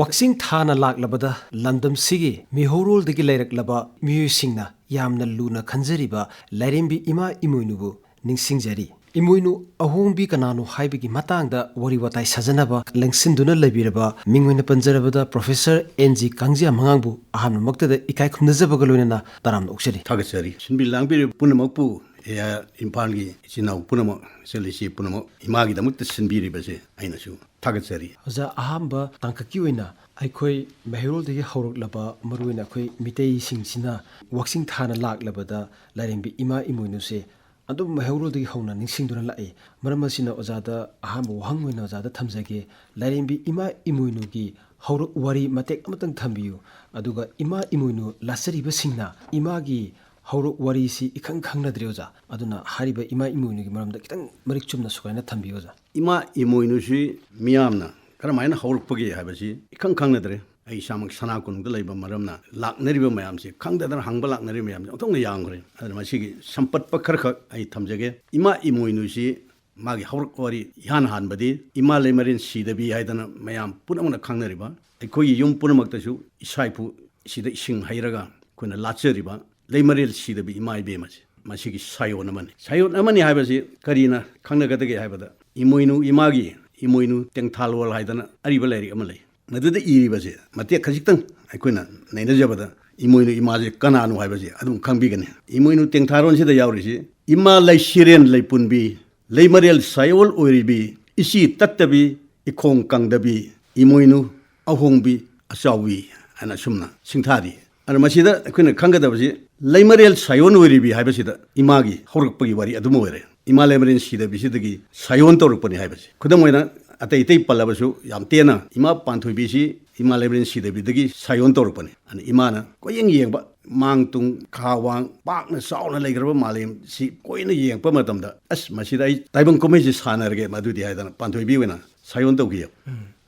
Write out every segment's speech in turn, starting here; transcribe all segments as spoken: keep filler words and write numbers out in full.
ꯋꯥꯛꯆꯤꯡ ꯊꯥꯅ ꯂꯥꯛꯂꯕꯗ ꯂꯝꯗꯝꯁꯤꯒꯤ ꯃꯤꯍꯧꯔꯣꯜꯗꯒꯤ ꯂꯩꯔꯛꯂꯕ ꯃꯤꯑꯣꯏꯁꯤꯡꯅ ꯌꯥꯝꯅ ꯂꯨꯅ ꯈꯟꯖꯔꯤꯕ ꯂꯥꯏꯔꯦꯝꯕꯤ ꯏꯃꯥ ꯏꯃꯣꯏꯅꯨꯕꯨ ꯅꯤꯡꯁꯤꯡꯖꯔꯤ꯫ ꯏꯃꯣꯏꯅꯨ ꯑꯍꯣꯡꯕꯤ ꯀꯅꯥꯅꯣ ꯍꯥꯏꯕꯒꯤ ꯃꯇꯥꯡꯗ ꯋꯥꯔꯤ ꯋꯥꯇꯥꯏ ꯁꯥꯖꯅꯕ ꯂꯦꯡꯁꯤꯟꯗꯨꯅ ꯂꯩꯕꯤꯔꯕ ꯃꯤꯡ ꯑꯣꯏꯅ ꯄꯟꯖꯔꯕꯗ ꯄ꯭ꯔꯣꯐꯦꯁꯔ ꯑꯦꯟ ꯖꯤ ꯀꯥꯡꯖꯤꯌꯥ ꯃꯉꯥꯡꯕꯨ ꯑꯍꯥꯟꯕꯃꯛꯇꯗ ꯏꯀꯥꯏ ꯈꯨꯝꯅꯖꯕꯒ ꯂꯣꯏꯅꯅ ꯇꯔꯥꯝꯅ ꯑꯣꯛꯆꯔꯤ꯫ ꯊꯥꯒꯠꯆꯔꯤ꯫ ꯁꯤꯟꯕꯤ ꯂꯥꯡꯕꯤꯔꯤꯕ ꯄꯨꯝꯅꯃꯛꯄꯨ, ꯑꯦ ꯑꯥꯏ ꯏꯝꯐꯥꯜꯒꯤ ꯏꯆꯤꯟ ꯏꯅꯥꯎ ꯄꯨꯝꯅꯃꯛ, ꯏꯆꯜ ꯏꯆꯦ ꯄꯨꯝꯅꯃꯛ ꯏꯃꯥꯒꯤꯗꯃꯛꯇ ꯁꯤꯟꯕꯤꯔꯤꯕꯁꯦ ꯑꯩꯅꯁꯨ ꯊꯥꯒꯠꯆꯔꯤ꯫ ꯑꯣꯖꯥ, ꯑꯍꯥꯟꯕ ꯇꯥꯡꯀꯛꯀꯤ ꯑꯣꯏꯅ ꯑꯩꯈꯣꯏ ꯃꯩꯍꯧꯔꯣꯜꯗꯒꯤ ꯍꯧꯔꯛꯂꯕ, ꯃꯔꯨꯑꯣꯏꯅ ꯑꯩꯈꯣꯏ ꯃꯤꯇꯩꯁꯤꯡꯁꯤꯅ ꯋꯥꯛꯆꯤꯡ ꯊꯥꯅ ꯂꯥꯛꯂꯕꯗ ꯂꯥꯏꯔꯦꯝꯕꯤ ꯏꯃꯥ ꯏꯃꯣꯏꯅꯨꯁꯦ ꯑꯗꯨꯝ ꯃꯩꯍꯧꯔꯣꯜꯗꯒꯤ ꯍꯧꯅ ꯅꯤꯡꯁꯤꯡꯗꯨꯅ ꯂꯥꯛꯏ꯫ ꯃꯔꯝ ꯑꯁꯤꯅ ꯑꯣꯖꯥꯗ ꯑꯍꯥꯟꯕ ꯋꯥꯍꯪ ꯑꯣꯏꯅ ꯑꯣꯖꯥꯗ ꯊꯝꯖꯒꯦ, ꯂꯥꯏꯔꯦꯝꯕꯤ ꯏꯃꯥ ꯏꯃꯣꯏꯅꯨꯒꯤ ꯍꯧꯔꯛ ꯋꯥꯔꯤ ꯃꯇꯦꯛ ꯑꯃꯇꯪ ꯊꯝꯕꯤꯌꯨ꯫ ꯑꯗꯨꯒ ꯏꯃꯥ ꯏꯃꯣꯏꯅꯨ ꯂꯥꯠꯆꯔꯤꯕꯁꯤꯡꯅ ꯏꯃꯥꯒꯤ ꯍꯧꯔꯛ ꯋꯥꯔꯤꯁꯤ ꯏꯈꯪ ꯈꯪꯅꯗ꯭ꯔꯦ ꯑꯣꯖꯥ꯫ ꯑꯗꯨꯅ ꯍꯥꯏꯔꯤꯕ ꯏꯃꯥ ꯏꯃꯣꯏꯅꯨꯒꯤ ꯃꯔꯝꯗ ꯈꯤꯇꯪ ꯃꯔꯤꯛ ꯆꯨꯝꯅ ꯁꯨꯒꯥꯏꯅ ꯊꯝꯕꯤꯌꯨ ꯑꯣꯖꯥ꯫ ꯏꯃꯥ ꯏꯃꯣꯏꯅꯨꯁꯤ ꯃꯤꯌꯥꯝꯅ ꯀꯔꯝꯍꯥꯏꯅ ꯍꯧꯔꯛꯄꯒꯦ ꯍꯥꯏꯕꯁꯤ ꯏꯈꯪ ꯈꯪꯅꯗ꯭ꯔꯦ꯫ ꯑꯩ ꯏꯁꯥꯃꯛ ꯁꯅꯥ ꯀꯣꯅꯨꯡꯗ ꯂꯩꯕ ꯃꯔꯝꯅ ꯂꯥꯛꯅꯔꯤꯕ ꯃꯌꯥꯝꯁꯤ ꯈꯪꯗꯗꯅ ꯍꯪꯕ ꯂꯥꯛꯅꯔꯤꯕ ꯃꯌꯥꯝꯁꯤ ꯑꯣꯟꯊꯣꯛꯅ ꯌꯥꯝꯈ꯭ꯔꯦ꯫ ꯑꯗꯨꯅ ꯃꯁꯤꯒꯤ ꯁꯝꯄꯠꯄ ꯈꯔꯈꯛ ꯑꯩ ꯊꯝꯖꯒꯦ꯫ ꯏꯃꯥ ꯏꯃꯣꯏꯅꯨꯁꯤ ꯃꯥꯒꯤ ꯍꯧꯔꯛ ꯋꯥꯔꯤ ꯏꯍꯥꯟ ꯍꯥꯟꯕꯗꯤ ꯏꯃꯥ ꯂꯩꯃꯔꯦꯟ ꯁꯤꯗꯕꯤ ꯍꯥꯏꯗꯅ ꯃꯌꯥꯝ ꯄꯨꯝꯅꯃꯛꯅ ꯈꯪꯅꯔꯤꯕ, ꯑꯩꯈꯣꯏꯒꯤ ꯌꯨꯝ ꯄꯨꯝꯅꯃꯛꯇꯁꯨ ꯏꯁꯥ ꯏꯄꯨ ꯁꯤꯗ ꯏꯁꯤꯡ ꯍꯩꯔꯒ ꯑꯩꯈꯣꯏꯅ ꯂꯥꯠꯆꯔꯤꯕ ꯂꯩꯃꯔꯦꯜ ꯁꯤꯗꯕꯤ ꯏꯃꯥ ꯏꯕꯦꯝ ꯑꯁꯤ ꯃꯁꯤꯒꯤ ꯁꯥꯏꯑꯣꯟ ꯑꯃꯅꯤ꯫ ꯁꯥꯏꯑꯣꯟ ꯑꯃꯅꯤ ꯍꯥꯏꯕꯁꯤ ꯀꯔꯤꯅ ꯈꯪꯅꯒꯗꯒꯦ ꯍꯥꯏꯕꯗ, ꯏꯃꯣꯏꯅꯨ ꯏꯃꯥꯒꯤ, ꯏꯃꯣꯏꯅꯨ ꯇꯦꯡꯊꯥꯂꯣꯜ ꯍꯥꯏꯗꯅ ꯑꯔꯤꯕ ꯂꯥꯏꯔꯤꯛ ꯑꯃ ꯂꯩ꯫ ꯃꯗꯨꯗ ꯏꯔꯤꯕꯁꯦ ꯃꯇꯦꯛ ꯈꯖꯤꯛꯇꯪ ꯑꯩꯈꯣꯏꯅ ꯅꯩꯅꯖꯕꯗ, ꯏꯃꯣꯏꯅꯨ ꯏꯃꯥꯁꯦ ꯀꯅꯥꯅꯣ ꯍꯥꯏꯕꯁꯦ ꯑꯗꯨꯝ ꯈꯪꯕꯤꯒꯅꯤ꯫ ꯏꯃꯣꯏꯅꯨ ꯇꯦꯡꯊꯥꯔꯣꯟꯁꯤꯗ ꯌꯥꯎꯔꯤꯁꯤ ꯏꯃꯥ ꯂꯩꯁꯤꯔꯦꯟ ꯂꯩꯄꯨꯟꯕꯤ, ꯂꯩꯃꯔꯦꯜ ꯁꯥꯏꯑꯣꯜ ꯑꯣꯏꯔꯤꯕꯤ, ꯏꯆꯤ ꯇꯠꯇꯕꯤ, ꯏꯈꯣꯡ ꯀꯪꯗꯕꯤ, ꯏꯃꯣꯏꯅꯨ ꯑꯍꯣꯡꯕꯤ ꯑꯆꯥꯎꯕꯤ ꯍꯥꯏꯅ ꯑꯁꯨꯝꯅ ꯁꯤꯡꯊꯥꯔꯤ꯫ ꯑꯗꯨꯅ ꯃꯁꯤꯗ ꯑꯩꯈꯣꯏꯅ ꯈꯪꯒꯗꯕꯁꯤ, ꯂꯩꯃꯔꯦꯜ ꯁꯥꯏꯑꯣꯟ ꯑꯣꯏꯔꯤꯕꯤ ꯍꯥꯏꯕꯁꯤꯗ ꯏꯃꯥꯒꯤ ꯍꯧꯔꯛꯄꯒꯤ ꯋꯥꯔꯤ ꯑꯗꯨꯝ ꯑꯣꯏꯔꯦ꯫ ꯏꯃꯥ ꯂꯩꯃꯔꯦꯟ ꯁꯤꯗꯕꯤꯁꯤꯗꯒꯤ ꯁꯥꯏꯑꯣꯟ ꯇꯧꯔꯛꯄꯅꯤ ꯍꯥꯏꯕꯁꯦ꯫ ꯈꯨꯗꯝ ꯑꯣꯏꯅ, ꯑꯇꯩ ꯑꯇꯩ ꯄꯜꯂꯕꯁꯨ ꯌꯥꯝ ꯇꯦꯟꯅ, ꯏꯃꯥ ꯄꯥꯟꯊꯣꯏꯕꯤꯁꯤ ꯏꯃꯥ ꯂꯩꯃꯔꯦꯟ ꯁꯤꯗꯕꯤꯗꯒꯤ ꯁꯥꯏꯑꯣꯟ ꯇꯧꯔꯛꯄꯅꯤ꯫ ꯑꯗꯨꯅ ꯏꯃꯥꯅ ꯀꯣꯏꯌꯦꯡ ꯌꯦꯡꯕ, ꯃꯥꯡ ꯇꯨꯡ ꯈꯥ ꯋꯥꯡ ꯄꯥꯛꯅ ꯆꯥꯎꯅ ꯂꯩꯈ꯭ꯔꯕ ꯃꯥꯂꯦꯝꯁꯤ ꯀꯣꯏꯅ ꯌꯦꯡꯉꯛꯄ ꯃꯇꯝꯗ, "ꯑꯁ, ꯃꯁꯤꯗ ꯑꯩ ꯇꯥꯏꯕꯪ ꯀꯨꯝꯍꯩꯁꯤ ꯁꯥꯟꯅꯔꯒꯦ ꯃꯗꯨꯗꯤ" ꯍꯥꯏꯗꯅ ꯄꯥꯟꯊꯣꯏꯕꯤ ꯑꯣꯏꯅ ꯁꯥꯏꯑꯣꯟ ꯇꯧꯈꯤ꯫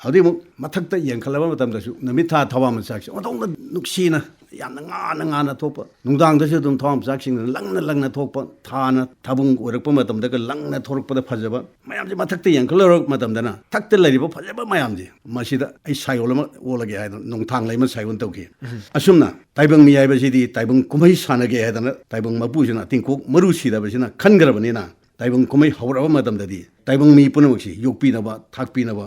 ꯑꯗꯨꯗꯩ ꯑꯃꯨꯛ ꯃꯊꯛꯇ ꯌꯦꯡꯈꯠꯂꯕ ꯃꯇꯝꯗꯁꯨ ꯅꯨꯃꯤꯠ ꯊꯥ ꯊꯋꯥꯟꯃꯤꯆꯥꯛꯁꯦ ꯑꯣꯟꯊꯣꯛꯅ ꯅꯨꯡꯁꯤꯅ, ꯌꯥꯝꯅ ꯉꯥꯟꯅ ꯉꯥꯟꯅ ꯊꯣꯛꯄ, ꯅꯨꯡꯗꯥꯡꯗꯁꯨ ꯑꯗꯨꯝ ꯊꯋꯥꯟꯃꯤꯆꯥꯛꯁꯤꯡꯅ ꯂꯪꯅ ꯂꯪꯅ ꯊꯣꯛꯄ, ꯊꯥꯅ ꯊꯥꯕꯨꯡ ꯑꯣꯏꯔꯛꯄ ꯃꯇꯝꯗꯒ ꯂꯪꯅ ꯊꯣꯔꯛꯄꯗ ꯐꯖꯕ ꯃꯌꯥꯝꯁꯦ, ꯃꯊꯛꯇ ꯌꯦꯡꯈꯠꯂꯨꯔꯕ ꯃꯇꯝꯗꯅ ꯊꯛꯇ ꯂꯩꯔꯤꯕ ꯐꯖꯕ ꯃꯌꯥꯝꯁꯦ, ꯃꯁꯤꯗ ꯑꯩ ꯁꯥꯏꯑꯣꯜ ꯑꯃ ꯑꯣꯜꯂꯒꯦ ꯍꯥꯏꯗꯅ ꯅꯣꯡꯊꯥꯡꯂꯩꯃ ꯁꯥꯏꯑꯣꯟ ꯇꯧꯈꯤ꯫ ꯑꯁꯨꯝꯅ ꯇꯥꯏꯕꯪ ꯃꯤ ꯍꯥꯏꯕꯁꯤꯗꯤ ꯇꯥꯏꯕꯪ ꯀꯨꯝꯍꯩ ꯁꯥꯟꯅꯒꯦ ꯍꯥꯏꯗꯅ ꯇꯥꯏꯕꯪ ꯃꯄꯨꯁꯤꯅ ꯇꯤꯡꯀꯣꯛ ꯃꯔꯨ ꯁꯤꯗꯕꯁꯤꯅ ꯈꯟꯈ꯭ꯔꯕꯅꯤꯅ, ꯇꯥꯏꯕꯪ ꯀꯨꯝꯍꯩ ꯍꯧꯔꯛꯑꯕ ꯃꯇꯝꯗꯗꯤ ꯇꯥꯏꯕꯪ ꯃꯤ ꯄꯨꯝꯅꯃꯛꯁꯤ ꯌꯣꯛꯄꯤꯅꯕ, ꯊꯥꯛꯄꯤꯅꯕ,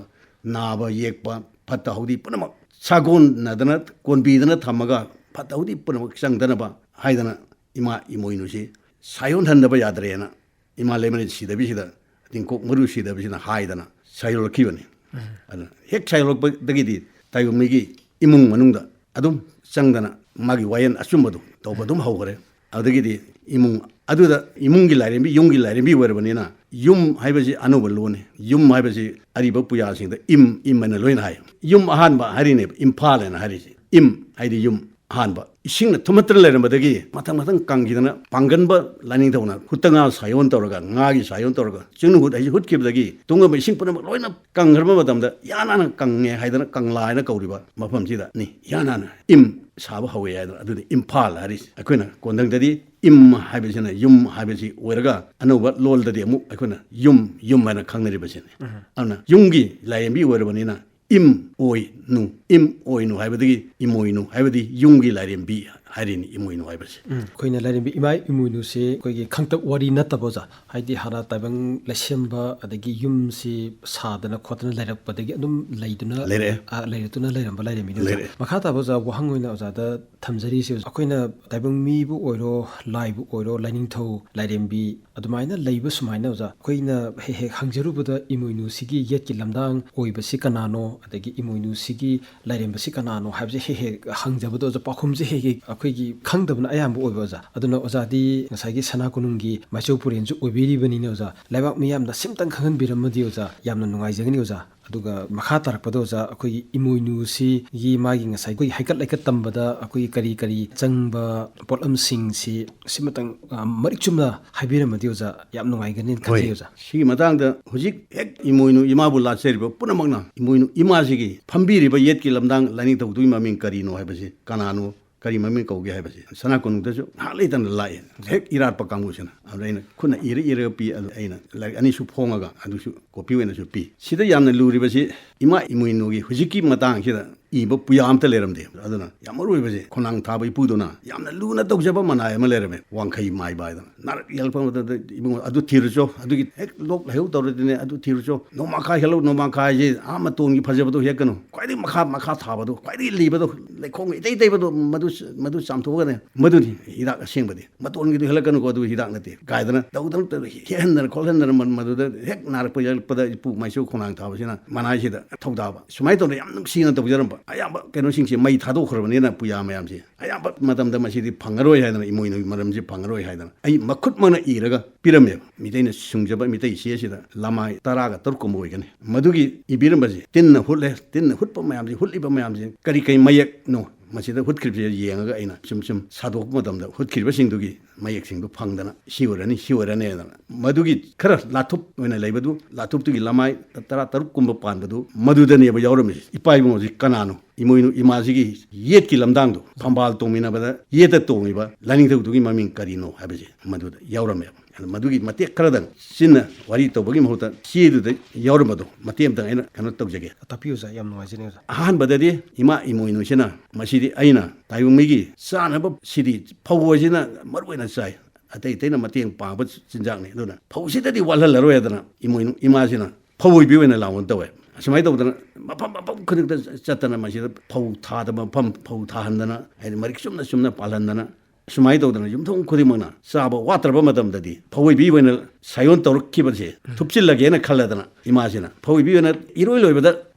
ꯅꯥꯕ ꯌꯦꯛꯄ, ꯐꯠꯇ ꯍꯥꯎꯗꯤ ꯄꯨꯝꯅꯃꯛ ꯁꯥꯒꯣꯟꯅꯗꯅ, ꯀꯣꯟꯕꯤꯗꯅ ꯊꯝꯃꯒ ꯐꯠꯇ ꯍꯥꯎꯗꯤ ꯄꯨꯝꯅꯃꯛ ꯆꯪꯗꯅꯕ ꯍꯥꯏꯗꯅ ꯏꯃꯥ ꯏꯃꯣꯏꯅꯨꯁꯤ ꯁꯥꯏꯑꯣꯟꯍꯟꯗꯕ ꯌꯥꯗ꯭ꯔꯦꯅ ꯏꯃꯥ ꯂꯩꯃꯔꯦꯟ ꯁꯤꯗꯕꯤꯁꯤꯗ, ꯇꯤꯡꯀꯣꯛ ꯃꯔꯨ ꯁꯤꯗꯕꯤꯁꯤꯅ ꯍꯥꯏꯗꯅ ꯁꯥꯏꯌꯣꯜꯂꯛꯈꯤꯕꯅꯤ꯫ ꯑꯗꯨꯅ ꯍꯦꯛ ꯁꯥꯏꯌꯣꯜꯂꯛꯄꯗꯒꯤꯗꯤ ꯇꯥꯏꯕꯪ ꯃꯤꯒꯤ ꯏꯃꯨꯡ ꯃꯅꯨꯡꯗ ꯑꯗꯨꯝ ꯆꯪꯗꯅ ꯃꯥꯒꯤ ꯋꯥꯌꯦꯜ ꯑꯆꯨꯝꯕꯗꯨ ꯇꯧꯕ ꯑꯗꯨꯝ ꯍꯧꯈ꯭ꯔꯦ꯫ ꯑꯗꯨꯗꯒꯤꯗꯤ ꯏꯃꯨꯡ ꯑꯗꯨꯗ ꯏꯃꯨꯡꯒꯤ ꯂꯥꯏꯔꯦꯝꯕꯤ, ꯌꯨꯝꯒꯤ ꯂꯥꯏꯔꯦꯝꯕꯤ ꯑꯣꯏꯔꯕꯅꯤꯅ, ꯌꯨꯝ ꯍꯥꯏꯕꯁꯤ ꯑꯅꯧꯕ ꯂꯣꯟꯅꯤ꯫ ꯌꯨꯝ ꯍꯥꯏꯕꯁꯤ ꯑꯔꯤꯕ ꯄꯨꯌꯥꯁꯤꯡꯗ ꯏꯝ, ꯏꯝ ꯍꯥꯏꯅ ꯂꯣꯏꯅ ꯍꯥꯏ꯫ ꯌꯨꯝ ꯑꯍꯥꯟꯕ ꯍꯥꯏꯔꯤꯅꯦꯕ ꯏꯝꯐꯥꯜ ꯍꯥꯏꯅ ꯍꯥꯏꯔꯤꯁꯦ꯫ ꯏꯝ ꯍꯥꯏꯗꯤ ꯌꯨꯝ ꯑꯍꯥꯟꯕ꯫ ꯏꯁꯤꯡꯅ ꯊꯨꯝꯍꯠꯇꯅ ꯂꯩꯔꯝꯕꯗꯒꯤ ꯃꯊꯪ ꯃꯊꯪ ꯀꯪꯈꯤꯗꯅ, ꯄꯥꯡꯒꯟꯕ ꯂꯥꯏꯅꯤꯡꯊꯧꯅ ꯈꯨꯠꯇ ꯉꯥ ꯁꯥꯏꯑꯣꯟ ꯇꯧꯔꯒ, ꯉꯥꯒꯤ ꯁꯥꯏꯑꯣꯟ ꯇꯧꯔꯒ, ꯆꯤꯡꯅꯨꯡ ꯍꯨꯠ ꯍꯥꯏꯁꯤ ꯍꯨꯠꯈꯤꯕꯗꯒꯤ ꯇꯨꯡꯉꯝꯕ ꯏꯁꯤꯡ ꯄꯨꯝꯅꯃꯛ ꯂꯣꯏꯅ ꯀꯪꯈ꯭ꯔꯕ ꯃꯇꯝꯗ, ꯏꯍꯥꯟ ꯍꯥꯟꯅ ꯀꯪꯉꯦ ꯍꯥꯏꯗꯅ ꯀꯪꯂꯥ ꯍꯥꯏꯅ ꯀꯧꯔꯤꯕ ꯃꯐꯝꯁꯤꯗꯅꯤ ꯏꯍꯥꯟ ꯍꯥꯟꯅ ꯏꯝ ꯁꯥꯕ ꯍꯧꯋꯦ ꯍꯥꯏꯗꯅ꯫ ꯑꯗꯨꯗꯤ ꯏꯝꯐꯥꯜ ꯍꯥꯏꯔꯤꯁꯦ ꯑꯩꯈꯣꯏꯅ ꯀꯣꯟꯊꯪꯗꯗꯤ ꯏꯝ ꯍꯥꯏꯕꯁꯤꯅ ꯌꯨꯝ ꯍꯥꯏꯕꯁꯤ ꯑꯣꯏꯔꯒ, ꯑꯅꯧꯕ ꯂꯣꯜꯗꯗꯤ ꯑꯃꯨꯛ ꯑꯩꯈꯣꯏꯅ ꯌꯨꯝ, ꯌꯨꯝ ꯍꯥꯏꯅ ꯈꯪꯅꯔꯤꯕꯁꯤꯅꯤ꯫ ꯑꯗꯨꯅ ꯌꯨꯝꯒꯤ ꯂꯥꯏꯔꯦꯝꯕꯤ ꯑꯣꯏꯔꯕꯅꯤꯅ ꯏꯝ ꯑꯣꯏ ꯅꯨ, ꯏꯝ ꯑꯣꯏ ꯅꯨ ꯍꯥꯏꯕꯗꯒꯤ ꯏꯃꯣꯏꯅꯨ ꯍꯥꯏꯕꯗꯤ ꯌꯨꯝꯒꯤ ꯂꯥꯏꯔꯦꯝꯕꯤ ꯍꯥꯏꯔꯤꯅꯤ ꯏꯃꯣꯏꯅꯨ ꯍꯥꯏꯕꯁꯦ꯫ ꯎꯝ, ꯑꯩꯈꯣꯏꯅ ꯂꯥꯏꯔꯦꯝꯕꯤ ꯏꯃꯥ ꯏꯃꯣꯏꯅꯨꯁꯦ ꯑꯩꯈꯣꯏꯒꯤ ꯈꯪꯇꯛ ꯋꯥꯔꯤ ꯅꯠꯇꯕ, ꯑꯣꯖꯥ, ꯍꯥꯏꯗꯤ ꯍꯥꯟꯅ ꯇꯥꯏꯕꯪ ꯂꯩꯁꯦꯝꯕ ꯑꯗꯒꯤ ꯌꯨꯝꯁꯤ ꯁꯥꯗꯅ ꯈꯣꯠꯇꯅ ꯂꯩꯔꯛꯄꯗꯒꯤ ꯑꯗꯨꯝ ꯂꯩꯗꯨꯅ, ꯂꯩꯔꯛꯑꯦ꯫ ꯑ, ꯂꯩꯔꯛꯇꯨꯅ ꯂꯩꯔꯝꯕ ꯂꯥꯏꯔꯦꯝꯕꯤꯅꯤ, ꯑꯣꯖꯥ꯫ ꯂꯩꯔꯛꯑꯦ꯫ ꯃꯈꯥ ꯇꯥꯕ, ꯑꯣꯖꯥ, ꯋꯥꯍꯪ ꯑꯣꯏꯅ ꯑꯣꯖꯥꯗ ꯊꯝꯖꯔꯤꯁꯦ, ꯑꯩꯈꯣꯏꯅ ꯇꯥꯏꯕꯪ ꯃꯤꯕꯨ ꯑꯣꯏꯔꯣ, ꯂꯥꯏꯕꯨ ꯑꯣꯏꯔꯣ, ꯂꯥꯏꯅꯤꯡꯊꯧ, ꯂꯥꯏꯔꯦꯝꯕꯤ, ꯑꯗꯨꯃꯥꯏꯅ ꯂꯩꯕ ꯁꯨꯃꯥꯏꯅ, ꯑꯣꯖꯥ, ꯑꯩꯈꯣꯏꯅ ꯍꯦꯛ ꯍꯦꯛ ꯍꯪꯖꯔꯨꯕꯗ ꯏꯃꯣꯏꯅꯨꯁꯤꯒꯤ ꯌꯦꯠꯀꯤ ꯂꯝꯗꯥꯡ ꯑꯣꯏꯕꯁꯤ ꯀꯅꯥꯅꯣ, ꯑꯗꯒꯤ ꯏꯃꯣꯏꯅꯨꯁꯤꯒꯤ ꯂꯥꯏꯔꯦꯝꯕꯁꯤ ꯀꯅꯥꯅꯣ ꯍꯥꯏꯕꯁꯦ ꯍꯦꯛ ꯍꯦꯛ ꯍꯪꯖꯕꯗꯣ, ꯑꯣꯖꯥ, ꯄꯥꯎꯈꯨꯝꯁꯦ ꯍꯦꯛ ꯍꯦꯛ, ꯑ, ꯑꯩꯈꯣꯏꯒꯤ ꯈꯪꯗꯕꯅ ꯑꯌꯥꯝꯕ ꯑꯣꯏꯕ, ꯑꯣꯖꯥ꯫ ꯑꯗꯨꯅ ꯑꯣꯖꯥꯗꯤ ꯉꯁꯥꯏꯒꯤ ꯁꯅꯥ ꯀꯣꯅꯨꯡꯒꯤ ꯃꯥꯏꯆꯧ ꯄꯨꯔꯦꯟꯁꯨ ꯑꯣꯏꯕꯤꯔꯤꯕꯅꯤꯅ, ꯑꯣꯖꯥ, ꯂꯩꯕꯥꯛ ꯃꯤꯌꯥꯝꯗ ꯁꯤꯝꯇꯪ ꯈꯪꯍꯟꯕꯤꯔꯝꯃꯗꯤ, ꯑꯣꯖꯥ, ꯌꯥꯝꯅ ꯅꯨꯡꯉꯥꯏꯖꯒꯅꯤ, ꯑꯣꯖꯥ꯫ ꯑꯗꯨꯒ ꯃꯈꯥ ꯇꯥꯔꯛꯄꯗ, ꯑꯣꯖꯥ, ꯑꯩꯈꯣꯏꯒꯤ ꯏꯃꯣꯏꯅꯨꯁꯤꯒꯤ ꯃꯥꯒꯤ ꯉꯁꯥꯏ ꯑꯩꯈꯣꯏꯒꯤ ꯍꯩꯀꯠ ꯂꯩꯀꯠ ꯇꯝꯕꯗ ꯑꯩꯈꯣꯏꯒꯤ ꯀꯔꯤ ꯀꯔꯤ ꯆꯪꯕ ꯄꯣꯠꯂꯝꯁꯤꯡꯁꯤ ꯁꯤꯃꯇꯪ, ꯑ, ꯃꯔꯤꯛ ꯆꯨꯝꯅ ꯍꯥꯏꯕꯤꯔꯝꯃꯗꯤ, ꯑꯣꯖꯥ, ꯌꯥꯝ ꯅꯨꯡꯉꯥꯏꯒꯅꯤꯅ ꯈꯟꯖꯩ, ꯍꯣꯏ꯫ ꯑꯣꯖꯥ꯫ ꯁꯤꯒꯤ ꯃꯇꯥꯡꯗ ꯍꯧꯖꯤꯛ ꯍꯦꯛ ꯏꯃꯣꯏꯅꯨ ꯏꯃꯥꯕꯨ ꯂꯥꯠꯆꯔꯤꯕ ꯄꯨꯝꯅꯃꯛꯅ ꯏꯃꯣꯏꯅꯨ ꯏꯃꯥꯁꯤꯒꯤ ꯐꯝꯕꯤꯔꯤꯕ ꯌꯦꯠꯀꯤ ꯂꯝꯗꯥꯡ ꯂꯥꯏꯅꯤꯡꯊꯧꯗꯨꯒꯤ ꯃꯃꯤꯡ ꯀꯔꯤꯅꯣ ꯍꯥꯏꯕꯁꯤ, ꯀꯅꯥꯅꯣ, ꯀꯔꯤ ꯃꯃꯤꯡ ꯀꯧꯒꯦ ꯍꯥꯏꯕꯁꯤ ꯁꯅꯥ ꯀꯣꯅꯨꯡꯗꯁꯨ ꯉꯥꯏꯍꯥꯛ ꯂꯩꯇꯅ ꯂꯥꯛꯑꯦ꯫ ꯍꯦꯛ ꯏꯔꯥꯠꯄ ꯀꯥꯡꯕꯨꯁꯤꯅ꯫ ꯑꯗꯨꯗ ꯑꯩꯅ ꯈꯨꯠꯅ ꯏꯔ ꯏꯔꯒ ꯄꯤ꯫ ꯑꯗꯨ ꯑꯩꯅ ꯂꯥꯏꯔꯤꯛ ꯑꯅꯤꯁꯨ ꯐꯣꯡꯉꯒ ꯑꯗꯨꯁꯨ ꯀꯣꯄꯤ ꯑꯣꯏꯅꯁꯨ ꯄꯤ꯫ ꯁꯤꯗ ꯌꯥꯝꯅ ꯂꯨꯔꯤꯕꯁꯤ ꯏꯃꯥ ꯏꯃꯣꯏꯅꯨꯒꯤ ꯍꯧꯖꯤꯛꯀꯤ ꯃꯇꯥꯡꯁꯤꯗ ꯏꯕ ꯄꯨꯌꯥ ꯑꯝꯇ ꯂꯩꯔꯝꯗꯦ꯫ ꯑꯗꯨꯅ ꯌꯥꯝ ꯃꯔꯨ ꯑꯣꯏꯕꯁꯦ ꯈꯣꯡꯅꯥꯡ ꯊꯥꯕ ꯏꯄꯨꯗꯨꯅ ꯌꯥꯝꯅ ꯂꯨꯅ ꯇꯧꯖꯕ ꯃꯅꯥꯏ ꯑꯃ ꯂꯩꯔꯝꯃꯦ, ꯋꯥꯡꯈꯩ ꯃꯥꯏꯕ ꯍꯥꯏꯗꯅ꯫ ꯅꯥꯔꯛ ꯌꯦꯛꯂꯛꯄ ꯃꯇꯝꯗ ꯏꯕꯨꯡꯉꯣ ꯑꯗꯨ ꯊꯤꯔꯨꯆꯣ, ꯑꯗꯨꯒꯤ ꯍꯦꯛ ꯂꯣꯛ ꯂꯥꯏꯍꯧ ꯇꯧꯔꯗꯤꯅꯦ ꯑꯗꯨ ꯊꯤꯔꯨꯆꯣ, ꯅꯣꯡꯃꯥꯡꯈꯥ ꯍꯦꯛꯂꯛꯎ, ꯅꯣꯡꯃꯥꯡꯈꯥ ꯍꯥꯏꯁꯦ ꯑꯥ ꯃꯇꯣꯟꯒꯤ ꯐꯖꯕꯗꯣ ꯍꯦꯛꯀꯅꯨ, ꯈ꯭ꯋꯥꯏꯗꯒꯤ ꯃꯈꯥ, ꯃꯈꯥ ꯊꯥꯕꯗꯣ, ꯈ꯭ꯋꯥꯏꯗꯒꯤ ꯂꯤꯕꯗꯣ, ꯂꯩꯈꯣꯡ ꯏꯇꯩ ꯇꯩꯕꯗꯣ, ꯃꯗꯨ, ꯃꯗꯨ ꯆꯥꯝꯊꯣꯛꯑꯒꯅꯦ, ꯃꯗꯨꯅꯤ ꯍꯤꯗꯥꯛ ꯑꯁꯦꯡꯕꯗꯤ꯫ ꯃꯇꯣꯟꯒꯤꯗꯨ ꯍꯦꯜꯂꯛꯀꯅꯨꯀꯣ, ꯑꯗꯨ ꯍꯤꯗꯥꯛ ꯅꯠꯇꯦ ꯀꯥꯏꯗꯅ ꯇꯧꯗꯅ, ꯇꯧꯗꯅ ꯍꯦꯛꯍꯟꯗꯅ ꯈꯣꯠꯍꯟꯗꯅ ꯃ-, ꯃꯗꯨꯗ ꯍꯦꯛ ꯅꯥꯔꯛꯄ ꯌꯦꯛꯂꯛꯄꯗ ꯏꯄꯨ ꯃꯥꯏꯆꯧ ꯈꯣꯡꯅꯥꯡ ꯊꯥꯕꯁꯤꯅ ꯃꯅꯥꯏꯁꯤꯗ ꯊꯧꯗꯥꯕ꯫ ꯁꯨꯃꯥꯏꯅ ꯇꯧꯗꯅ ꯌꯥꯝ ꯅꯨꯡꯁꯤꯅ ꯇꯧꯖꯔꯝꯕ꯫ ꯑꯌꯥꯝꯕ ꯀꯩꯅꯣꯁꯤꯡꯁꯦ ꯃꯩ ꯊꯥꯗꯣꯛꯈ꯭ꯔꯕꯅꯤꯅ ꯄꯨꯌꯥ ꯃꯌꯥꯝꯁꯦ ꯑꯌꯥꯝꯕ ꯃꯇꯝꯗ ꯃꯁꯤꯗꯤ ꯐꯪꯉꯔꯣꯏ ꯍꯥꯏꯗꯅ, ꯏꯃꯣꯏꯅꯨꯒꯤ ꯃꯔꯝꯁꯤ ꯐꯪꯉꯔꯣꯏ ꯍꯥꯏꯗꯅ ꯑꯩ ꯃꯈꯨꯠꯃꯛꯅ ꯏꯔꯒ ꯄꯤꯔꯝꯃꯦꯕ꯫ ꯃꯤꯇꯩꯅ ꯁꯨꯡꯖꯕ ꯃꯤꯇꯩ ꯆꯦꯁꯤꯗ ꯂꯃꯥꯏ ꯇꯔꯥꯒ ꯇꯔꯨꯛ ꯀꯨꯝꯕ ꯑꯣꯏꯒꯅꯤ꯫ ꯃꯗꯨꯒꯤ ꯏꯕꯤꯔꯝꯕꯁꯦ ꯇꯤꯟꯅ ꯍꯨꯠꯂꯦ꯫ ꯇꯤꯟꯅ ꯍꯨꯠꯄ ꯃꯌꯥꯝꯁꯦ, ꯍꯨꯠꯂꯤꯕ ꯃꯌꯥꯝꯁꯦ ꯀꯔꯤ ꯀꯔꯤ ꯃꯌꯦꯛꯅꯣ? ꯃꯁꯤꯗ ꯍꯨꯠꯈ꯭ꯔꯤꯕꯁꯦ ꯌꯦꯡꯉꯒ ꯑꯩꯅ ꯁꯨꯝ ꯁꯨꯝ ꯁꯥꯗꯣꯛꯄ ꯃꯇꯝꯗ ꯍꯨꯠꯈ꯭ꯔꯤꯕꯁꯤꯡꯗꯨꯒꯤ ꯃꯌꯦꯛꯁꯤꯡꯗꯨ ꯐꯪꯗꯅ ꯁꯤ ꯑꯣꯏꯔꯅꯤ, ꯁꯤ ꯑꯣꯏꯔꯅꯤꯗꯅ꯫ ꯃꯗꯨꯒꯤ ꯈꯔ ꯂꯥꯊꯨꯞ ꯑꯣꯏꯅ ꯂꯩꯕꯗꯨ, ꯂꯥꯊꯨꯞꯇꯨꯒꯤ ꯂꯃꯥꯏ ꯇꯔꯥ ꯇꯔꯨꯛ ꯀꯨꯝꯕ ꯄꯥꯟꯕꯗꯨ, ꯃꯗꯨꯗꯅꯦꯕ ꯌꯥꯎꯔꯝꯃꯤꯁꯦ꯫ ꯏꯄꯥ ꯏꯕꯨꯡꯉꯣꯁꯤ ꯀꯅꯥꯅꯣ? ꯏꯃꯣꯏꯅꯨ ꯏꯃꯥꯁꯤꯒꯤ ꯌꯦꯠꯀꯤ ꯂꯝꯗꯥꯡꯗꯣ, ꯐꯝꯕꯥꯜ ꯇꯣꯡꯃꯤꯟꯅꯕꯗ ꯌꯦꯠꯇ ꯇꯣꯡꯉꯤꯕ ꯂꯥꯏꯅꯤꯡꯊꯧꯗꯨꯒꯤ ꯃꯃꯤꯡ ꯀꯔꯤꯅꯣ ꯍꯥꯏꯕꯁꯦ ꯃꯗꯨꯗ ꯌꯥꯎꯔꯝꯃꯦꯕ꯫ ꯑꯗꯨ ꯃꯗꯨꯒꯤ ꯃꯇꯦꯛ ꯈꯔꯗꯪ ꯆꯤꯟꯅ ꯋꯥꯔꯤ ꯇꯧꯕꯒꯤ ꯃꯍꯨꯠꯇ ꯆꯦꯗꯨꯗ ꯌꯥꯎꯔꯝꯕꯗꯣ ꯃꯇꯦꯛ ꯑꯃꯇꯪ ꯑꯩꯅ ꯀꯩꯅꯣ ꯇꯧꯖꯒꯦ꯫ ꯇꯥꯛꯄꯤꯌꯨ, ꯑꯣꯖꯥ, ꯌꯥꯝ ꯅꯨꯡꯉꯥꯏꯖꯅꯤ, ꯑꯣꯖꯥ꯫ ꯑꯍꯥꯟꯕꯗꯗꯤ ꯏꯃꯥ ꯏꯃꯣꯏꯅꯨꯁꯤꯅ ꯃꯁꯤꯗꯤ ꯑꯩꯅ ꯇꯥꯏꯕꯪ ꯃꯤꯒꯤ ꯆꯥꯅꯕ ꯁꯤꯗꯤ ꯐꯧ ꯑꯁꯤꯅ ꯃꯔꯨ ꯑꯣꯏꯅ ꯆꯥꯏ, ꯑꯇꯩ ꯑꯇꯩꯅ ꯃꯇꯦꯡ ꯄꯥꯡꯕ ꯆꯤꯟꯖꯥꯛꯅꯤ, ꯑꯗꯨꯅ ꯐꯧꯁꯤꯗꯗꯤ ꯋꯥꯠꯍꯜꯂꯔꯣꯏ ꯍꯥꯏꯗꯅ ꯏꯃꯣꯏꯅꯨ ꯏꯃꯥꯁꯤꯅ ꯐꯧ ꯑꯣꯏꯕꯤ ꯑꯣꯏꯅ ꯂꯥꯎꯅ ꯇꯧꯋꯦ꯫ ꯑꯁꯨꯃꯥꯏꯅ ꯇꯧꯗꯅ ꯃꯐꯝ ꯃꯐꯝ ꯈꯨꯗꯤꯡꯗ ꯆꯠꯇꯅ ꯃꯁꯤꯗ ꯐꯧ ꯊꯥꯗꯕ ꯃꯐꯝ ꯐꯧ ꯊꯥꯍꯟꯗꯅ, ꯍꯥꯏꯗꯤ ꯃꯔꯤꯛ ꯆꯨꯝꯅ ꯆꯨꯝꯅ ꯄꯥꯜꯍꯟꯗꯅ, ꯁꯨꯃꯥꯏꯅ ꯇꯧꯗꯅ ꯌꯨꯝꯊꯣꯡ ꯈꯨꯗꯤꯡꯃꯛꯅ ꯆꯥꯕ ꯋꯥꯠꯇ꯭ꯔꯕ ꯃꯇꯝꯗꯗꯤ ꯐꯧ ꯑꯣꯏꯕꯤ ꯑꯣꯏꯅ ꯁꯥꯏꯌꯣꯟ ꯇꯧꯔꯛꯈꯤꯕꯁꯦ ꯊꯨꯞꯆꯤꯜꯂꯒꯦꯅ ꯈꯜꯂꯗꯅ ꯏꯃꯥꯁꯤꯅ ꯐꯧ ꯑꯣꯏꯕꯤ ꯑꯣꯏꯅ ꯏꯔꯣꯏ ꯂꯣꯏꯕꯗ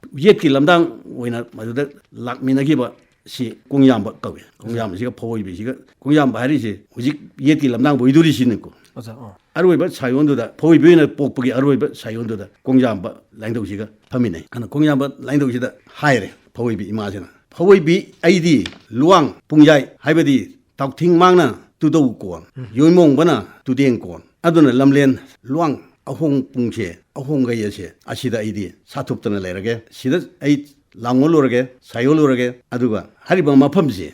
ꯌꯦꯠꯀꯤ ꯂꯝꯗꯥꯡ ꯑꯣꯏꯅ ꯃꯗꯨꯗ ꯂꯥꯛꯃꯤꯟꯅꯈꯤꯕ ꯁꯤ ꯀꯣꯡꯌꯥꯝꯕ ꯀꯧꯏ꯫ ꯀꯣꯡꯌꯥꯝꯕꯁꯤꯒ ꯐꯧꯑꯣꯏꯕꯤꯁꯤꯒ, ꯀꯣꯡꯌꯥꯝꯕ ꯍꯥꯏꯔꯤꯁꯦ ꯍꯧꯖꯤꯛ ꯌꯦꯠꯀꯤ ꯂꯝꯗꯥꯡ ꯑꯣꯏꯗꯣꯔꯤꯁꯤꯅꯤꯀꯣ꯫ ꯑꯣꯖꯥ ꯑꯣ ꯑꯔꯣꯏꯕ ꯁꯥꯏꯌꯣꯟꯗꯨꯗ, ꯐꯧꯑꯣꯏꯕꯤ ꯑꯣꯏꯅ ꯄꯣꯛꯄꯒꯤ ꯑꯔꯣꯏꯕ ꯁꯥꯏꯌꯣꯟꯗꯨꯗ ꯀꯣꯡꯌꯥꯝꯕ ꯂꯥꯏꯅꯤꯡꯊꯧꯁꯤꯒ ꯐꯝꯃꯤꯟꯅꯩ꯫ ꯑꯗꯨꯅ ꯀꯣꯡꯌꯥꯝꯕ ꯂꯥꯏꯅꯤꯡꯊꯧꯁꯤꯗ ꯍꯥꯏꯔꯦ ꯐꯧꯑꯣꯏꯕꯤ ꯏꯃꯥꯁꯤꯅ, "ꯐꯧꯑꯣꯏꯕꯤ, ꯑꯩꯗꯤ ꯂꯨꯋꯥꯡ ꯄꯨꯡꯌꯥꯏ, ꯍꯥꯏꯕꯗꯤ ꯇꯥꯎꯊꯤꯡ ꯃꯥꯡꯅ ꯇꯨꯗꯧ ꯀꯣꯟ, ꯌꯣꯏꯃꯣꯡꯕꯅ ꯇꯨꯗꯦꯡ ꯀꯣꯟ, ꯑꯗꯨꯅ ꯂꯝꯂꯦꯟ ꯂꯨꯋꯥꯡ ꯑꯍꯣꯡ ꯄꯨꯡꯁꯦ, ꯑꯍꯣꯡꯒꯩ ꯑꯁꯦ, ꯑꯁꯤꯗ ꯑꯩꯗꯤ ꯁꯥꯊꯨꯞꯇꯅ ꯂꯩꯔꯒꯦ꯫ ꯁꯤꯗ ꯑꯩ ꯂꯥꯡꯑꯣꯜꯂꯨꯔꯒꯦ, ꯁꯥꯏꯑꯣꯜꯂꯨꯔꯒꯦ, ꯑꯗꯨꯒ ꯍꯥꯏꯔꯤꯕ ꯃꯐꯝꯁꯦ,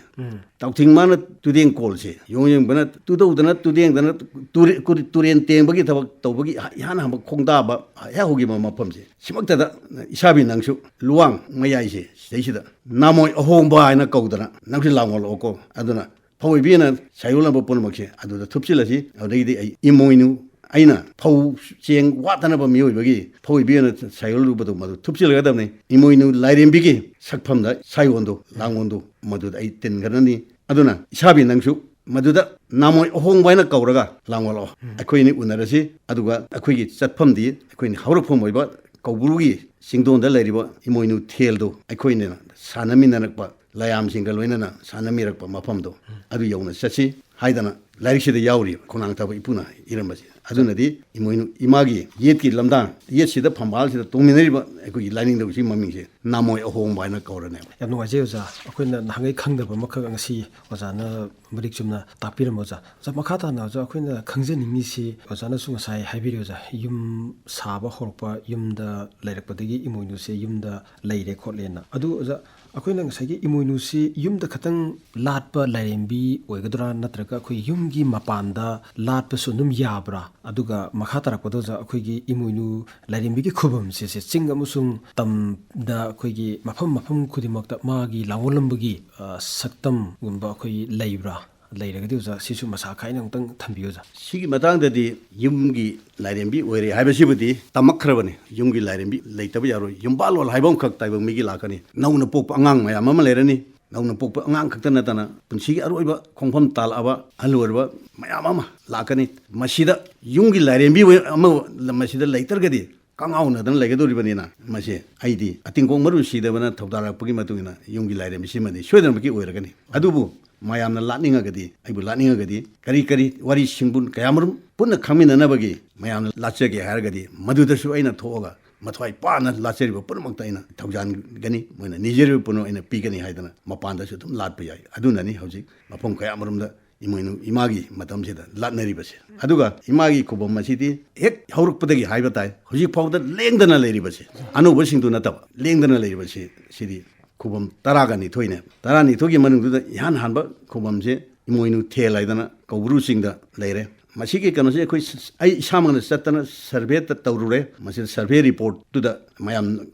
ꯇꯥꯎꯊꯤꯡ ꯃꯥꯅ ꯇꯨꯗꯦꯡ ꯀꯣꯜꯁꯦ, ꯌꯣꯡ ꯌꯦꯡꯕꯅ ꯇꯨꯗꯧꯗꯅ ꯇꯨꯗꯦꯡꯗꯅ ꯇꯨꯔꯦ-, ꯀꯨꯔꯤ-, ꯇꯨꯔꯦꯟ ꯇꯦꯡꯕꯒꯤ ꯊꯕꯛ ꯇꯧꯕꯒꯤ ꯏꯍꯥꯟ ꯍꯥꯟꯕ ꯈꯣꯡꯗꯥꯕ ꯍꯦꯛ ꯍꯧꯈꯤꯕ ꯃꯐꯝꯁꯦ, ꯁꯤꯃꯛꯇꯗ ꯏꯁꯥꯕꯤ ꯅꯪꯁꯨ ꯂꯨꯋꯥꯡ ꯃꯌꯥꯏꯁꯦ ꯁꯤꯗꯩꯁꯤꯗ ꯅꯥꯃꯣꯏ ꯑꯍꯣꯡꯕ ꯍꯥꯏꯅ ꯀꯧꯗꯅ ꯅꯪꯁꯨ ꯂꯥꯡꯑꯣꯜꯂꯛꯑꯣꯀꯣ꯫ ꯑꯗꯨꯅ ꯐꯧꯑꯣꯏꯕꯤꯅ ꯁꯥꯏꯌꯣꯜꯂꯝꯕ ꯄꯨꯝꯅꯃꯛꯁꯦ ꯑꯗꯨꯗ ꯊꯨꯞꯆꯤꯜꯂꯁꯤ꯫ ꯑꯗꯨꯗꯒꯤꯗꯤ ꯑꯩ ꯏꯃꯣꯏꯅꯨ, ꯑꯩꯅ ꯐꯧ ꯆꯦꯡ ꯋꯥꯠꯇꯅꯕ ꯃꯤꯑꯣꯏꯕꯒꯤ ꯐꯧꯑꯣꯏꯕꯤꯅ ꯁꯥꯏꯌꯣꯜꯂꯨꯕꯗꯣ ꯃꯗꯨ ꯊꯨꯞꯆꯤꯜꯂꯒꯗꯕꯅꯤ꯫ ꯏꯃꯣꯏꯅꯨ ꯂꯥꯏꯔꯦꯝꯕꯤꯒꯤ ꯁꯛꯐꯝꯗ ꯁꯥꯏꯌꯣꯟꯗꯣ, ꯂꯥꯡꯑꯣꯟꯗꯣ ꯃꯗꯨꯗ ꯑꯩ ꯇꯤꯟꯈ꯭ꯔꯅꯤ꯫ ꯑꯗꯨꯅ ꯏꯁꯥꯕꯤ ꯅꯪꯁꯨ ꯃꯗꯨꯗ ꯅꯥꯃꯣꯏ ꯑꯍꯣꯡꯕ ꯍꯥꯏꯅ ꯀꯧꯔꯒ ꯂꯥꯡꯑꯣꯜꯂꯛꯑꯣ꯫ ꯑꯩꯈꯣꯏ ꯑꯅꯤ ꯎꯅꯔꯁꯤ꯫ ꯑꯗꯨꯒ ꯑꯩꯈꯣꯏꯒꯤ ꯆꯠꯐꯝꯗꯤ, ꯑꯩꯈꯣꯏꯅ ꯍꯧꯔꯛꯐꯝ ꯑꯣꯏꯕ ꯀꯧꯕ꯭ꯔꯨꯒꯤ ꯆꯤꯡꯗꯣꯟꯗ ꯂꯩꯔꯤꯕ ꯏꯃꯣꯏꯅꯨ ꯊꯦꯜꯗꯣ, ꯑꯩꯈꯣꯏꯅ ꯁꯥꯟꯅꯃꯤꯟꯅꯔꯛꯄ, ꯂꯌꯥꯝꯁꯤꯡꯒ ꯂꯣꯏꯅꯅ ꯁꯥꯟꯅꯃꯤꯔꯛꯄ ꯃꯐꯝꯗꯣ, ꯑꯗꯨ ꯌꯧꯅ ꯆꯠꯁꯤ ꯍꯥꯏꯗꯅ ꯂꯥꯏꯔꯤꯛꯁꯤꯗ ꯌꯥꯎꯔꯤꯕ ꯈꯣꯡꯅꯥꯡ ꯊꯥꯕ ꯏꯄꯨꯅ ꯏꯔꯝꯕꯁꯦ꯫ ꯑꯗꯨꯅꯗꯤ ꯏꯃꯣꯏꯅꯨ ꯏꯃꯥꯒꯤ ꯌꯦꯠꯀꯤ ꯂꯝꯗꯥꯡ, ꯌꯦꯠꯁꯤꯗ ꯐꯝꯕꯥꯜꯁꯤꯗ ꯇꯣꯡꯃꯤꯟꯅꯔꯤꯕ ꯑꯩꯈꯣꯏꯒꯤ ꯂꯥꯏꯅꯤꯡꯊꯧꯁꯤ ꯃꯃꯤꯡꯁꯦ ꯅꯥꯃꯣꯏ ꯑꯍꯣꯡꯕ ꯍꯥꯏꯅ ꯀꯧꯔꯅꯦꯕ꯫ ꯌꯥꯝ ꯅꯨꯡꯉꯥꯏꯖꯩ ꯑꯣꯖꯥ, ꯑꯩꯈꯣꯏꯅ ꯅꯍꯥꯟꯒꯩ ꯈꯪꯗꯕ ꯑꯃꯈꯛ ꯉꯁꯤ ꯑꯣꯖꯥꯅ ꯃꯔꯤꯛ ꯆꯨꯝꯅ ꯇꯥꯛꯄꯤꯔꯝꯕ ꯑꯣꯖꯥ꯫ ꯑꯣꯖꯥ, ꯃꯈꯥ ꯇꯥꯅ ꯑꯣꯖꯥ, ꯑꯩꯈꯣꯏꯅ ꯈꯪꯖꯅꯤꯡꯉꯤꯁꯤ, ꯑꯣꯖꯥꯅꯁꯨ ꯉꯁꯥꯏ ꯍꯥꯏꯕꯤꯔꯦ ꯑꯣꯖꯥ, ꯌꯨꯝ ꯁꯥꯕ ꯍꯧꯔꯛꯄ, ꯌꯨꯝꯗ ꯂꯩꯔꯛꯄꯗꯒꯤ ꯏꯃꯣꯏꯅꯨꯁꯦ ꯌꯨꯝꯗ ꯂꯩꯔꯦ ꯈꯣꯠꯂꯦꯅ꯫ ꯑꯗꯨ ꯑꯣꯖꯥ, ꯑꯩꯈꯣꯏꯅ ꯉꯁꯥꯏꯒꯤ ꯏꯃꯣꯏꯅꯨꯁꯤ ꯌꯨꯝꯗ ꯈꯛꯇꯪ ꯂꯥꯠꯄ ꯂꯥꯏꯔꯦꯝꯕꯤ ꯑꯣꯏꯒꯗ꯭ꯔꯥ, ꯅꯠꯇ꯭ꯔꯒ ꯑꯩꯈꯣꯏ ꯌꯨꯝꯒꯤ ꯃꯄꯥꯟꯗ ꯂꯥꯠꯄꯁꯨ ꯑꯗꯨꯝ ꯌꯥꯕ꯭ꯔꯥ? ꯑꯗꯨꯒ ꯃꯈꯥ ꯇꯥꯔꯛꯄꯗ ꯑꯣꯖꯥ, ꯑꯩꯈꯣꯏꯒꯤ ꯏꯃꯣꯏꯅꯨ ꯂꯥꯏꯔꯦꯝꯕꯤꯒꯤ ꯈꯨꯕꯝꯁꯦ, ꯁꯦ ꯆꯤꯡ ꯑꯃꯁꯨꯡ ꯇꯝꯗ ꯑꯩꯈꯣꯏꯒꯤ ꯃꯐꯝ ꯃꯐꯝ ꯈꯨꯗꯤꯡꯃꯛꯇ ꯃꯥꯒꯤ ꯂꯥꯡꯑꯣꯜꯂꯝꯕꯒꯤ, ꯑ, ꯁꯛꯇꯝꯒꯨꯝꯕ ꯑꯩꯈꯣꯏ ꯂꯩꯕ꯭ꯔꯥ? ꯂꯩꯔꯒꯗꯤ ꯑꯣꯖꯥ, ꯁꯤꯁꯨ ꯃꯁꯥ ꯈꯥꯏꯅ ꯑꯃꯨꯛꯇꯪ ꯊꯝꯕꯤꯌꯨ ꯑꯣꯖꯥ꯫ ꯁꯤꯒꯤ ꯃꯇꯥꯡꯗꯗꯤ ꯌꯨꯝꯒꯤ ꯂꯥꯏꯔꯦꯝꯕꯤ ꯑꯣꯏꯔꯦ ꯍꯥꯏꯕꯁꯤꯕꯨꯗꯤ ꯇꯝꯃꯛꯈ꯭ꯔꯕꯅꯤ꯫ ꯌꯨꯝꯒꯤ ꯂꯥꯏꯔꯦꯝꯕꯤ ꯂꯩꯇꯕ ꯌꯥꯔꯣꯏ꯫ ꯌꯨꯝꯕꯥꯜꯂꯣꯜ ꯍꯥꯏꯕ ꯑꯃꯈꯛ ꯇꯥꯏꯕꯪ ꯃꯤꯒꯤ ꯂꯥꯛꯀꯅꯤ꯫ ꯅꯧꯅ ꯄꯣꯛꯄ ꯑꯉꯥꯡ ꯃꯌꯥꯝ ꯑꯃ ꯂꯩꯔꯅꯤ꯫ ꯅꯧꯅ ꯄꯣꯛꯄ ꯑꯉꯥꯡ ꯈꯛꯇ ꯅꯠꯇꯅ ꯄꯨꯟꯁꯤꯒꯤ ꯑꯔꯣꯏꯕ ꯈꯣꯡꯐꯝ ꯇꯥꯜꯂꯛꯑꯕ ꯑꯍꯜ ꯑꯣꯏꯔꯕ ꯃꯌꯥꯝ ꯑꯃ ꯂꯥꯛꯀꯅꯤ꯫ ꯃꯁꯤꯗ ꯌꯨꯝꯒꯤ ꯂꯥꯏꯔꯦꯝꯕꯤ ꯑꯣꯏ-, ꯑꯃ ꯃꯁꯤꯗ ꯂꯩꯇ꯭ꯔꯒꯗꯤ ꯀꯉꯥꯎꯅꯗꯅ ꯂꯩꯒꯗꯧꯔꯤꯕꯅꯤꯅ, ꯃꯁꯤ ꯑꯩꯗꯤ ꯑꯇꯤꯡꯀꯣꯡ ꯃꯔꯨ ꯁꯤꯗꯕꯅ ꯊꯧꯗꯥꯔꯛꯄꯒꯤ ꯃꯇꯨꯡ ꯏꯟꯅ ꯌꯨꯝꯒꯤ ꯂꯥꯏꯔꯦꯝꯕꯤꯁꯤꯃꯗꯤ ꯁꯣꯏꯗꯅꯃꯛꯀꯤ ꯑꯣꯏꯔꯒꯅꯤ꯫ ꯑꯗꯨꯕꯨ ꯃꯌꯥꯝꯅ ꯂꯥꯠꯅꯤꯡꯉꯒꯗꯤ, ꯑꯩꯕꯨ ꯂꯥꯠꯅꯤꯡꯉꯒꯗꯤ, ꯀꯔꯤ ꯀꯔꯤ ꯋꯥꯔꯤ ꯁꯤꯡꯕꯨꯟ ꯀꯌꯥꯃꯔꯨꯝ ꯄꯨꯟꯅ ꯈꯪꯃꯤꯟꯅꯅꯕꯒꯤ ꯃꯌꯥꯝꯅ ꯂꯥꯠꯆꯒꯦ ꯍꯥꯏꯔꯒꯗꯤ, ꯃꯗꯨꯗꯁꯨ ꯑꯩꯅ ꯊꯣꯛꯑꯒ ꯃꯊ꯭ꯋꯥꯏ ꯄꯥꯅ ꯂꯥꯠꯆꯔꯤꯕ ꯄꯨꯝꯅꯃꯛꯇ ꯑꯩꯅ ꯊꯧꯖꯥꯟꯒꯅꯤ꯫ ꯃꯣꯏꯅ ꯅꯤꯖꯔꯤꯕ ꯄꯨꯝꯅꯃꯛ ꯑꯩꯅ ꯄꯤꯒꯅꯤ ꯍꯥꯏꯗꯅ ꯃꯄꯥꯟꯗꯁꯨ ꯑꯗꯨꯝ ꯂꯥꯠꯄ ꯌꯥꯏ꯫ ꯑꯗꯨꯅꯅꯤ ꯍꯧꯖꯤꯛ ꯃꯐꯝ ꯀꯌꯥꯃꯔꯨꯝꯗ ꯏꯃꯣꯏꯅꯨ ꯏꯃꯥꯒꯤ ꯃꯇꯝꯁꯤꯗ ꯂꯥꯠꯅꯔꯤꯕꯁꯦ꯫ ꯑꯗꯨꯒ ꯏꯃꯥꯒꯤ ꯈꯨꯕꯝ ꯑꯁꯤꯗꯤ ꯍꯦꯛ ꯍꯧꯔꯛꯄꯗꯒꯤ ꯍꯥꯏꯕ ꯇꯥꯏ, ꯍꯧꯖꯤꯛ ꯐꯥꯎꯗ ꯂꯦꯡꯗꯅ ꯂꯩꯔꯤꯕꯁꯦ, ꯑꯅꯧꯕꯁꯤꯡꯗꯨ ꯅꯠꯇꯕ, ꯂꯦꯡꯗꯅ ꯂꯩꯔꯤꯕꯁꯤ, ꯁꯤꯗꯤ ꯈꯨꯕꯝ ꯇꯔꯥꯒ ꯅꯤꯊꯣꯏꯅꯦ꯫ ꯇꯔꯥꯅꯤꯊꯣꯏꯒꯤ ꯃꯅꯨꯡꯗꯨꯗ ꯏꯍꯥꯟ ꯍꯥꯟꯕ ꯈꯨꯕꯝꯁꯦ ꯏꯃꯣꯏꯅꯨ ꯊꯦꯜ ꯍꯥꯏꯗꯅ ꯀꯧꯕ꯭ꯔꯨ ꯆꯤꯡꯗ ꯂꯩꯔꯦ꯫ ꯃꯁꯤꯒꯤ ꯀꯩꯅꯣꯁꯦ ꯑꯩꯈꯣꯏ ꯁ-, ꯑꯩ ꯏꯁꯥꯃꯛꯅ ꯆꯠꯇꯅ ꯁꯔꯚꯦ ꯇ-, ꯇꯧꯔꯨꯔꯦ꯫ ꯃꯁꯤꯗ ꯁꯔꯚꯦ ꯔꯤꯄꯣꯔꯠꯇꯨꯗ ꯃꯌꯥꯝ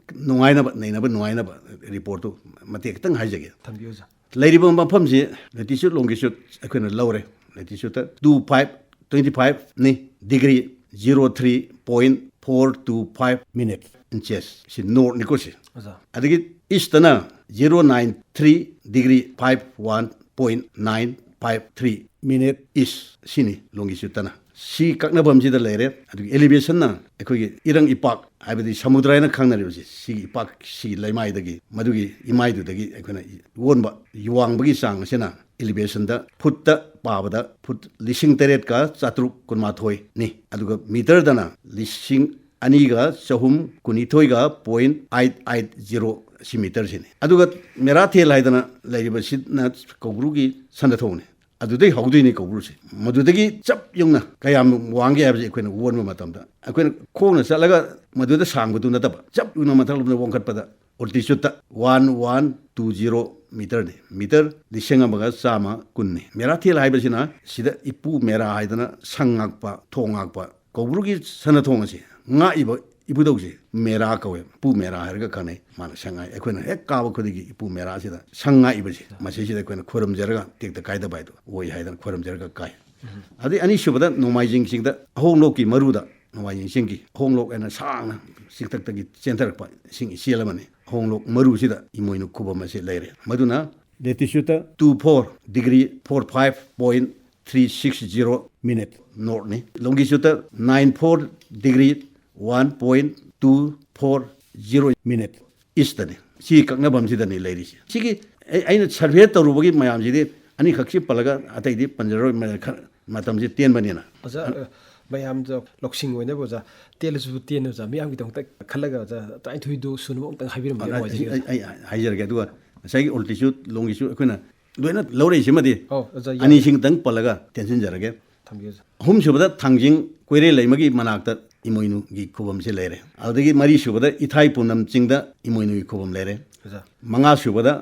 ꯅꯨꯡꯉꯥꯏꯅꯕ, ꯅꯩꯅꯕ ꯅꯨꯡꯉꯥꯏꯅꯕ ꯔꯤꯄꯣꯔꯠꯇꯨ ꯃꯇꯦꯛ ꯈꯤꯇꯪ ꯍꯥꯏꯖꯒꯦ꯫ ꯊꯝꯕꯤꯌꯨ, ꯑꯣꯖꯥ꯫ ꯂꯩꯔꯤꯕ ꯃꯐꯝꯁꯤ latitude longitude ꯑꯩꯈꯣꯏꯅ ꯂꯧꯔꯦ꯫ Latitude ꯇꯨ ꯐꯥꯏꯚ ꯇ꯭ꯋꯦꯟꯇꯤ ꯐꯥꯏꯚꯅꯤ, degree zero three point four two five minute inches. ꯁꯤ ꯅꯣꯔꯠꯅꯤꯀꯣ ꯁꯤ꯫ ꯑꯣꯖꯥ꯫ ꯑꯗꯒꯤ ꯏꯁꯇꯅ zero nine three degree five one point nine five three minute east. ꯁꯤꯅꯤ ꯂꯣꯡꯒꯤꯆꯨꯠꯇꯅ꯫ ꯁꯤ ꯀꯛꯅꯐꯝꯁꯤꯗ ꯂꯩꯔꯦ꯫ ꯑꯗꯨꯒꯤ ꯑꯦꯂꯤꯚꯦꯁꯟꯅ ꯑꯩꯈꯣꯏꯒꯤ ꯏꯔꯪ ꯏꯄꯥꯛ ꯍꯥꯏꯕꯗꯤ ꯁꯃꯨꯗ꯭ꯔ ꯍꯥꯏꯅ ꯈꯪꯅꯔꯤꯕꯁꯤ, ꯁꯤꯒꯤ ꯏꯄꯥꯛ, ꯁꯤꯒꯤ ꯂꯩꯃꯥꯏꯗꯒꯤ, ꯃꯗꯨꯒꯤ ꯏꯃꯥꯏꯗꯨꯗꯒꯤ ꯑꯩꯈꯣꯏꯅ ꯑꯣꯟꯕ ꯋꯥꯡꯕꯒꯤ ꯆꯥꯡ ꯑꯁꯤꯅ ꯑꯦꯂꯤꯚꯦꯁꯟꯗ ꯐꯨꯠꯇ ꯄꯥꯕꯗ ꯐꯨꯠ ꯂꯤꯁꯤꯡ ꯇꯔꯦꯠꯀ ꯆꯥꯇ꯭ꯔꯨꯛ ꯀꯨꯟꯃꯥꯊꯣꯏꯅꯤ꯫ ꯑꯗꯨꯒ ꯃꯤꯇꯔꯗꯅ ꯂꯤꯁꯤꯡ ꯑꯅꯤꯒ ꯆꯍꯨꯝ ꯀꯨꯟꯅꯤꯊꯣꯏꯒ ꯄꯣꯏꯟ ꯑꯩꯠ ꯑꯩꯠ ꯖꯤꯔꯣ ꯁꯤ ꯃꯤꯇꯔꯁꯤꯅꯤ꯫ ꯑꯗꯨꯒ ꯃꯦꯔꯥꯊꯦꯜ ꯍꯥꯏꯗꯅ ꯂꯩꯔꯤꯕꯁꯤꯅ ꯀꯧꯕ꯭ꯔꯨꯒꯤ ꯁꯅꯊꯣꯡꯅꯤ꯫ ꯑꯗꯨꯗꯩ ꯍꯧꯗꯣꯏꯅꯤ ꯀꯧꯕ꯭ꯔꯨꯁꯦ꯫ ꯃꯗꯨꯗꯒꯤ ꯆꯞ ꯌꯨꯡꯅ ꯀꯌꯥꯝ ꯋꯥꯡꯒꯦ ꯍꯥꯏꯕꯁꯦ ꯑꯩꯈꯣꯏꯅ ꯑꯣꯟꯕ ꯃꯇꯝꯗ, ꯑꯩꯈꯣꯏꯅ ꯈꯣꯡꯅ ꯆꯠꯂꯒ ꯃꯗꯨꯗ ꯁꯥꯡꯕꯗꯨ ꯅꯠꯇꯕ, ꯆꯞ ꯌꯨꯡꯅ ꯃꯊꯛꯂꯣꯝꯗ ꯋꯥꯡꯈꯠꯄꯗ ꯑꯣꯜꯇꯤꯆꯨꯠꯇ ꯋꯥꯟ ꯋꯥꯟ ꯇꯨ ꯖꯤꯔꯣ ꯃꯤꯇꯔꯅꯤ꯫ ꯃꯤꯇꯔ ꯂꯤꯁꯤꯡ ꯑꯃꯒ ꯆꯥꯝꯃ ꯀꯨꯟꯅꯤ꯫ ꯃꯦꯔꯥꯊꯦꯜ ꯍꯥꯏꯕꯁꯤꯅ ꯁꯤꯗ ꯏꯄꯨ ꯃꯦꯔꯥ ꯍꯥꯏꯗꯅ ꯁꯪ ꯉꯥꯛꯄ, ꯊꯣꯡ ꯉꯥꯛꯄ, ꯀꯧꯕ꯭ꯔꯨꯒꯤ ꯁꯅꯊꯣꯡ ꯑꯁꯤ ꯉꯥꯛꯏꯕ ꯏꯕꯨꯙꯧꯁꯦ ꯃꯦꯔꯥ ꯀꯧꯋꯦ꯫ ꯏꯄꯨ ꯃꯦꯔꯥ ꯍꯥꯏꯔꯒ ꯈꯪꯅꯩ꯫ ꯃꯥꯅ ꯁꯪ ꯉꯥꯛꯏ꯫ ꯑꯩꯈꯣꯏꯅ ꯍꯦꯛ ꯀꯥꯕ ꯈꯨꯗꯤꯡꯒꯤ ꯏꯄꯨ ꯃꯦꯔꯥꯁꯤꯗ ꯁꯪ ꯉꯥꯛꯏꯕꯁꯦ, ꯃꯁꯤꯁꯤꯗ ꯑꯩꯈꯣꯏꯅ ꯈꯨꯔꯨꯝꯖꯔꯒ ꯇꯦꯛꯇ ꯀꯥꯏꯗꯕ ꯍꯥꯏꯗꯣ ꯑꯣꯏ ꯍꯥꯏꯗꯅ ꯈꯨꯔꯨꯝꯖꯔꯒ ꯀꯥꯏ꯫ ꯑꯗꯩ ꯑꯅꯤꯁꯨꯕꯗ ꯅꯣꯡꯃꯥꯏꯖꯤꯡ ꯆꯤꯡꯗ ꯑꯍꯣꯡꯂꯣꯛꯀꯤ ꯃꯔꯨꯗ, ꯅꯣꯡꯃꯥꯏꯖꯤꯡ ꯆꯤꯡꯒꯤ ꯑꯍꯣꯡꯂꯣꯛ ꯍꯥꯏꯅ ꯁꯥꯡꯅ ꯆꯤꯡꯊꯛꯇꯒꯤ ꯆꯦꯟꯊꯔꯛꯄ ꯏꯁꯤꯡ ꯏꯆꯦꯜ ꯑꯃꯅꯤ꯫ ꯑꯍꯣꯡꯂꯣꯛ ꯃꯔꯨꯁꯤꯗ ꯏꯃꯣꯏꯅꯨ ꯈꯨꯕꯝ ꯑꯁꯤ ꯂꯩꯔꯦ꯫ ꯃꯗꯨꯅ ꯂꯦꯇꯤꯆꯨꯠꯇ two four degree four five point three six zero minute ꯅꯣꯔꯠꯅꯤ꯫ ꯂꯣꯡꯒꯤꯆꯨꯠꯇ nine four degree one point two four zero minute ꯏꯁꯇꯅꯤ꯫ ꯁꯤ ꯀꯛꯅꯐꯝꯁꯤꯗꯅꯤ ꯂꯩꯔꯤꯁꯦ꯫ ꯁꯤꯒꯤ ꯑꯩ-, ꯑꯩꯅ ꯁꯔꯚꯦ ꯇꯧꯔꯨꯕꯒꯤ ꯃꯌꯥꯝꯁꯤꯗꯤ ꯑꯅꯤꯈꯛꯁꯤ ꯄꯜꯂꯒ ꯑꯇꯩꯗꯤ ꯄꯟꯖꯔꯔꯣꯏ, ꯃ-, ꯈ-, ꯃꯇꯝꯁꯤ ꯇꯦꯟꯕꯅꯤꯅ꯫ ꯑꯣꯖꯥ, ꯑ, ꯃꯌꯥꯝꯗ ꯂꯧꯁꯤꯡ ꯑꯣꯏꯅꯕ ꯑꯣꯖꯥ, ꯇꯦꯜꯂꯁꯨ ꯇꯦꯟꯅ ꯑꯣꯖꯥ, ꯃꯤꯌꯥꯝꯒꯤꯗꯃꯛꯇ ꯈꯜꯂꯒ ꯑꯣꯖꯥ, ꯇꯔꯥꯅꯤꯊꯣꯏꯗꯨ ꯁꯨꯅꯕ ꯑꯃꯨꯛꯇꯪ ꯍꯥꯏꯕꯤꯔꯝꯕ ꯑꯩ, ꯅꯨꯡꯉꯥꯏꯖꯒꯅꯤ ꯑꯩ, ꯑꯣꯖꯥ꯫ ꯑꯩ ꯍꯥꯏꯖꯔꯒꯦ꯫ ꯑꯗꯨꯒ ꯉꯁꯥꯏꯒꯤ ꯑꯣꯜꯇꯤꯆꯨꯠ ꯂꯣꯡꯒꯤꯆꯨꯠ ꯑꯩꯈꯣꯏꯅ ꯂꯣꯏꯅ ꯂꯧꯔꯛꯏꯁꯤꯃꯗꯤ ꯑꯧ, ꯑꯣꯖꯥ, ꯌꯥꯅꯤ꯫ ꯑꯅꯤꯁꯤꯡꯇꯪ ꯄꯜꯂꯒ ꯇꯦꯟꯁꯤꯟꯖꯔꯒꯦ꯫ ꯊꯝꯕꯤꯌꯨ, ꯑꯣꯖꯥ꯫ ꯑꯍꯨꯝꯁꯨꯕꯗ ꯊꯥꯡꯖꯤꯡ ꯀꯣꯏꯔꯦꯜ ꯂꯩꯃꯒꯤ ꯃꯅꯥꯛꯇ ꯏꯃꯣꯏꯅꯨꯒꯤ ꯈꯨꯕꯝꯁꯤ ꯂꯩꯔꯦ꯫ ꯑꯗꯨꯗꯒꯤ ꯃꯔꯤꯁꯨꯕꯗ ꯏꯊꯥꯏ ꯄꯨꯅꯝ ꯆꯤꯡꯗ ꯏꯃꯣꯏꯅꯨꯒꯤ ꯈꯨꯕꯝ ꯂꯩꯔꯦ꯫ ꯑꯣꯖꯥ꯫ ꯃꯉꯥꯁꯨꯕꯗ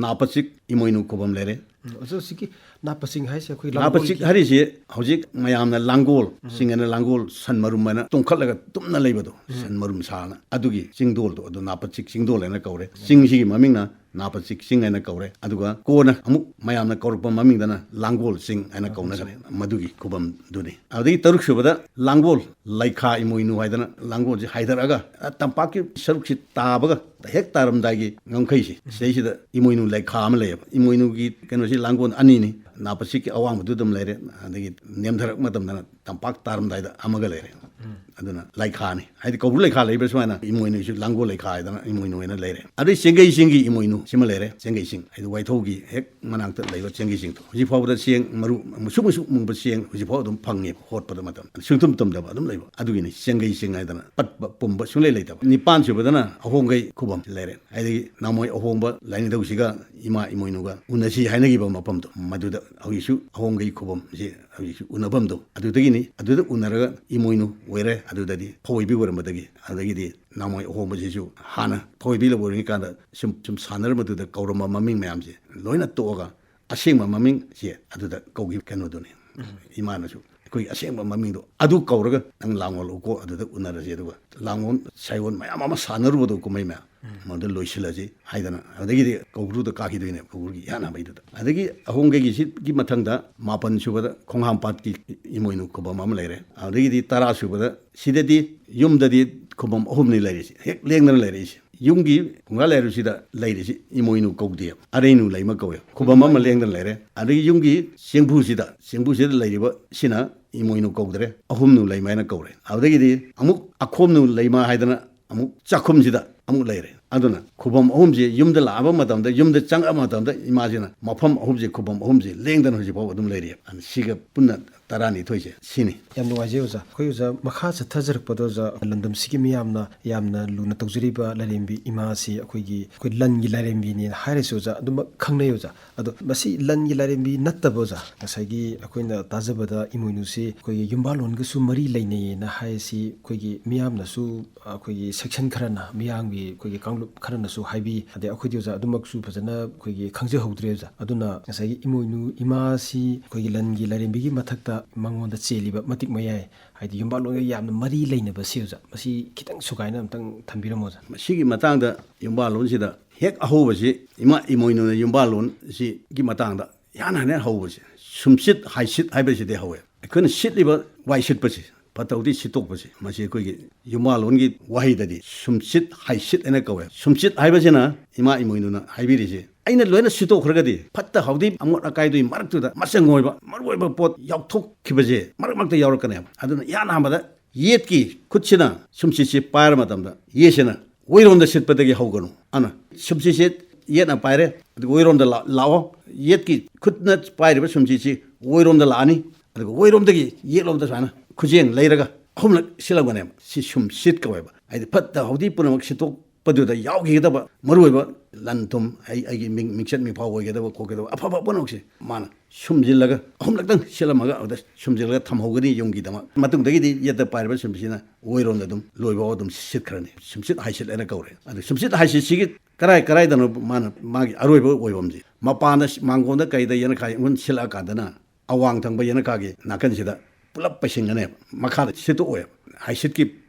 ꯅꯥꯄꯆꯤꯛ ꯏꯃꯣꯏꯅꯨ ꯈꯨꯕꯝ ꯂꯩꯔꯦ꯫ ꯎꯝ, ꯑꯣꯖꯥ, ꯍꯧꯖꯤꯛꯀꯤ ꯅꯥꯄꯆꯤꯡ ꯍꯥꯏꯁꯦ ꯑꯩꯈꯣꯏ ꯅꯥꯄꯆꯤꯛ ꯂꯥꯡꯒꯣꯜꯒꯤ ꯍꯥꯏꯔꯤꯁꯤ ꯍꯧꯖꯤꯛ ꯃꯌꯥꯝꯅ ꯂꯥꯡꯒꯣꯜ, ꯎꯝ, ꯆꯤꯡ ꯍꯥꯏꯅ ꯂꯥꯡꯒꯣꯜ ꯁꯟ ꯃꯔꯨꯝ ꯍꯥꯏꯅ ꯇꯣꯡꯈꯠꯂꯒ ꯇꯨꯝꯅ ꯂꯩꯕꯗꯣ, ꯎꯝ, ꯁꯟ ꯃꯔꯨꯝ ꯁꯥꯅ, ꯑꯗꯨꯒꯤ ꯆꯤꯡꯗꯣꯜꯗꯣ, ꯑꯗꯨ ꯅꯥꯄꯆꯤꯛ ꯆꯤꯡꯗꯣꯜ ꯍꯥꯏꯅ ꯀꯧꯔꯦ꯫ ꯎꯝ꯫ ꯆꯤꯡꯁꯤꯒꯤ ꯃꯃꯤꯡꯅ ꯅꯥꯄꯆꯤꯛ ꯆꯤꯡ ꯍꯥꯏꯅ ꯀꯧꯔꯦ꯫ ꯑꯗꯨꯒ ꯀꯣꯟꯅ ꯑꯃꯨꯛ ꯃꯌꯥꯝꯅ ꯀꯧꯔꯛꯄ ꯃꯃꯤꯡꯗꯅ ꯂꯥꯡꯒꯣꯜ ꯆꯤꯡ ꯍꯥꯏꯅ ꯂꯥꯡꯒꯣꯜ ꯀꯧꯅꯈ꯭ꯔꯦ꯫ ꯆꯤꯡ꯫ ꯃꯗꯨꯒꯤ ꯈꯨꯕꯝꯗꯨꯅꯤ꯫ ꯑꯗꯨꯗꯒꯤ ꯇꯔꯨꯛ ꯁꯨꯕꯗ ꯂꯥꯡꯒꯣꯜ ꯂꯩꯈꯥ ꯏꯃꯣꯏꯅꯨ ꯍꯥꯏꯗꯅ ꯂꯥꯡꯒꯣꯜꯁꯤ ꯍꯥꯏꯊꯔꯛꯑꯒ, ꯑ, ꯇꯝꯄꯥꯛꯀꯤ ꯁꯔꯨꯛꯁꯤ ꯇꯥꯕꯒ ꯍꯦꯛ ꯇꯥꯔꯝꯗꯥꯏꯒꯤ ꯉꯝꯈꯩꯁꯤ, ꯁꯤꯗꯩꯁꯤꯗ ꯏꯃꯣꯏꯅꯨ ꯂꯩꯈꯥ ꯑꯃ ꯂꯩꯌꯦꯕ꯫ ꯏꯃꯣꯏꯅꯨꯒꯤ ꯀꯩꯅꯣꯁꯤ ꯂꯥꯡꯒꯣꯜ ꯑꯅꯤꯅꯤ꯫ ꯅꯥꯄꯆꯤꯛꯀꯤ ꯑꯋꯥꯡꯕꯗꯨꯗ ꯑꯃ ꯂꯩꯔꯦ, ꯑꯗꯒꯤ ꯅꯦꯝꯊꯔꯛꯄ ꯃꯇꯝꯗꯅ ꯇꯝꯄꯥꯛ ꯇꯥꯔꯝꯗꯥꯏꯗ ꯑꯃꯒ ꯂꯩꯔꯦ꯫ ꯎꯝ꯫ ꯑꯗꯨꯅ ꯂꯩꯈꯥꯅꯤ꯫ ꯍꯥꯏꯗꯤ ꯀꯧꯕ꯭ꯔꯨ ꯂꯩꯈꯥ ꯂꯩꯕ ꯁꯨꯃꯥꯏꯅ ꯏꯃꯣꯏꯅꯨꯁꯨ ꯂꯥꯡꯒꯣꯜ ꯂꯩꯈꯥ ꯍꯥꯏꯗꯅ ꯏꯃꯣꯏꯅꯨ ꯑꯣꯏꯅ ꯂꯩꯔꯦ꯫ ꯑꯗꯩ ꯆꯦꯡꯒꯩ ꯆꯤꯡꯒꯤ ꯏꯃꯣꯏꯅꯨ ꯁꯤꯃ ꯂꯩꯔꯦ꯫ ꯆꯦꯡꯒꯩ ꯆꯤꯡ ꯍꯥꯏꯗꯤ ꯋꯥꯏꯊꯧꯒꯤ ꯍꯦꯛ ꯃꯅꯥꯛꯇ ꯂꯩꯕ ꯆꯦꯡꯒꯩ ꯆꯤꯡꯗꯣ꯫ ꯍꯧꯖꯤꯛ ꯐꯥꯎꯕꯗ ꯆꯦꯡ ꯃꯔꯨ ꯃꯨꯁꯨꯛ ꯃꯨꯁꯨꯛ ꯃꯨꯕ ꯆꯦꯡ ꯍꯧꯖꯤꯛ ꯐꯥꯎ ꯑꯗꯨꯝ ꯐꯪꯉꯦꯕ, ꯍꯣꯠꯄꯗ ꯃꯇꯝ꯫ ꯁꯨꯡꯇꯨꯝ ꯇꯨꯝꯗꯕ ꯑꯗꯨꯝ ꯂꯩꯕ꯫ ꯑꯗꯨꯒꯤꯅꯤ ꯆꯦꯡꯒꯩ ꯆꯤꯡ ꯍꯥꯏꯗꯅ ꯄꯠꯄ ꯄꯨꯝꯕ ꯁꯨꯡꯂꯩ ꯂꯩꯇꯕ꯫ ꯅꯤꯄꯥꯟ ꯁꯨꯕꯗꯅ ꯑꯍꯣꯡꯒꯩ ꯈꯨꯕꯝ ꯂꯩꯔꯦ꯫ ꯍꯥꯏꯗꯤ ꯅꯥꯃꯣꯏ ꯑꯍꯣꯡꯕ ꯂꯥꯏꯅꯤꯡꯊꯧꯁꯤꯒ ꯏꯃꯥ ꯏꯃꯣꯏꯅꯨꯒ ꯎꯅꯁꯤ ꯍꯥꯏꯅꯈꯤꯕ ꯃꯐꯝꯗꯣ, ꯃꯗꯨꯗ ꯍꯧꯖꯤꯛꯁꯨ ꯑꯍꯣꯡꯒꯩ ꯈꯨꯕꯝꯁꯤ ꯍꯧꯖꯤꯛꯁꯨ ꯎꯅꯐꯝꯗꯣ ꯑꯗꯨꯗꯒꯤꯅꯤ꯫ ꯑꯗꯨꯗ ꯎꯅꯔꯒ ꯏꯃꯣꯏꯅꯨ ꯑꯣꯏꯔꯦ꯫ ꯑꯗꯨꯗꯗꯤ ꯐꯧꯑꯣꯏꯕꯤ ꯑꯣꯏꯔꯝꯕꯗꯒꯤ, ꯑꯗꯒꯤꯗꯤ ꯅꯥꯃꯣꯏ ꯑꯍꯣꯡꯕꯁꯤꯁꯨ ꯍꯥꯟꯅ ꯐꯧꯑꯣꯏꯕꯤ ꯂꯧꯕ ꯑꯣꯏꯔꯤꯉꯩ ꯀꯥꯟꯗ ꯁꯨꯝ, ꯁꯨꯝ ꯁꯥꯟꯅꯔ ꯃꯗꯨꯗ ꯀꯧꯔꯝꯕ ꯃꯃꯤꯡ ꯃꯌꯥꯝꯁꯦ ꯂꯣꯏꯅ ꯇꯣꯛꯑꯒ ꯑꯁꯦꯡꯕ ꯃꯃꯤꯡꯁꯦ ꯑꯗꯨꯗ ꯀꯧꯈꯤꯕ ꯀꯩꯅꯣꯗꯨꯅꯤ꯫ ꯎꯝ꯫ ꯏꯃꯥꯅꯁꯨ ꯑꯩꯈꯣꯏꯒꯤ ꯑꯁꯦꯡꯕ ꯃꯃꯤꯡꯗꯣ ꯑꯗꯨ ꯀꯧꯔꯒ ꯅꯪ ꯂꯥꯡꯒꯣꯜ ꯂꯥꯛꯎꯀꯣ, ꯑꯗꯨꯗ ꯎꯅꯔꯁꯤ, ꯑꯗꯨꯒ ꯂꯥꯡꯒꯣꯜ ꯁꯥꯏꯑꯣꯟ ꯃꯌꯥꯝ ꯑꯃ ꯁꯥꯟꯅꯔꯨꯕꯗꯣ ꯀꯨꯝꯍꯩ ꯃꯌꯥꯝ, ꯎꯝ, ꯃꯗꯨ ꯂꯣꯏꯁꯤꯜꯂꯁꯤ ꯍꯥꯏꯗꯅ ꯑꯗꯒꯤꯗꯤ ꯀꯧꯕ꯭ꯔꯨꯗ ꯀꯥꯈꯤꯗꯣꯏꯅꯦꯕ, ꯀꯧꯕ꯭ꯔꯨꯒꯤ ꯏꯍꯥꯟ ꯍꯥꯟꯕꯩꯗꯨꯗ꯫ ꯑꯗꯒꯤ ꯑꯍꯣꯡꯒꯩꯒꯤ ꯁꯤꯒꯤ ꯃꯊꯪꯗ ꯃꯥꯄꯟ ꯁꯨꯕꯗ ꯈꯣꯡꯍꯥꯝꯄꯥꯠꯀꯤ ꯏꯃꯣꯏꯅꯨ ꯈꯨꯕꯝ ꯑꯃ ꯂꯩꯔꯦ꯫ ꯑꯗꯒꯤꯗꯤ ꯇꯔꯥ ꯁꯨꯕꯗ ꯁꯤꯗꯗꯤ ꯌꯨꯝꯗꯗꯤ ꯈꯨꯕꯝ ꯑꯍꯨꯝꯅꯤ ꯂꯩꯔꯤꯁꯤ, ꯍꯦꯛ ꯂꯦꯡꯗꯅ ꯂꯩꯔꯛꯏꯁꯤ꯫ ꯌꯨꯝꯒꯤ ꯐꯨꯡꯒꯥ ꯂꯩꯔꯨꯁꯤꯗ ꯂꯩꯔꯤꯁꯤ ꯏꯃꯣꯏꯅꯨ ꯀꯧꯗꯦꯕ, ꯑꯔꯩꯅꯨ ꯂꯩꯃ ꯀꯧꯋꯦ꯫ ꯈꯨꯕꯝ ꯑꯃ ꯂꯦꯡꯗꯅ ꯂꯩꯔꯦ꯫ ꯑꯗꯒꯤ ꯌꯨꯝꯒꯤ ꯆꯦꯡꯐꯨꯁꯤꯗ, ꯆꯦꯡꯐꯨꯁꯤꯗ ꯂꯩꯔꯤꯕ ꯁꯤꯅ ꯏꯃꯣꯏꯅꯨ ꯀꯧꯗ꯭ꯔꯦ, ꯑꯍꯨꯝꯅꯨ ꯂꯩꯃ ꯍꯥꯏꯅ ꯀꯧꯔꯦ꯫ ꯑꯗꯨꯗꯒꯤꯗꯤ ꯑꯃꯨꯛ ꯑꯈꯣꯝꯅꯨ ꯂꯩꯃ ꯍꯥꯏꯗꯅ ꯑꯃꯨꯛ ꯆꯥꯛꯈꯨꯝꯁꯤꯗ ꯑꯃꯨꯛ ꯂꯩꯔꯦ꯫ ꯑꯗꯨꯅ ꯈꯨꯕꯝ ꯑꯍꯨꯝꯁꯤ ꯌꯨꯝꯗ ꯂꯥꯛꯑꯕ ꯃꯇꯝꯗ, ꯌꯨꯝꯗ ꯆꯪꯉꯛꯑꯕ ꯃꯇꯝꯗ ꯏꯃꯥꯁꯤꯅ ꯃꯐꯝ ꯑꯍꯨꯝꯁꯤ, ꯈꯨꯕꯝ ꯑꯍꯨꯝꯁꯤ ꯂꯦꯡꯗꯅ ꯍꯧꯖꯤꯛ ꯐꯥꯎꯕ ꯑꯗꯨꯝ ꯂꯩꯔꯤ꯫ ꯑꯗꯨꯅ ꯁꯤꯒ ꯄꯨꯟꯅ ꯇꯔꯥꯅꯤꯊꯣꯏꯁꯦ ꯁꯤꯅꯤ꯫ ꯌꯥꯝ ꯅꯨꯡꯉꯥꯏꯖꯩ ꯑꯣꯖꯥ꯫ ꯑꯩꯈꯣꯏ ꯑꯣꯖꯥ ꯃꯈꯥ ꯆꯠꯊꯖꯔꯛꯄꯗ ꯑꯣꯖꯥ, ꯂꯝꯗꯝꯁꯤꯒꯤ ꯃꯤꯌꯥꯝꯅ ꯌꯥꯝꯅ ꯂꯨꯅ ꯇꯧꯖꯔꯤꯕ ꯂꯥꯏꯔꯦꯝꯕꯤ ꯏꯃꯥꯁꯤ ꯑꯩꯈꯣꯏꯒꯤ, ꯑꯩꯈꯣꯏ ꯂꯟꯒꯤ ꯂꯥꯏꯔꯦꯝꯕꯤꯅꯦꯅ ꯍꯥꯏꯔꯁꯨ ꯑꯣꯖꯥ, ꯑꯗꯨꯃꯛ ꯈꯪꯅꯩ ꯑꯣꯖꯥ꯫ ꯑꯗꯣ ꯃꯁꯤ ꯂꯟꯒꯤ ꯂꯥꯏꯔꯦꯝꯕꯤ ꯅꯠꯇꯕ ꯑꯣꯖꯥ, ꯉꯁꯥꯏꯒꯤ ꯑꯩꯈꯣꯏꯅ ꯇꯥꯖꯕꯗ ꯏꯃꯣꯏꯅꯨꯁꯤ ꯑꯩꯈꯣꯏꯒꯤ ꯌꯨꯝꯕꯥꯜꯂꯣꯟꯒꯁꯨ ꯃꯔꯤ ꯂꯩꯅꯩꯌꯦꯅ ꯍꯥꯏꯁꯤ ꯑꯩꯈꯣꯏꯒꯤ ꯃꯤꯌꯥꯝꯅꯁꯨ, ꯑꯩꯈꯣꯏꯒꯤ ꯁꯦꯛꯁꯟ ꯈꯔꯅ, ꯃꯤꯌꯥꯝꯒꯤ ꯑꯩꯈꯣꯏꯒꯤ ꯀꯥꯡꯂꯨꯞ ꯈꯔꯅꯁꯨ ꯍꯥꯏꯕꯤ꯫ ꯑꯗꯩ ꯑꯩꯈꯣꯏꯗꯤ ꯑꯣꯖꯥ ꯑꯗꯨꯃꯛꯁꯨ ꯐꯖꯅ ꯑꯩꯈꯣꯏꯒꯤ ꯈꯪꯖꯍꯧꯗ꯭ꯔꯦ ꯑꯣꯖꯥ꯫ ꯑꯗꯨꯅ ꯉꯁꯥꯏꯒꯤ ꯏꯃꯣꯏꯅꯨ ꯏꯃꯥꯁꯤ ꯑꯩꯈꯣꯏꯒꯤ ꯂꯟꯒꯤ ꯂꯥꯏꯔꯦꯝꯕꯤꯒꯤ ꯃꯊꯛꯇ ꯃꯉꯣꯟꯗ ꯆꯦꯜꯂꯤꯕ ꯃꯇꯤꯛ ꯃꯌꯥꯏ, ꯍꯥꯏꯗꯤ ꯌꯨꯝꯕꯥꯜꯂꯣꯟꯒ ꯌꯥꯝꯅ ꯃꯔꯤ ꯂꯩꯅꯕꯁꯤ ꯑꯣꯖꯥ, ꯃꯁꯤ ꯈꯤꯇꯪ ꯁꯨꯒꯥꯏꯅ ꯑꯝꯇꯪ ꯊꯝꯕꯤꯔꯝꯃꯣ ꯑꯣꯖꯥ꯫ ꯃꯁꯤꯒꯤ ꯃꯇꯥꯡꯗ ꯌꯨꯝꯕꯥꯜꯂꯣꯟꯁꯤꯗ ꯍꯦꯛ ꯑꯍꯧꯕꯁꯤ ꯏꯃꯥ ꯏꯃꯣꯏꯅꯨꯅ ꯌꯨꯝꯕꯥꯜꯂꯣꯟꯁꯤꯒꯤ ꯃꯇꯥꯡꯗ ꯏꯍꯥꯟ ꯍꯥꯟꯅ ꯍꯧꯕꯁꯦ ꯁꯨꯝꯁꯤꯠ ꯍꯥꯏꯁꯤꯠ ꯍꯥꯏꯕꯁꯤꯗꯤ ꯍꯧꯋꯦ꯫ ꯑꯩꯈꯣꯏꯅ ꯁꯤꯠꯂꯤꯕ ꯋꯥꯏ ꯁꯤꯠꯄꯁꯦ, ꯐꯠꯇ ꯍꯥꯎꯗꯤ ꯁꯤꯠꯇꯣꯛꯄꯁꯦ, ꯃꯁꯤ ꯑꯩꯈꯣꯏꯒꯤ ꯌꯨꯝꯕꯥꯜꯂꯣꯟꯒꯤ ꯋꯥꯍꯩꯗꯗꯤ ꯁꯨꯝꯁꯤꯠ ꯍꯥꯏꯁꯤꯠ ꯍꯥꯏꯅ ꯀꯧꯋꯦ꯫ ꯁꯨꯝꯁꯤꯠ ꯍꯥꯏꯕꯁꯤꯅ ꯏꯃꯥ ꯏꯃꯣꯏꯅꯨꯅ ꯍꯥꯏꯕꯤꯔꯤꯁꯦ, "ꯑꯩꯅ ꯂꯣꯏꯅ ꯁꯤꯠꯇꯣꯛꯈ꯭ꯔꯒꯗꯤ ꯐꯠꯇ ꯍꯥꯎꯗꯤ ꯑꯃꯣꯠ ꯑꯀꯥꯏꯗꯨꯒꯤ ꯃꯔꯛꯇꯨꯗ ꯃꯆꯪ ꯑꯣꯏꯕ ꯃꯔꯨ ꯑꯣꯏꯕ ꯄꯣꯠ ꯌꯥꯎꯊꯣꯛꯈꯤꯕꯁꯦ ꯃꯔꯛ ꯃꯔꯛꯇ ꯌꯥꯎꯔꯛꯀꯅꯦꯕ꯫ ꯑꯗꯨꯅ ꯏꯍꯥꯟ ꯑꯍꯥꯟꯕꯗ ꯌꯦꯠꯀꯤ ꯈꯨꯠꯁꯤꯅ ꯁꯨꯝꯁꯤꯠꯁꯤ ꯄꯥꯏꯔ ꯃꯇꯝꯗ ꯌꯦꯠꯁꯤꯅ ꯑꯣꯏꯔꯣꯝꯗ ꯁꯤꯠꯄꯗꯒꯤ ꯍꯧꯒꯅꯨ꯫ ꯑꯅ ꯁꯨꯝꯁꯤꯠꯁꯤ ꯌꯦꯠꯅ ꯄꯥꯏꯔꯦ, ꯑꯗꯨꯒ ꯑꯣꯏꯔꯣꯝꯗ ꯂꯥ-, ꯂꯥꯛꯑꯣ꯫ ꯌꯦꯠꯀꯤ ꯈꯨꯠꯅ ꯄꯥꯏꯔꯤꯕ ꯁꯨꯝꯁꯤꯠꯁꯤ ꯑꯣꯏꯔꯣꯝꯗ ꯂꯥꯛꯑꯅꯤ, ꯑꯗꯨꯒ ꯑꯣꯏꯔꯣꯝꯗꯒꯤ ꯌꯦꯠꯂꯣꯝꯗ ꯁꯨꯃꯥꯏꯅ ꯈꯨꯖꯦꯡ ꯂꯩꯔꯒ ꯑꯍꯨꯝꯂꯛ ꯁꯤꯠꯂꯝꯒꯅꯦꯕ꯫ ꯁꯤ ꯁꯨꯝꯁꯤꯠ ꯀꯧꯋꯦꯕ꯫ ꯍꯥꯏꯗꯤ ꯐꯠꯇ ꯍꯥꯎꯗꯤ ꯄꯨꯝꯅꯃꯛ ꯁꯤꯠꯇꯣꯛꯄꯗꯨꯗ ꯌꯥꯎꯈꯤꯒꯗꯕ ꯃꯔꯨꯑꯣꯏꯕ ꯂꯟ ꯊꯨꯝ, ꯑꯩ, ꯑꯩꯒꯤ ꯃꯤꯡ, ꯃꯤꯡꯆꯠ ꯃꯤꯐꯥꯎ ꯑꯣꯏꯒꯗꯕ ꯈꯣꯠꯀꯗꯕ ꯑꯐꯕ ꯄꯨꯝꯅꯃꯛꯁꯦ ꯃꯥꯅ ꯁꯨꯝꯖꯤꯜꯂꯒ ꯑꯍꯨꯝꯂꯛꯇꯪ ꯁꯤꯠꯂꯝꯃꯒ ꯑꯗꯨꯗ ꯁꯨꯝꯖꯤꯜꯂꯒ ꯊꯝꯍꯧꯒꯅꯤ ꯌꯨꯝꯒꯤꯗꯃꯛ꯫ ꯃꯇꯨꯡꯗꯒꯤꯗꯤ ꯌꯦꯠꯇ ꯄꯥꯏꯔꯤꯕ ꯁꯨꯝꯁꯤꯅ ꯑꯣꯏꯔꯣꯝꯗ ꯑꯗꯨꯝ ꯂꯣꯏꯕ ꯑꯗꯨꯝ ꯁꯤꯠꯈ꯭ꯔꯅꯤ꯫ ꯁꯨꯝꯁꯤꯠ ꯍꯥꯏꯁꯤꯠ ꯍꯥꯏꯅ ꯀꯧꯔꯦ꯫ ꯑꯗꯨ ꯁꯨꯝꯁꯤꯠ ꯍꯥꯏꯁꯤꯠꯁꯤꯒꯤ ꯀꯔꯥꯏ ꯀꯔꯥꯏꯗꯅꯣ ꯃꯥꯅ ꯃꯥꯒꯤ ꯑꯔꯣꯏꯕ ꯑꯣꯏꯐꯝꯁꯦ? ꯃꯄꯥꯟꯗ ꯃꯥꯡꯒꯣꯟꯗ ꯀꯩꯗ ꯌꯦꯅꯈꯥ ꯌꯦꯡꯉꯨꯟ ꯁꯤꯠꯂꯛꯑꯀꯥꯟꯗꯅ ꯑꯋꯥꯡ ꯊꯪꯕ ꯌꯦꯅꯈꯥꯒꯤ ꯅꯥꯀꯟꯁꯤꯗ ꯄꯨꯂꯞ ꯄꯩꯁꯤꯟꯒꯅꯦꯕ꯫ ꯃꯈꯥꯗ ꯁꯤꯠꯇꯣꯛꯑꯣꯏꯕ꯫ ꯍꯥꯏꯁꯤꯠꯀꯤ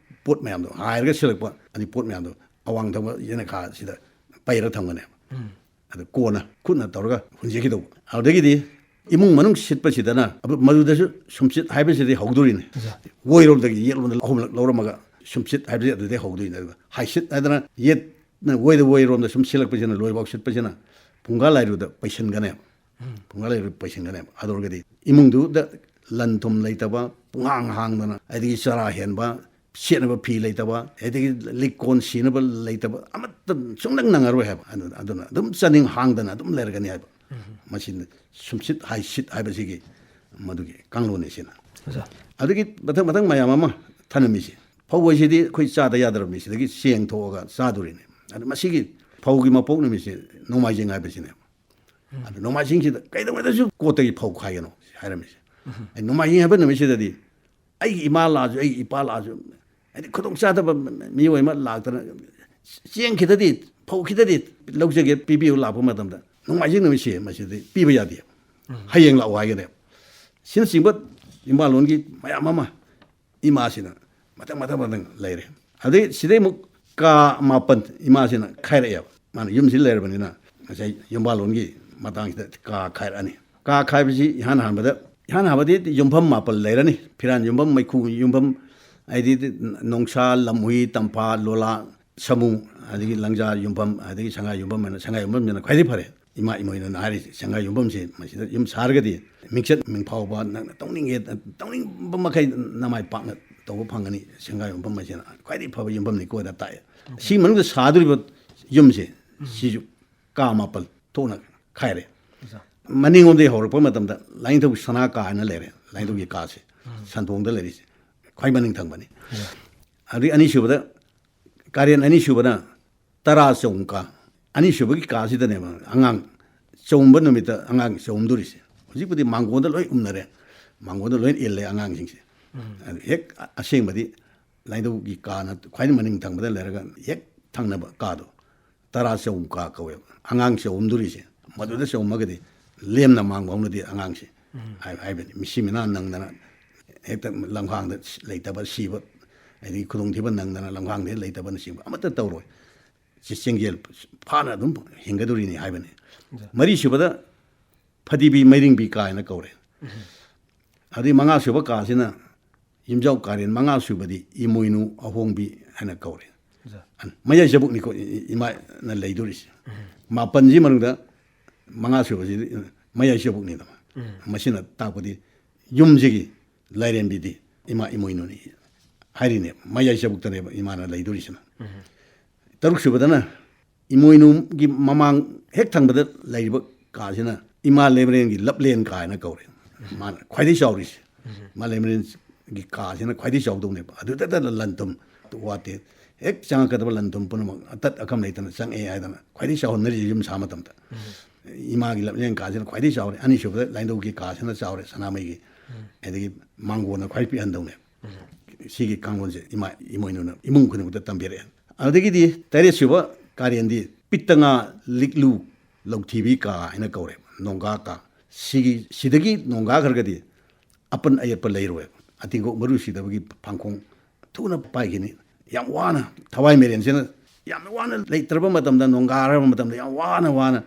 ꯄꯣꯠ ꯃꯌꯥꯝꯗꯣ, ꯍꯥꯏꯔꯒ ꯁꯤꯠꯂꯛꯄ ꯑꯗꯨꯒꯤ ꯄꯣꯠ ꯃꯌꯥꯝꯗꯣ ꯑꯋꯥꯡ ꯊꯪꯕ ꯌꯦꯅꯈꯥꯁꯤꯗ ꯄꯩꯔ ꯊꯝꯒꯅꯦꯕ꯫ ꯑꯗꯨ ꯀꯣꯟꯅ ꯈꯨꯠꯅ ꯇꯧꯔꯒ ꯍꯨꯟꯖꯈꯤꯗꯧꯕ꯫ ꯑꯗꯨꯗꯒꯤꯗꯤ ꯏꯃꯨꯡ ꯃꯅꯨꯡ ꯁꯤꯠꯄꯁꯤꯗꯅ ꯑꯗꯨ ꯃꯗꯨꯗꯁꯨ ꯁꯨꯝꯁꯤꯠ ꯍꯥꯏꯕꯁꯤꯗꯤ ꯍꯧꯗꯣꯔꯤꯅꯤ꯫ ꯑꯣꯏꯔꯣꯝꯗꯒꯤ ꯌꯦꯠꯂꯣꯝꯗ ꯑꯍꯨꯝꯂꯛ ꯂꯧꯔꯝꯃꯒ ꯁꯨꯝꯁꯤꯠ ꯍꯥꯏꯕꯁꯤ ꯑꯗꯨꯗꯩ ꯍꯧꯗꯣꯏꯅꯤ꯫ ꯑꯗꯨꯒ ꯍꯥꯏꯁꯤꯠ ꯍꯥꯏꯗꯅ ꯌꯦꯠꯅ ꯑꯣꯏꯗ ꯑꯣꯏꯔꯣꯝꯗ ꯁꯨꯝ ꯁꯤꯠꯂꯛꯄꯁꯤꯅ, ꯂꯣꯏꯐꯥꯎ ꯁꯤꯠꯄꯁꯤꯅ ꯄꯨꯡꯒꯥ ꯂꯥꯏꯔꯨꯗ ꯄꯩꯁꯤꯟꯒꯅꯦꯕ꯫ ꯄꯨꯡꯒꯥ ꯂꯥꯏꯔꯨꯗ ꯄꯩꯁꯤꯟꯒꯅꯦꯕ꯫ ꯑꯗꯨ ꯑꯣꯏꯔꯒꯗꯤ ꯏꯃꯨꯡꯗꯨꯗ ꯂꯟ ꯊꯨꯝ ꯂꯩꯇꯕ, ꯄꯨꯡꯍꯥꯡ ꯍꯥꯡꯗꯅ, ꯑꯗꯒꯤ ꯆꯔꯥ ꯍꯦꯟꯕ, ꯁꯦꯠꯅꯕ ꯐꯤ ꯂꯩꯇꯕ, ꯑꯗꯒꯤ ꯂꯤꯛ ꯀꯣꯟ ꯁꯤꯅꯕ ꯂꯩꯇꯕ ꯑꯃꯠꯇ ꯁꯨꯡꯅꯪ ꯅꯪꯉꯔꯣꯏ ꯍꯥꯏꯕ꯫ ꯑꯗꯨ-, ꯑꯗꯨꯅ ꯑꯗꯨꯝ ꯆꯥꯅꯤꯡ ꯍꯥꯡꯗꯅ ꯑꯗꯨꯝ ꯂꯩꯔꯒꯅꯤ ꯍꯥꯏꯕ꯫ ꯃꯁꯤꯅ ꯁꯨꯝꯁꯤꯠ ꯍꯥꯏꯁꯤꯠ ꯍꯥꯏꯕꯁꯤꯒꯤ ꯃꯗꯨꯒꯤ ꯀꯥꯡꯂꯣꯟꯅꯤ ꯁꯤꯅ꯫ ꯑꯣꯖꯥ꯫ ꯑꯗꯒꯤ ꯃꯊꯪ ꯃꯊꯪ ꯃꯌꯥꯝ ꯑꯃ ꯊꯅꯝꯃꯤꯁꯤ꯫ ꯐꯧ ꯍꯥꯏꯁꯤꯗꯤ ꯑꯩꯈꯣꯏ ꯆꯥꯗ ꯌꯥꯗ꯭ꯔꯕꯅꯤ, ꯁꯤꯗꯒꯤ ꯆꯦꯡ ꯊꯣꯛꯑꯒ ꯆꯥꯗꯣꯔꯤꯅꯤ꯫ ꯑꯗꯨ ꯃꯁꯤꯒꯤ ꯐꯧꯒꯤ ꯃꯄꯣꯛ ꯅꯨꯃꯤꯠꯁꯤ ꯅꯣꯡꯃꯥꯏꯖꯤꯡ ꯍꯥꯏꯕꯁꯤꯅꯦꯕ꯫ ꯑꯗꯨ ꯅꯣꯡꯃꯥꯏꯖꯤꯡꯁꯤꯗ ꯀꯩꯗꯧꯉꯩꯗꯁꯨ ꯀꯣꯠꯇꯒꯤ ꯐꯧ ꯈꯥꯏꯒꯅꯨ ꯍꯥꯏꯔꯝꯃꯤꯁꯦ꯫ ꯑꯩ ꯅꯣꯡꯃꯥꯏꯖꯤꯡ ꯍꯥꯏꯕ ꯅꯨꯃꯤꯠꯁꯤꯗꯗꯤ ꯑꯩꯒꯤ ꯏꯃꯥ ꯂꯥꯛꯑꯁꯨ, ꯑꯩꯒꯤ ꯏꯄꯥ ꯂꯥꯛꯑꯁꯨ, ꯍꯥꯏꯗꯤ ꯈꯨꯗꯣꯡ ꯆꯥꯗꯕ ꯃꯤꯑꯣꯏ ꯑꯃ ꯂꯥꯛꯇꯅ ꯆꯦꯡ ꯈꯤꯇꯗꯤ, ꯐꯧ ꯈꯤꯇꯗꯤ ꯂꯧꯖꯒꯦ ꯄꯤꯕꯤꯌꯨ ꯂꯥꯛꯄ ꯃꯇꯝꯗ, ꯅꯣꯡꯃꯥꯏꯖꯤꯡ ꯅꯨꯃꯤꯠꯁꯦ ꯃꯁꯤꯗꯤ ꯄꯤꯕ ꯌꯥꯗꯦ, ꯍꯌꯦꯡ ꯂꯥꯛꯑꯣ ꯍꯥꯏꯒꯅꯦꯕ꯫ ꯁꯤꯅꯆꯤꯡꯕ ꯌꯨꯝꯕꯥꯜꯂꯣꯟꯒꯤ ꯃꯌꯥꯝ ꯑꯃ ꯏꯃꯥꯁꯤꯅ ꯃꯊꯪ ꯃꯊꯪ ꯃꯊꯪ ꯂꯩꯔꯦ꯫ ꯑꯗꯩ ꯁꯤꯗꯩ ꯑꯃꯨꯛ ꯀꯥ ꯃꯥꯄꯟ ꯏꯃꯥꯁꯤꯅ ꯈꯥꯏꯔꯛꯑꯦꯕ꯫ ꯃꯥꯅ ꯌꯨꯝꯁꯤ ꯂꯩꯔꯕꯅꯤꯅ ꯉꯁꯥꯏ ꯌꯨꯝꯕꯥꯜꯂꯣꯟꯒꯤ ꯃꯇꯥꯡꯁꯤꯗ ꯀꯥ ꯈꯥꯏꯔꯛꯑꯅꯤ꯫ ꯀꯥ ꯈꯥꯏꯕꯁꯤ ꯏꯍꯥꯟ ꯍꯥꯟꯕꯗ, ꯏꯍꯥꯟ ꯍꯥꯟꯕꯗꯤ ꯌꯨꯝꯐꯝ ꯃꯥꯄꯜ ꯂꯩꯔꯅꯤ꯫ ꯐꯤꯔꯥꯟ ꯌꯨꯝꯐꯝ, ꯃꯩꯈꯨ ꯌꯨꯝꯐꯝ, ꯍꯥꯏꯗꯤ ꯅꯣꯡꯁꯥ, ꯂꯝꯍꯨꯏ, ꯇꯝꯐꯥ, ꯂꯣꯂꯥ, ꯁꯥꯃꯨ, ꯑꯗꯒꯤ ꯂꯪꯖꯥ ꯌꯨꯝꯐꯝ, ꯑꯗꯒꯤ ꯁꯪꯒꯥꯏ ꯌꯨꯝꯐꯝ ꯍꯥꯏꯅ, ꯁꯪꯒꯥꯏ ꯌꯨꯝꯐꯝꯁꯤꯅ ꯈ꯭ꯋꯥꯏꯗꯒꯤ ꯐꯔꯦ꯫ ꯏꯃꯥ ꯏꯃꯣꯏꯅꯨꯅ ꯍꯥꯏꯔꯤꯁꯦ, ꯁꯪꯒꯥꯏ ꯌꯨꯝꯐꯝꯁꯦ ꯃꯁꯤꯗ ꯌꯨꯝ ꯁꯥꯔꯒꯗꯤ ꯃꯤꯡꯆꯠ ꯃꯤꯡꯐꯥꯎꯕ, ꯅꯪꯅ ꯇꯧꯅꯤꯡꯉꯦ, ꯇꯧꯅꯤꯡꯕ ꯃꯈꯩ ꯅꯃꯥꯏ ꯄꯥꯛꯅ ꯇꯧꯕ ꯐꯪꯒꯅꯤ꯫ ꯁꯪꯒꯥꯏ ꯌꯨꯝꯐꯝ ꯍꯥꯏꯁꯤꯅ ꯈ꯭ꯋꯥꯏꯗꯒꯤ ꯐꯕ ꯌꯨꯝꯐꯝꯅꯤ ꯀꯣ ꯍꯥꯏꯅ ꯇꯥꯛꯑꯦ꯫ ꯁꯤ ꯃꯅꯨꯡꯗ ꯁꯥꯗꯣꯔꯤꯕ ꯌꯨꯝꯁꯦ, ꯁꯤꯁꯨ ꯀꯥ ꯃꯥꯄꯜ ꯊꯣꯛꯅ ꯈꯥꯏꯔꯦ꯫ ꯑꯣꯖꯥ꯫ ꯃꯅꯤꯡꯂꯣꯝꯗꯒꯤ ꯍꯧꯔꯛꯄ ꯃꯇꯝꯗ ꯂꯥꯏꯅꯤꯡꯊꯧ ꯁꯅꯥ ꯀꯥ ꯍꯥꯏꯅ ꯂꯩꯔꯦ꯫ ꯂꯥꯏꯅꯤꯡꯊꯧꯒꯤ ꯀꯥꯁꯦ, ꯁꯟꯊꯣꯡꯗ ꯂꯩꯔꯤꯁꯦ, ꯈ꯭ꯋꯥꯏ ꯃꯅꯤꯡ ꯊꯪꯕꯅꯤ꯫ ꯑꯗꯒꯤ ꯑꯅꯤꯁꯨꯕꯗ, ꯀꯥꯔꯦꯟ ꯑꯅꯤꯁꯨꯕꯅ ꯇꯔꯥ ꯆꯍꯨꯝ ꯀꯥ꯫ ꯑꯅꯤꯁꯨꯕꯒꯤ ꯀꯥꯁꯤꯗꯅꯦꯕ ꯑꯉꯥꯡ ꯆꯍꯨꯝꯕ ꯅꯨꯃꯤꯠꯇ ꯑꯉꯥꯡ ꯆꯍꯨꯝꯗꯨꯔꯤꯁꯦ꯫ ꯍꯧꯖꯤꯛꯄꯨꯗꯤ ꯃꯥꯡꯒꯣꯟꯗ ꯂꯣꯏ ꯎꯝꯅꯔꯦ, ꯃꯥꯡꯒꯣꯟꯗ ꯂꯣꯏ ꯏꯜꯂꯦ ꯑꯉꯥꯡꯁꯤꯡꯁꯦ꯫ ꯑꯗꯨ ꯍꯦꯛ ꯑꯁꯦꯡꯕꯗꯤ ꯂꯥꯏꯅꯤꯡꯊꯧꯒꯤ ꯀꯥꯅ ꯈ꯭ꯋꯥꯏꯗꯒꯤ ꯃꯅꯤꯡ ꯊꯪꯕꯗ ꯂꯩꯔꯒ, ꯍꯦꯛ ꯊꯪꯅꯕ ꯀꯥꯗꯣ ꯇꯔꯥ ꯆꯍꯨꯝ ꯀꯥ ꯀꯧꯋꯦꯕ꯫ ꯑꯉꯥꯡ ꯆꯍꯨꯝꯗꯨꯔꯤꯁꯦ, ꯃꯗꯨꯗ ꯆꯍꯨꯝꯃꯒꯗꯤ ꯂꯦꯝꯅ ꯃꯥꯡꯕ ꯍꯧꯅꯗꯦ ꯑꯉꯥꯡꯁꯦ꯫ ꯍꯥꯏ-, ꯍꯥꯏꯕꯅꯤ, ꯃꯤꯁꯤ ꯃꯤꯅꯥ ꯅꯪꯗꯅ ꯍꯦꯛꯇ ꯂꯝꯈꯥꯡꯗ ꯂꯩꯇꯕ, ꯁꯤꯕ, ꯑꯗꯒꯤ ꯈꯨꯗꯣꯡꯊꯤꯕ ꯅꯪꯗꯅ ꯂꯝꯈꯥꯡꯗ ꯂꯩꯇꯕꯅꯆꯤꯡꯕ ꯑꯃꯠꯇ ꯇꯧꯔꯣꯏ꯫ ꯆꯦ-, ꯆꯦꯡꯖꯦꯜ ꯐꯥꯅ ꯑꯗꯨꯝ ꯍꯤꯡꯒꯗꯧꯔꯤꯅꯤ ꯍꯥꯏꯕꯅꯤ꯫ ꯃꯔꯤꯁꯨꯕꯗ ꯐꯗꯤꯕꯤ ꯃꯩꯔꯤꯡꯕꯤ ꯀꯥꯏꯅ ꯀꯧꯔꯦ꯫ ꯑꯗꯩ ꯃꯉꯥꯁꯨꯕ ꯀꯥꯁꯤꯅ ꯌꯨꯝꯖꯥꯎ ꯀꯥꯔꯦꯟ, ꯃꯉꯥꯁꯨꯕꯗꯤ ꯏꯃꯣꯏꯅꯨ ꯑꯍꯣꯡꯕꯤ ꯍꯥꯏꯅ ꯀꯧꯔꯦ꯫ ꯃꯌꯥꯏ ꯆꯕꯨꯛꯅꯤꯀꯣ ꯏ-, ꯏ-, ꯏꯃꯥꯅ ꯂꯩꯗꯣꯔꯤꯁꯦ꯫ ꯃꯥꯄꯟꯁꯤ ꯃꯅꯨꯡꯗ ꯃꯉꯥꯁꯨꯕꯁꯤꯗꯤ ꯃꯌꯥꯏ ꯆꯕꯨꯛꯅꯤꯗꯅ꯫ ꯃꯁꯤꯅ ꯇꯥꯛꯄꯗꯤ ꯌꯨꯝꯁꯤꯒꯤ ꯂꯥꯏꯔꯦꯝꯕꯤꯗꯤ ꯏꯃꯥ ꯏꯃꯣꯏꯅꯨꯅꯤ ꯍꯥꯏꯔꯤꯅꯦꯕ꯫ ꯃꯌꯥꯏ ꯆꯕꯨꯛꯇꯅꯦꯕ ꯏꯃꯥꯅ ꯂꯩꯗꯣꯔꯤꯁꯤꯅ꯫ ꯇꯔꯨꯛ ꯁꯨꯕꯗꯅ ꯏꯃꯣꯏꯅꯨꯒꯤ ꯃꯃꯥꯡ ꯍꯦꯛ ꯊꯪꯕꯗ ꯂꯩꯔꯤꯕ ꯀꯥꯁꯤꯅ ꯏꯃꯥ ꯂꯩꯃꯔꯦꯟꯒꯤ ꯂꯞꯂꯦꯟ ꯀꯥ ꯍꯥꯏꯅ ꯀꯧꯔꯦ꯫ ꯃꯥꯅ ꯈ꯭ꯋꯥꯏꯗꯒꯤ ꯆꯥꯎꯔꯤꯁꯦ꯫ ꯏꯃꯥ ꯂꯩꯃꯔꯦꯟꯒꯤ ꯀꯥꯁꯤꯅ ꯈ꯭ꯋꯥꯏꯗꯒꯤ ꯆꯥꯎꯗꯧꯅꯦꯕ꯫ ꯑꯗꯨꯗ ꯂꯟ ꯊꯨꯝ ꯋꯥꯠꯇꯦ꯫ ꯍꯦꯛ ꯆꯪꯉꯛꯀꯗꯕ ꯂꯟ ꯊꯨꯝ ꯄꯨꯝꯅꯃꯛ ꯑꯇꯠ ꯑꯀꯝ ꯂꯩꯇꯅ ꯆꯪꯉꯛꯑꯦ ꯍꯥꯏꯗꯅ ꯈ꯭ꯋꯥꯏꯗꯒꯤ ꯆꯥꯎꯍꯟꯅꯔꯤꯁꯦ ꯌꯨꯝ ꯁꯥ ꯃꯇꯝꯗ꯫ ꯏꯃꯥꯒꯤ ꯂꯞꯂꯦꯟ ꯀꯥꯁꯤꯅ ꯈ꯭ꯋꯥꯏꯗꯒꯤ ꯆꯥꯎꯔꯦ꯫ ꯑꯅꯤꯁꯨꯕꯗ ꯂꯥꯏꯅꯤꯡꯊꯧꯒꯤ ꯀꯥꯁꯤꯅ ꯆꯥꯎꯔꯦ, ꯁꯅꯥꯃꯍꯤꯒꯤ꯫ ꯑꯗꯒꯤ ꯃꯥꯡꯒꯣꯟꯅ ꯈ꯭ꯋꯥꯏ ꯄꯤꯛꯍꯟꯗꯧꯅꯦ꯫ ꯁꯤꯒꯤ ꯀꯥꯡꯂꯣꯟꯁꯦ ꯏꯃꯥ ꯏꯃꯣꯏꯅꯨꯅ ꯏꯃꯨꯡ ꯈꯨꯗꯤꯡꯃꯛꯇ ꯇꯝꯕꯤꯔꯛꯑꯦ꯫ ꯑꯗꯒꯤꯗꯤ ꯇꯔꯦꯠ ꯁꯨꯕ ꯀꯥꯔꯦꯟꯗꯤ ꯄꯤꯇꯉꯥ ꯂꯤꯛꯂꯨ ꯂꯧꯊꯤꯕꯤ ꯀꯥ ꯍꯥꯏꯅ ꯀꯧꯔꯦ, ꯅꯣꯡꯒꯥ ꯀꯥ꯫ ꯁꯤꯒꯤ, ꯁꯤꯗꯒꯤ ꯅꯣꯡꯒꯥꯈ꯭ꯔꯒꯗꯤ ꯑꯄꯟ ꯑꯌꯦꯠꯄ ꯂꯩꯔꯣꯏ꯫ ꯑꯇꯤꯡꯈꯣꯛ ꯃꯔꯨ ꯁꯤꯗꯕꯒꯤ ꯐꯥꯡꯈꯣꯡ ꯊꯨꯅ ꯄꯥꯏꯈꯤꯅꯤ꯫ ꯌꯥꯝ ꯋꯥꯅ ꯊꯋꯥꯏ ꯃꯦꯔꯦꯟꯁꯤꯅ ꯌꯥꯝꯅ ꯋꯥꯅ ꯂꯩꯇ꯭ꯔꯕ ꯃꯇꯝꯗ, ꯅꯣꯡꯒꯥꯔꯕ ꯃꯇꯝꯗ ꯌꯥꯝ ꯋꯥꯅ ꯋꯥꯅ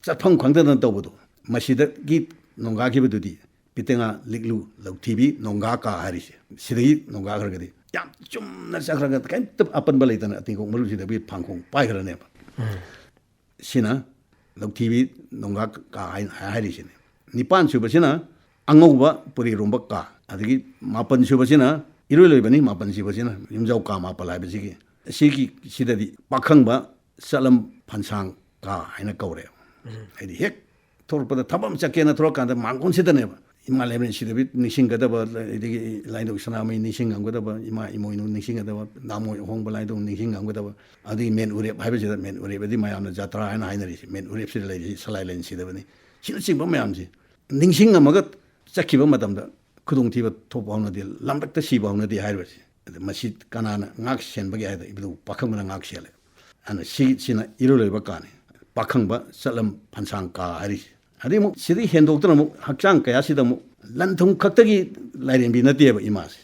ꯆꯠꯐꯝ ꯈꯪꯗꯗꯅ ꯇꯧꯕꯗꯣ, ꯃꯁꯤꯗꯒꯤ ꯅꯣꯡꯒꯥꯈꯤꯕꯗꯨꯗꯤ ꯄꯤꯇꯉꯥ ꯂꯤꯛꯂꯨ ꯂꯧꯊꯤꯕꯤ ꯅꯣꯡꯒꯥ ꯀꯥ ꯍꯥꯏꯔꯤꯁꯦ꯫ ꯁꯤꯗꯒꯤ ꯅꯣꯡꯒꯥꯈ꯭ꯔꯒꯗꯤ ꯌꯥꯝ ꯆꯨꯝꯅ ꯆꯠꯈ꯭ꯔꯒ ꯀꯩꯝꯇ ꯑꯄꯟꯕ ꯂꯩꯇꯅ ꯑꯇꯤꯡꯈꯣꯛ ꯃꯔꯨꯁꯤꯗꯕꯤ ꯐꯥꯡꯈꯣꯡ ꯄꯥꯏꯈ꯭ꯔꯅꯦꯕ꯫ ꯁꯤꯅ ꯂꯧꯊꯤꯕꯤ ꯅꯣꯡꯒꯥ ꯀꯥ ꯍꯥꯏ-, ꯍꯥꯏꯔꯤꯁꯤꯅꯤ꯫ ꯅꯤꯄꯥꯟ ꯁꯨꯕꯁꯤꯅ ꯑꯉꯧꯕ ꯄꯨꯔꯤꯔꯣꯝꯕ ꯀꯥ꯫ ꯑꯗꯒꯤ ꯃꯥꯄꯟ ꯁꯨꯕꯁꯤꯅ ꯏꯔꯣꯏ ꯂꯣꯏꯕꯅꯤ꯫ ꯃꯥꯄꯟ ꯁꯨꯕꯁꯤꯅ ꯌꯨꯝꯖꯥꯎ ꯀꯥ ꯃꯥꯄꯜ ꯍꯥꯏꯕꯁꯤꯒꯤ, ꯁꯤꯒꯤ, ꯁꯤꯗꯗꯤ ꯄꯥꯈꯪꯕ ꯆꯠꯂꯝ ꯐꯟꯁꯥꯡ ꯀꯥ ꯍꯥꯏꯅ ꯀꯧꯔꯦ꯫ ꯍꯥꯏꯗꯤ ꯍꯦꯛ ꯊꯣꯛꯂꯛꯄꯗ ꯊꯕꯛ ꯑꯃ ꯆꯠꯀꯦꯅ ꯊꯣꯛꯂꯛꯀꯥꯟꯗ ꯃꯥꯡꯒꯣꯟꯁꯤꯗꯅꯦꯕ ꯏꯃꯥ ꯂꯩꯃꯔꯦꯟ ꯁꯤꯗꯕꯤ ꯅꯤꯡꯁꯤꯡꯒꯗꯕ, ꯑꯗꯒꯤ ꯂꯥꯏꯅꯤꯡꯊꯧ ꯁꯅꯥꯃꯍꯤ ꯅꯤꯡꯁꯤꯡꯉꯝꯒꯗꯕ, ꯏꯃꯥ ꯏꯃꯣꯏꯅꯨ ꯅꯤꯡꯁꯤꯡꯒꯗꯕ, ꯅꯥꯃꯣꯏ ꯑꯍꯣꯡꯕ ꯂꯥꯏꯅꯤꯡꯊꯧ ꯅꯤꯡꯁꯤꯡꯉꯝꯒꯗꯕ, ꯑꯗꯒꯤ ꯃꯦꯟ ꯎꯔꯦꯞ ꯍꯥꯏꯕꯁꯤꯗ, ꯃꯦꯟ ꯎꯔꯦꯞ ꯑꯗꯤ ꯃꯌꯥꯝꯅ ꯖꯇ꯭ꯔꯥ ꯍꯥꯏꯅ ꯍꯥꯏꯅꯔꯤꯁꯤ, ꯃꯦꯟ ꯎꯔꯦꯞꯁꯤꯗ ꯂꯩꯔꯤꯁꯤ ꯁꯂꯥꯏ ꯂꯥꯏꯟ ꯁꯤꯗꯕꯅꯤ꯫ ꯁꯤꯅꯆꯤꯡꯕ ꯃꯌꯥꯝꯁꯤ ꯅꯤꯡꯁꯤꯡꯉꯝꯃꯒ ꯆꯠꯈꯤꯕ ꯃꯇꯝꯗ ꯈꯨꯗꯣꯡꯊꯤꯕ ꯊꯣꯛꯄ ꯍꯧꯅꯗꯦ, ꯂꯝꯂꯛꯇ ꯁꯤꯕ ꯍꯧꯅꯗꯦ ꯍꯥꯏꯔꯤꯕꯁꯤ꯫ ꯑꯗ ꯃꯁꯤ ꯀꯅꯥꯅ ꯉꯥꯛ ꯁꯦꯟꯕꯒꯦ ꯍꯥꯏꯗ ꯏꯕꯨꯙꯧ ꯄꯥꯈꯪꯕꯅ ꯉꯥꯛ ꯁꯦꯜꯂꯦ꯫ ꯑꯗꯨꯅ ꯁꯤꯁꯤꯅ ꯏꯔꯣꯏ ꯂꯣꯏꯕ ꯀꯥꯅꯤ, ꯄꯥꯈꯪꯕ ꯆꯠꯂꯝ ꯐꯟꯁꯥꯡ ꯀꯥ ꯍꯥꯏꯔꯤꯁꯦ꯫ ꯑꯗꯩ ꯑꯃꯨꯛ ꯁꯤꯗꯒꯤ ꯍꯦꯟꯗꯣꯛꯇꯅ ꯑꯃꯨꯛ ꯍꯛꯆꯥꯡ ꯀꯌꯥꯁꯤꯗ ꯑꯃꯨꯛ ꯂꯟ ꯊꯨꯝ ꯈꯛꯇꯒꯤ ꯂꯥꯏꯔꯦꯝꯕꯤ ꯅꯠꯇꯦꯕ ꯏꯃꯥꯁꯦ꯫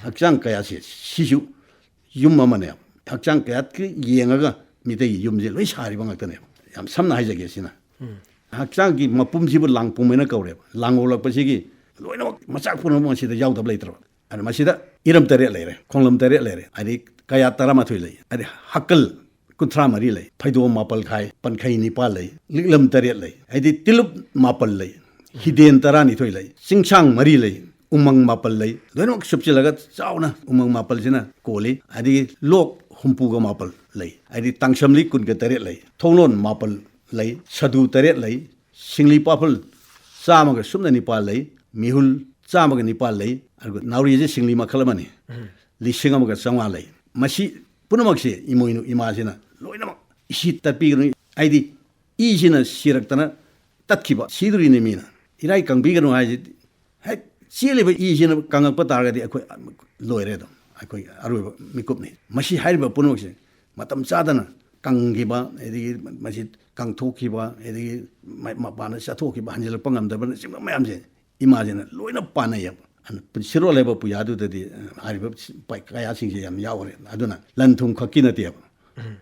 ꯍꯛꯆꯥꯡ ꯀꯌꯥꯁꯦ ꯁꯤꯁꯨ ꯌꯨꯝ ꯑꯃꯅꯦꯕ꯫ ꯍꯛꯆꯥꯡ ꯀꯌꯥꯠꯀꯤ ꯌꯦꯡꯉꯒ ꯃꯤꯇꯩꯒꯤ ꯌꯨꯝꯁꯦ ꯂꯣꯏ ꯁꯥꯔꯤꯕ ꯉꯥꯛꯇꯅꯦꯕ꯫ ꯌꯥꯝ ꯁꯝꯅ ꯍꯥꯏꯖꯒꯦ ꯁꯤꯅ꯫ ꯍꯛꯆꯥꯡꯒꯤ ꯃꯄꯨꯝꯁꯤꯕꯨ ꯂꯥꯡꯄꯨꯝ ꯍꯥꯏꯅ ꯀꯧꯔꯦꯕ꯫ ꯂꯥꯡ ꯑꯣꯛꯂꯛꯄꯁꯤꯒꯤ ꯂꯣꯏꯅꯃꯛ ꯃꯆꯥꯛ ꯄꯨꯝꯅꯃꯛ ꯃꯁꯤꯗ ꯌꯥꯎꯗꯕ ꯂꯩꯇ꯭ꯔꯕ꯫ ꯑꯗ ꯃꯁꯤꯗ ꯏꯔꯝ ꯇꯔꯦꯠ ꯂꯩꯔꯦ, ꯈꯣꯡꯂꯝ ꯇꯔꯦꯠ ꯂꯩꯔꯦ, ꯍꯥꯏꯗꯤ ꯀꯌꯥ ꯇꯔꯥꯃꯥꯊꯣꯏ ꯂꯩ, ꯍꯥꯏꯗꯤ ꯍꯛꯀꯜ ꯀꯨꯟꯊ꯭ꯔꯥ ꯃꯔꯤ ꯂꯩ, ꯐꯩꯗꯣꯝ ꯃꯥꯄꯜ ꯈꯥꯏ, ꯄꯟꯈꯩ ꯅꯤꯄꯥꯜ ꯂꯩ, ꯂꯤꯛꯂꯝ ꯇꯔꯦꯠ ꯂꯩ, ꯍꯥꯏꯗꯤ ꯇꯤꯂꯨꯞ ꯃꯥꯄꯜ ꯂꯩ꯫ ꯍꯤꯗꯦꯟ ꯇꯔꯥꯅꯤꯊꯣꯏ ꯂꯩ, ꯆꯤꯡꯁꯥꯡ ꯃꯔꯤ ꯂꯩ, ꯎꯃꯪ ꯃꯥꯄꯜ ꯂꯩ꯫ ꯂꯣꯏꯅꯃꯛ ꯁꯨꯞꯆꯤꯜꯂꯒ ꯆꯥꯎꯅ ꯎꯃꯪ ꯃꯥꯄꯜꯁꯤꯅ ꯀꯣꯜꯂꯤ꯫ ꯑꯗꯒꯤ ꯂꯣꯛ ꯍꯨꯝꯐꯨꯒ ꯃꯥꯄꯜ ꯂꯩ꯫ ꯍꯥꯏꯗꯤ ꯇꯥꯡꯁꯝꯂꯤ ꯀꯨꯟꯒ ꯇꯔꯦꯠ ꯂꯩ, ꯊꯣꯡꯂꯣꯟ ꯃꯥꯄꯜ ꯂꯩ, ꯁꯗꯨ ꯇꯔꯦꯠ ꯂꯩ, ꯁꯤꯡꯂꯤ ꯄꯥꯐꯜ ꯆꯥꯝꯃꯒ ꯁꯨꯞꯅ ꯅꯤꯄꯥꯜ ꯂꯩ, ꯃꯤꯍꯨꯜ ꯆꯥꯝꯃꯒ ꯅꯤꯄꯥꯜ ꯂꯩ꯫ ꯑꯗꯨꯒ ꯅꯥꯎꯔꯤꯁꯦ ꯁꯤꯡꯂꯤ ꯃꯈꯜ ꯑꯃꯅꯤ꯫ ꯂꯤꯁꯤꯡ ꯑꯃꯒ ꯆꯥꯝꯃꯉꯥ ꯂꯩ꯫ ꯃꯁꯤ ꯄꯨꯝꯅꯃꯛꯁꯦ ꯏꯃꯣꯏꯅꯨ ꯏꯃꯥꯁꯤꯅ ꯂꯣꯏꯅꯃꯛ ꯏꯁꯤꯠ ꯇꯠꯄꯤꯒꯅꯨ꯫ ꯍꯥꯏꯗꯤ ꯏꯁꯤꯅ ꯁꯤꯔꯛꯇꯅ ꯇꯠꯈꯤꯕ, ꯁꯤꯗꯣꯔꯤꯅꯤ ꯃꯤꯅ꯫ ꯏꯔꯥꯏ ꯀꯪꯕꯤꯒꯅꯨ ꯍꯥꯏꯁꯤꯗꯤ ꯍꯦꯛ ꯆꯦꯜꯂꯤꯕ ꯏꯁꯤꯅ ꯀꯪꯉꯛꯄ ꯇꯥꯔꯒꯗꯤ ꯑꯩꯈꯣꯏ ꯂꯣꯏꯔꯦ ꯑꯗꯨꯝ, ꯑꯩꯈꯣꯏ ꯑꯔꯣꯏꯕ ꯃꯤꯀꯨꯞꯅꯤ꯫ ꯃꯁꯤ ꯍꯥꯏꯔꯤꯕ ꯄꯨꯝꯅꯃꯛꯁꯦ ꯃꯇꯝ ꯆꯥꯗꯅ ꯀꯪꯈꯤꯕ, ꯑꯗꯒꯤ ꯃꯁꯤ ꯀꯪꯊꯣꯛꯈꯤꯕ, ꯑꯗꯒꯤ ꯃ-, ꯃꯄꯥꯟꯗ ꯆꯠꯊꯣꯛꯈꯤꯕ, ꯍꯟꯖꯤꯜꯂꯛꯄ ꯉꯝꯗꯕꯅꯆꯤꯡꯕ ꯃꯌꯥꯝꯁꯦ ꯏꯃꯥꯁꯤꯅ ꯂꯣꯏꯅ ꯄꯥꯟꯅꯩꯌꯦꯕ꯫ ꯑꯗꯨꯅ ꯁꯤꯔꯣꯜ ꯍꯥꯏꯕ ꯄꯨꯌꯥꯗꯨꯗꯗꯤ, ꯑ, ꯍꯥꯏꯔꯤꯕ ꯁꯤ-, ꯄꯥꯏ-, ꯀꯌꯥꯁꯤꯡꯁꯦ ꯌꯥꯝ ꯌꯥꯎꯔꯦ꯫ ꯑꯗꯨꯅ ꯂꯟ ꯊꯨꯝ ꯈꯛꯀꯤ ꯅꯠꯇꯦꯕ,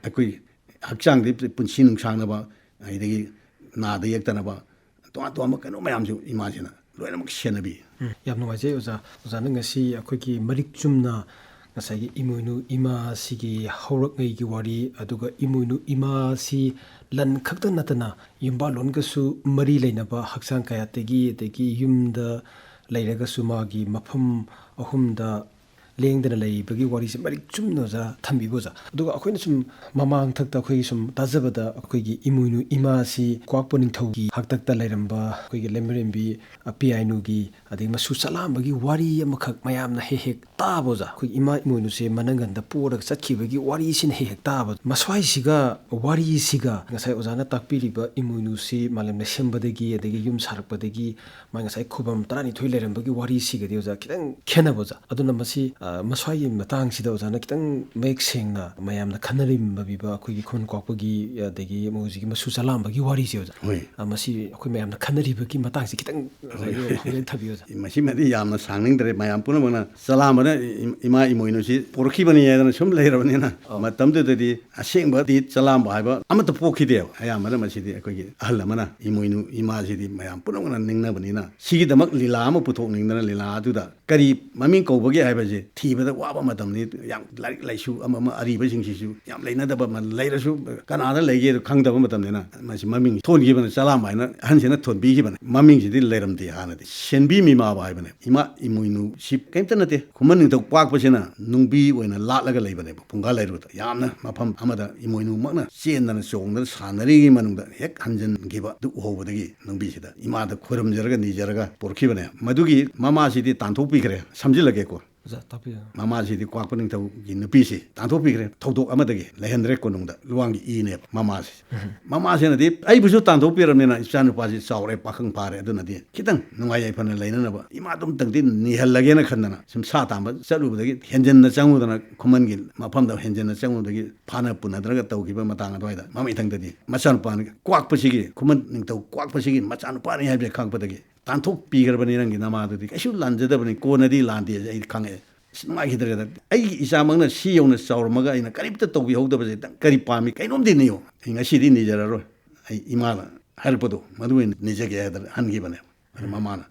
ꯑꯩꯈꯣꯏ ꯍꯛꯆꯥꯡꯗꯤ ꯄꯨꯟꯁꯤ ꯅꯨꯡꯁꯥꯡꯅꯕ, ꯑꯗꯒꯤ ꯅꯥꯗ ꯌꯦꯛꯇꯅꯕ, ꯇꯣꯉꯥꯟ ꯇꯣꯉꯥꯟꯕ ꯀꯩꯅꯣ ꯃꯌꯥꯝꯁꯨ ꯏꯃꯥꯁꯤꯅ ꯂꯣꯏꯅꯃꯛ ꯁꯦꯟꯅꯕꯤ꯫ ꯎꯝ, ꯌꯥꯝ ꯅꯨꯡꯉꯥꯏꯖꯩ ꯑꯣꯖꯥ꯫ ꯑꯣꯖꯥꯅ ꯉꯁꯤ ꯑꯩꯈꯣꯏꯒꯤ ꯃꯔꯤꯛ ꯆꯨꯝꯅ ꯉꯁꯥꯏꯒꯤ ꯏꯃꯣꯏꯅꯨ ꯏꯃꯥꯁꯤꯒꯤ ꯍꯧꯔꯛꯉꯩꯒꯤ ꯋꯥꯔꯤ, ꯑꯗꯨꯒ ꯏꯃꯣꯏꯅꯨ ꯏꯃꯥꯁꯤ ꯂꯟ ꯈꯛꯇ ꯅꯠꯇꯅ ꯌꯨꯝꯕꯥꯜꯂꯣꯟꯒꯁꯨ ꯃꯔꯤ ꯂꯩꯅꯕ, ꯍꯛꯆꯥꯡ ꯀꯌꯥꯠꯇꯒꯤ, ꯑꯗꯒꯤ ꯌꯨꯝꯗ ꯂꯩꯔꯒꯁꯨ ꯃꯥꯒꯤ ꯃꯐꯝ ꯑꯍꯨꯝꯗ ꯂꯦꯡꯗꯅ ꯂꯩꯕꯒꯤ ꯋꯥꯔꯤꯁꯦ ꯃꯔꯤꯛ ꯆꯨꯝꯅ ꯑꯣꯖꯥ ꯊꯝꯕꯤꯕ ꯑꯣꯖꯥ꯫ ꯑꯗꯨꯒ ꯑꯩꯈꯣꯏꯅ ꯁꯨꯝ ꯃꯃꯥꯡꯊꯛꯇ ꯑꯩꯈꯣꯏꯒꯤ ꯁꯨꯝ ꯇꯥꯖꯕꯗ ꯑꯩꯈꯣꯏꯒꯤ ꯏꯃꯣꯏꯅꯨ ꯏꯃꯥꯁꯤ ꯀ꯭ꯋꯥꯛꯄ ꯅꯤꯡꯊꯧꯒꯤ ꯍꯥꯛꯇꯛꯇ ꯂꯩꯔꯝꯕ ꯑꯩꯈꯣꯏꯒꯤ ꯂꯩꯃꯔꯦꯝꯕꯤ, ꯑ, ꯄꯤꯌꯥꯏꯅꯨꯒꯤ ꯑꯗꯒꯤ ꯃꯁꯨ ꯆꯂꯥꯝꯕꯒꯤ ꯋꯥꯔꯤ ꯑꯃꯈꯛ ꯃꯌꯥꯝꯅ ꯍꯦꯛ ꯍꯦꯛ ꯇꯥꯕ ꯑꯣꯖꯥ꯫ ꯑꯩꯈꯣꯏ ꯏꯃꯥ ꯏꯃꯣꯏꯅꯨꯁꯦ ꯃꯅꯪꯒꯟꯗ ꯄꯣꯔꯒ ꯆꯠꯈꯤꯕꯒꯤ ꯋꯥꯔꯤꯁꯤꯅ ꯍꯦꯛ ꯍꯦꯛ ꯇꯥꯕ꯫ ꯃꯁ꯭ꯋꯥꯏꯁꯤꯒ ꯋꯥꯔꯤꯁꯤꯒ ꯉꯁꯥꯏ ꯑꯣꯖꯥꯅ ꯇꯥꯛꯄꯤꯔꯤꯕ ꯏꯃꯣꯏꯅꯨꯁꯤ ꯃꯥꯂꯦꯝꯅ ꯁꯦꯝꯕꯗꯒꯤ ꯑꯗꯒꯤ ꯌꯨꯝ ꯁꯥꯔꯛꯄꯗꯒꯤ ꯃꯥ ꯉꯁꯥꯏ ꯈꯨꯕꯝ ꯇꯔꯥꯅꯤꯊꯣꯏ ꯂꯩꯔꯝꯕꯒꯤ ꯋꯥꯔꯤꯁꯤꯒꯗꯤ ꯑꯣꯖꯥ ꯈꯤꯇꯪ ꯈꯦꯠꯅꯕ ꯑꯣꯖꯥ꯫ ꯑꯗꯨꯅ ꯃꯁꯤ, ꯑ, ꯃꯁ꯭ꯋꯥꯏꯒꯤ ꯃꯇꯥꯡꯁꯤꯗ ꯑꯣꯖꯥꯅ ꯈꯤꯇꯪ ꯃꯌꯦꯛ ꯁꯦꯡꯅ ꯃꯌꯥꯝꯅ ꯈꯟꯅꯔꯝꯕꯤꯕ ꯑꯩꯈꯣꯏꯒꯤ ꯈꯨꯃꯟ ꯀ꯭ꯋꯥꯛꯄꯒꯤ ꯑꯗꯒꯤ ꯍꯧꯖꯤꯛꯀꯤ ꯃꯁꯨ ꯆꯂꯥꯝꯕꯒꯤ ꯋꯥꯔꯤꯁꯦ ꯑꯣꯖꯥ꯫ ꯍꯣꯏ꯫ ꯑ, ꯃꯁꯤ ꯑꯩꯈꯣꯏ ꯃꯌꯥꯝꯅ ꯈꯟꯅꯔꯤꯕꯒꯤ ꯃꯇꯥꯡꯁꯦ ꯈꯤꯇꯪ ꯉꯁꯥꯏꯒꯤ ꯍꯣꯏ꯫ ꯍꯣꯔꯦꯟ ꯊꯝꯕꯤꯌꯨ ꯑꯣꯖꯥ꯫ ꯃꯁꯤꯃꯗꯤ ꯌꯥꯝꯅ ꯁꯥꯡꯅꯤꯡꯗ꯭ꯔꯦ꯫ ꯃꯌꯥꯝ ꯄꯨꯝꯅꯃꯛꯅ ꯆꯂꯥꯝꯕꯅ ꯏ-, ꯏꯃꯥ ꯏꯃꯣꯏꯅꯨꯁꯤ ꯄꯣꯔꯛꯈꯤꯕꯅꯤ ꯍꯥꯏꯗꯅ ꯁꯨꯝ ꯂꯩꯔꯕꯅꯤꯅ, ꯑꯧ꯫ ꯃꯇꯝꯗꯨꯗꯗꯤ ꯑꯁꯦꯡꯕꯗꯤ ꯆꯂꯥꯝꯕ ꯍꯥꯏꯕ ꯑꯃꯠꯇ ꯄꯣꯛꯈꯤꯗꯦꯕ꯫ ꯑꯌꯥꯝꯕꯅ ꯃꯁꯤꯗꯤ ꯑꯩꯈꯣꯏꯒꯤ ꯑꯍꯜ ꯑꯃꯅ ꯏꯃꯣꯏꯅꯨ ꯏꯃꯥꯁꯤꯗꯤ ꯃꯌꯥꯝ ꯄꯨꯝꯅꯃꯛꯅ ꯅꯤꯡꯅꯕꯅꯤꯅ, ꯁꯤꯒꯤꯗꯃꯛ ꯂꯤꯂꯥ ꯑꯃ ꯄꯨꯊꯣꯛꯅꯤꯡꯗꯅ ꯂꯤꯂꯥ ꯑꯗꯨꯗ ꯀꯔꯤ ꯃꯃꯤꯡ ꯀꯧꯕꯒꯦ ꯍꯥꯏꯕꯁꯦ ꯊꯤꯕꯗ ꯋꯥꯕ ꯃꯇꯝꯅꯤ꯫ ꯌꯥꯝ ꯂꯥꯏꯔꯤꯛ ꯂꯥꯏꯁꯨ ꯑꯃ ꯑꯃ ꯑꯔꯤꯕꯁꯤꯡꯁꯤꯁꯨ ꯌꯥꯝ ꯂꯩꯅꯗꯕ ꯑꯃ ꯂꯩꯔꯁꯨ, ꯀꯅꯥꯗ ꯂꯩꯒꯦꯗꯣ ꯈꯪꯗꯕ ꯃꯇꯝꯅꯤꯅ, ꯃꯁꯤ ꯃꯃꯤꯡ ꯊꯣꯟꯈꯤꯕꯅ ꯆꯂꯥꯝꯕ ꯍꯥꯏꯅ ꯑꯍꯟꯁꯤꯅ ꯊꯣꯟꯕꯤꯈꯤꯕꯅꯤ꯫ ꯃꯃꯤꯡꯁꯤꯗꯤ ꯂꯩꯔꯝꯗꯦ ꯍꯥꯟꯅꯗꯤ꯫ ꯁꯦꯟꯕꯤ ꯃꯤꯃꯥꯕ ꯍꯥꯏꯕꯅꯦ꯫ ꯏꯃꯥ ꯏꯃꯣꯏꯅꯨꯁꯤ ꯀꯔꯤꯝꯇ ꯅꯠꯇꯦ, ꯈꯨꯃꯟ ꯅꯤꯡꯊꯧ ꯀ꯭ꯋꯥꯛꯄꯁꯤꯅ ꯅꯨꯡꯕꯤ ꯑꯣꯏꯅ ꯂꯥꯠꯂꯒ ꯂꯩꯕꯅꯦꯕ ꯐꯨꯡꯒꯥ ꯂꯩꯔꯨꯗ꯫ ꯌꯥꯝꯅ ꯃꯐꯝ ꯑꯃꯗ ꯏꯃꯣꯏꯅꯨꯃꯛꯅ ꯆꯦꯟꯗꯅ ꯆꯣꯡꯗꯅ ꯁꯥꯟꯅꯔꯤꯉꯩ ꯃꯅꯨꯡꯗ ꯍꯦꯛ ꯍꯟꯖꯤꯟꯈꯤꯕ ꯑꯗꯨ ꯎꯍꯧꯕꯗꯒꯤ ꯅꯨꯡꯕꯤꯁꯤꯗ ꯏꯃꯥꯗ ꯈꯣꯏꯔꯝꯖꯔꯒ ꯅꯤꯖꯔꯒ ꯄꯣꯔꯛꯈꯤꯕꯅꯦ꯫ ꯃꯗꯨꯒꯤ ꯃꯃꯥꯁꯤꯗꯤ ꯇꯥꯟꯊꯣꯛꯄꯤꯈ꯭ꯔꯦ꯫ ꯁꯝꯖꯤꯜꯂꯒꯦꯀꯣ꯫ ꯑꯣꯖꯥ, ꯇꯥꯛꯄꯤꯌꯨ꯫ ꯃꯃꯥꯁꯤꯗꯤ ꯀ꯭ꯋꯥꯛꯄ ꯅꯤꯡꯊꯧꯒꯤ ꯅꯨꯄꯤꯁꯤ ꯇꯥꯟꯊꯣꯛꯄꯤꯈ꯭ꯔꯦ꯫ ꯊꯧꯗꯣꯛ ꯑꯃꯗꯒꯤ ꯂꯩꯍꯟꯗ꯭ꯔꯦ ꯀꯣꯅꯨꯡꯗ꯫ ꯂꯨꯋꯥꯡꯒꯤ ꯏꯅꯦꯕ ꯃꯃꯥꯁꯤ꯫ ꯎꯝ꯫ ꯃꯃꯥꯁꯤꯅꯗꯤ ꯑꯩꯕꯨꯁꯨ ꯇꯥꯟꯊꯣꯛꯄꯤꯔꯕꯅꯤꯅ ꯏꯆꯥꯅꯨꯄꯥꯁꯤ ꯆꯥꯎꯔꯦ, ꯄꯥꯈꯪ ꯐꯥꯔꯦ, ꯑꯗꯨꯅꯗꯤ ꯈꯤꯇꯪ ꯅꯨꯡꯉꯥꯏ ꯌꯥꯏꯐꯅ ꯂꯩꯅꯅꯕ ꯏꯃꯥꯗꯨ ꯑꯝꯇꯪꯗꯤ ꯅꯤꯍꯜꯂꯒꯦꯅ ꯈꯟꯗꯅ ꯁꯨꯝ ꯁꯥ ꯇꯥꯟꯕ ꯆꯠꯂꯨꯕꯗꯒꯤ, ꯍꯦꯟꯖꯤꯟꯅ ꯆꯪꯉꯨꯗꯅ, ꯈꯨꯃꯟꯒꯤ ꯃꯐꯝꯗ ꯍꯦꯟꯖꯤꯟꯅ ꯆꯪꯉꯨꯕꯗꯒꯤ ꯐꯥꯅ ꯄꯨꯅꯗꯅꯒ ꯇꯧꯈꯤꯕ ꯃꯇꯥꯡ ꯑꯗꯨꯋꯥꯏꯗ ꯃꯃꯩꯊꯪꯗꯗꯤ ꯃꯆꯥꯅꯨꯄꯥꯅꯤ ꯀ꯭ꯋꯥꯛꯄꯁꯤꯒꯤ, ꯈꯨꯃꯟ ꯅꯤꯡꯊꯧ ꯀ꯭ꯋꯥꯛꯄꯁꯤꯒꯤ ꯃꯆꯥꯅꯨꯄꯥꯅꯤ ꯍꯥꯏꯕꯁꯦ ꯈꯪꯉꯛꯄꯗꯒꯤ, "ꯇꯥꯟꯊꯣꯛꯄꯤꯈ꯭ꯔꯕꯅꯤ ꯅꯪꯒꯤ ꯅꯃꯥꯗꯨꯗꯤ, ꯀꯩꯁꯨ ꯂꯥꯟꯖꯗꯕꯅꯤ, ꯀꯣꯟꯅꯗꯤ ꯂꯥꯟꯗꯦ" ꯑꯩ ꯈꯪꯉꯛꯑꯦ꯫ ꯑꯁ, ꯅꯨꯡꯉꯥꯏꯈꯤꯗ꯭ꯔꯦꯗ꯫ ꯑꯩꯒꯤ ꯏꯆꯥꯃꯛꯅ ꯁꯤ ꯌꯧꯅ ꯆꯥꯎꯔꯝꯃꯒ ꯑꯩꯅ ꯀꯔꯤꯝꯇ ꯇꯧꯕꯤꯍꯧꯗꯕꯁꯦ ꯅꯪ ꯀꯔꯤ ꯄꯥꯝꯃꯤ? ꯀꯩꯅꯣꯝꯗꯤ ꯅꯤꯌꯨ꯫ ꯑꯩ ꯉꯁꯤꯗꯤ ꯅꯤꯖꯔꯔꯣꯏ꯫ ꯑꯩ ꯏꯃꯥꯅ ꯍꯥꯏꯔꯛꯄꯗꯣ ꯃꯗꯨ ꯑꯣꯏꯅ ꯅꯤꯖꯒꯦ ꯍꯥꯏꯗꯅ ꯍꯟꯈꯤꯕꯅꯦꯕ꯫ ꯑꯗ ꯃꯃꯥꯅ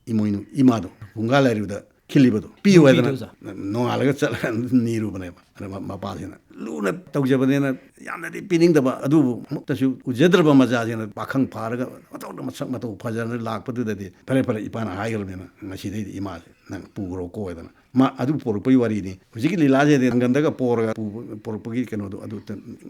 ꯏꯃꯣꯏꯅꯨ ꯏꯃꯥꯗꯣ ꯐꯨꯡꯒꯥ ꯂꯥꯏꯔꯨꯗ ꯈꯤꯜꯂꯤꯕꯗꯣ ꯄꯤꯌꯨ ꯍꯥꯏꯗꯅ ꯅꯨꯡꯕꯤꯗꯣ ꯑꯣꯖꯥ꯫ ꯅꯣꯡꯉꯥꯜꯂꯒ ꯆꯠꯂꯒ ꯅꯤꯔꯨꯕꯅꯦꯕ꯫ ꯑꯗ ꯃ-, ꯃꯄꯥꯁꯤꯅ ꯂꯨꯅ ꯇꯧꯖꯕꯅꯤꯅ ꯌꯥꯝꯅꯗꯤ ꯄꯤꯅꯤꯡꯗꯕ, ꯑꯗꯨꯕꯨ ꯑꯃꯨꯛꯇꯁꯨ ꯎꯖꯗ꯭ꯔꯕ ꯃꯆꯥꯁꯤꯡꯅ ꯄꯥꯈꯪ ꯐꯥꯔꯒ ꯃꯇꯧꯗ ꯃꯁꯛ ꯃꯇꯧ ꯐꯖꯅ ꯂꯥꯛꯄꯗꯨꯗꯗꯤ ꯐꯔꯦ ꯐꯔꯦ, ꯏꯄꯥꯅ ꯍꯥꯏꯈ꯭ꯔꯕꯅꯤꯅ ꯉꯁꯤꯗꯩꯗꯤ ꯏꯃꯥꯁꯦ ꯅꯪ ꯄꯨꯈ꯭ꯔꯣꯀꯣ ꯍꯥꯏꯗꯅ ꯃꯥ ꯑꯗꯨ ꯄꯣꯔꯛꯄꯒꯤ ꯋꯥꯔꯤꯅꯤ꯫ ꯍꯧꯖꯤꯛꯀꯤ ꯂꯤꯂꯥꯁꯤꯗꯤ ꯅꯪꯒꯟꯗꯒ ꯄꯣꯔꯒ ꯄꯨꯕ-, ꯄꯣꯔꯛꯄꯒꯤ ꯀꯩꯅꯣꯗꯣ ꯑꯗꯨ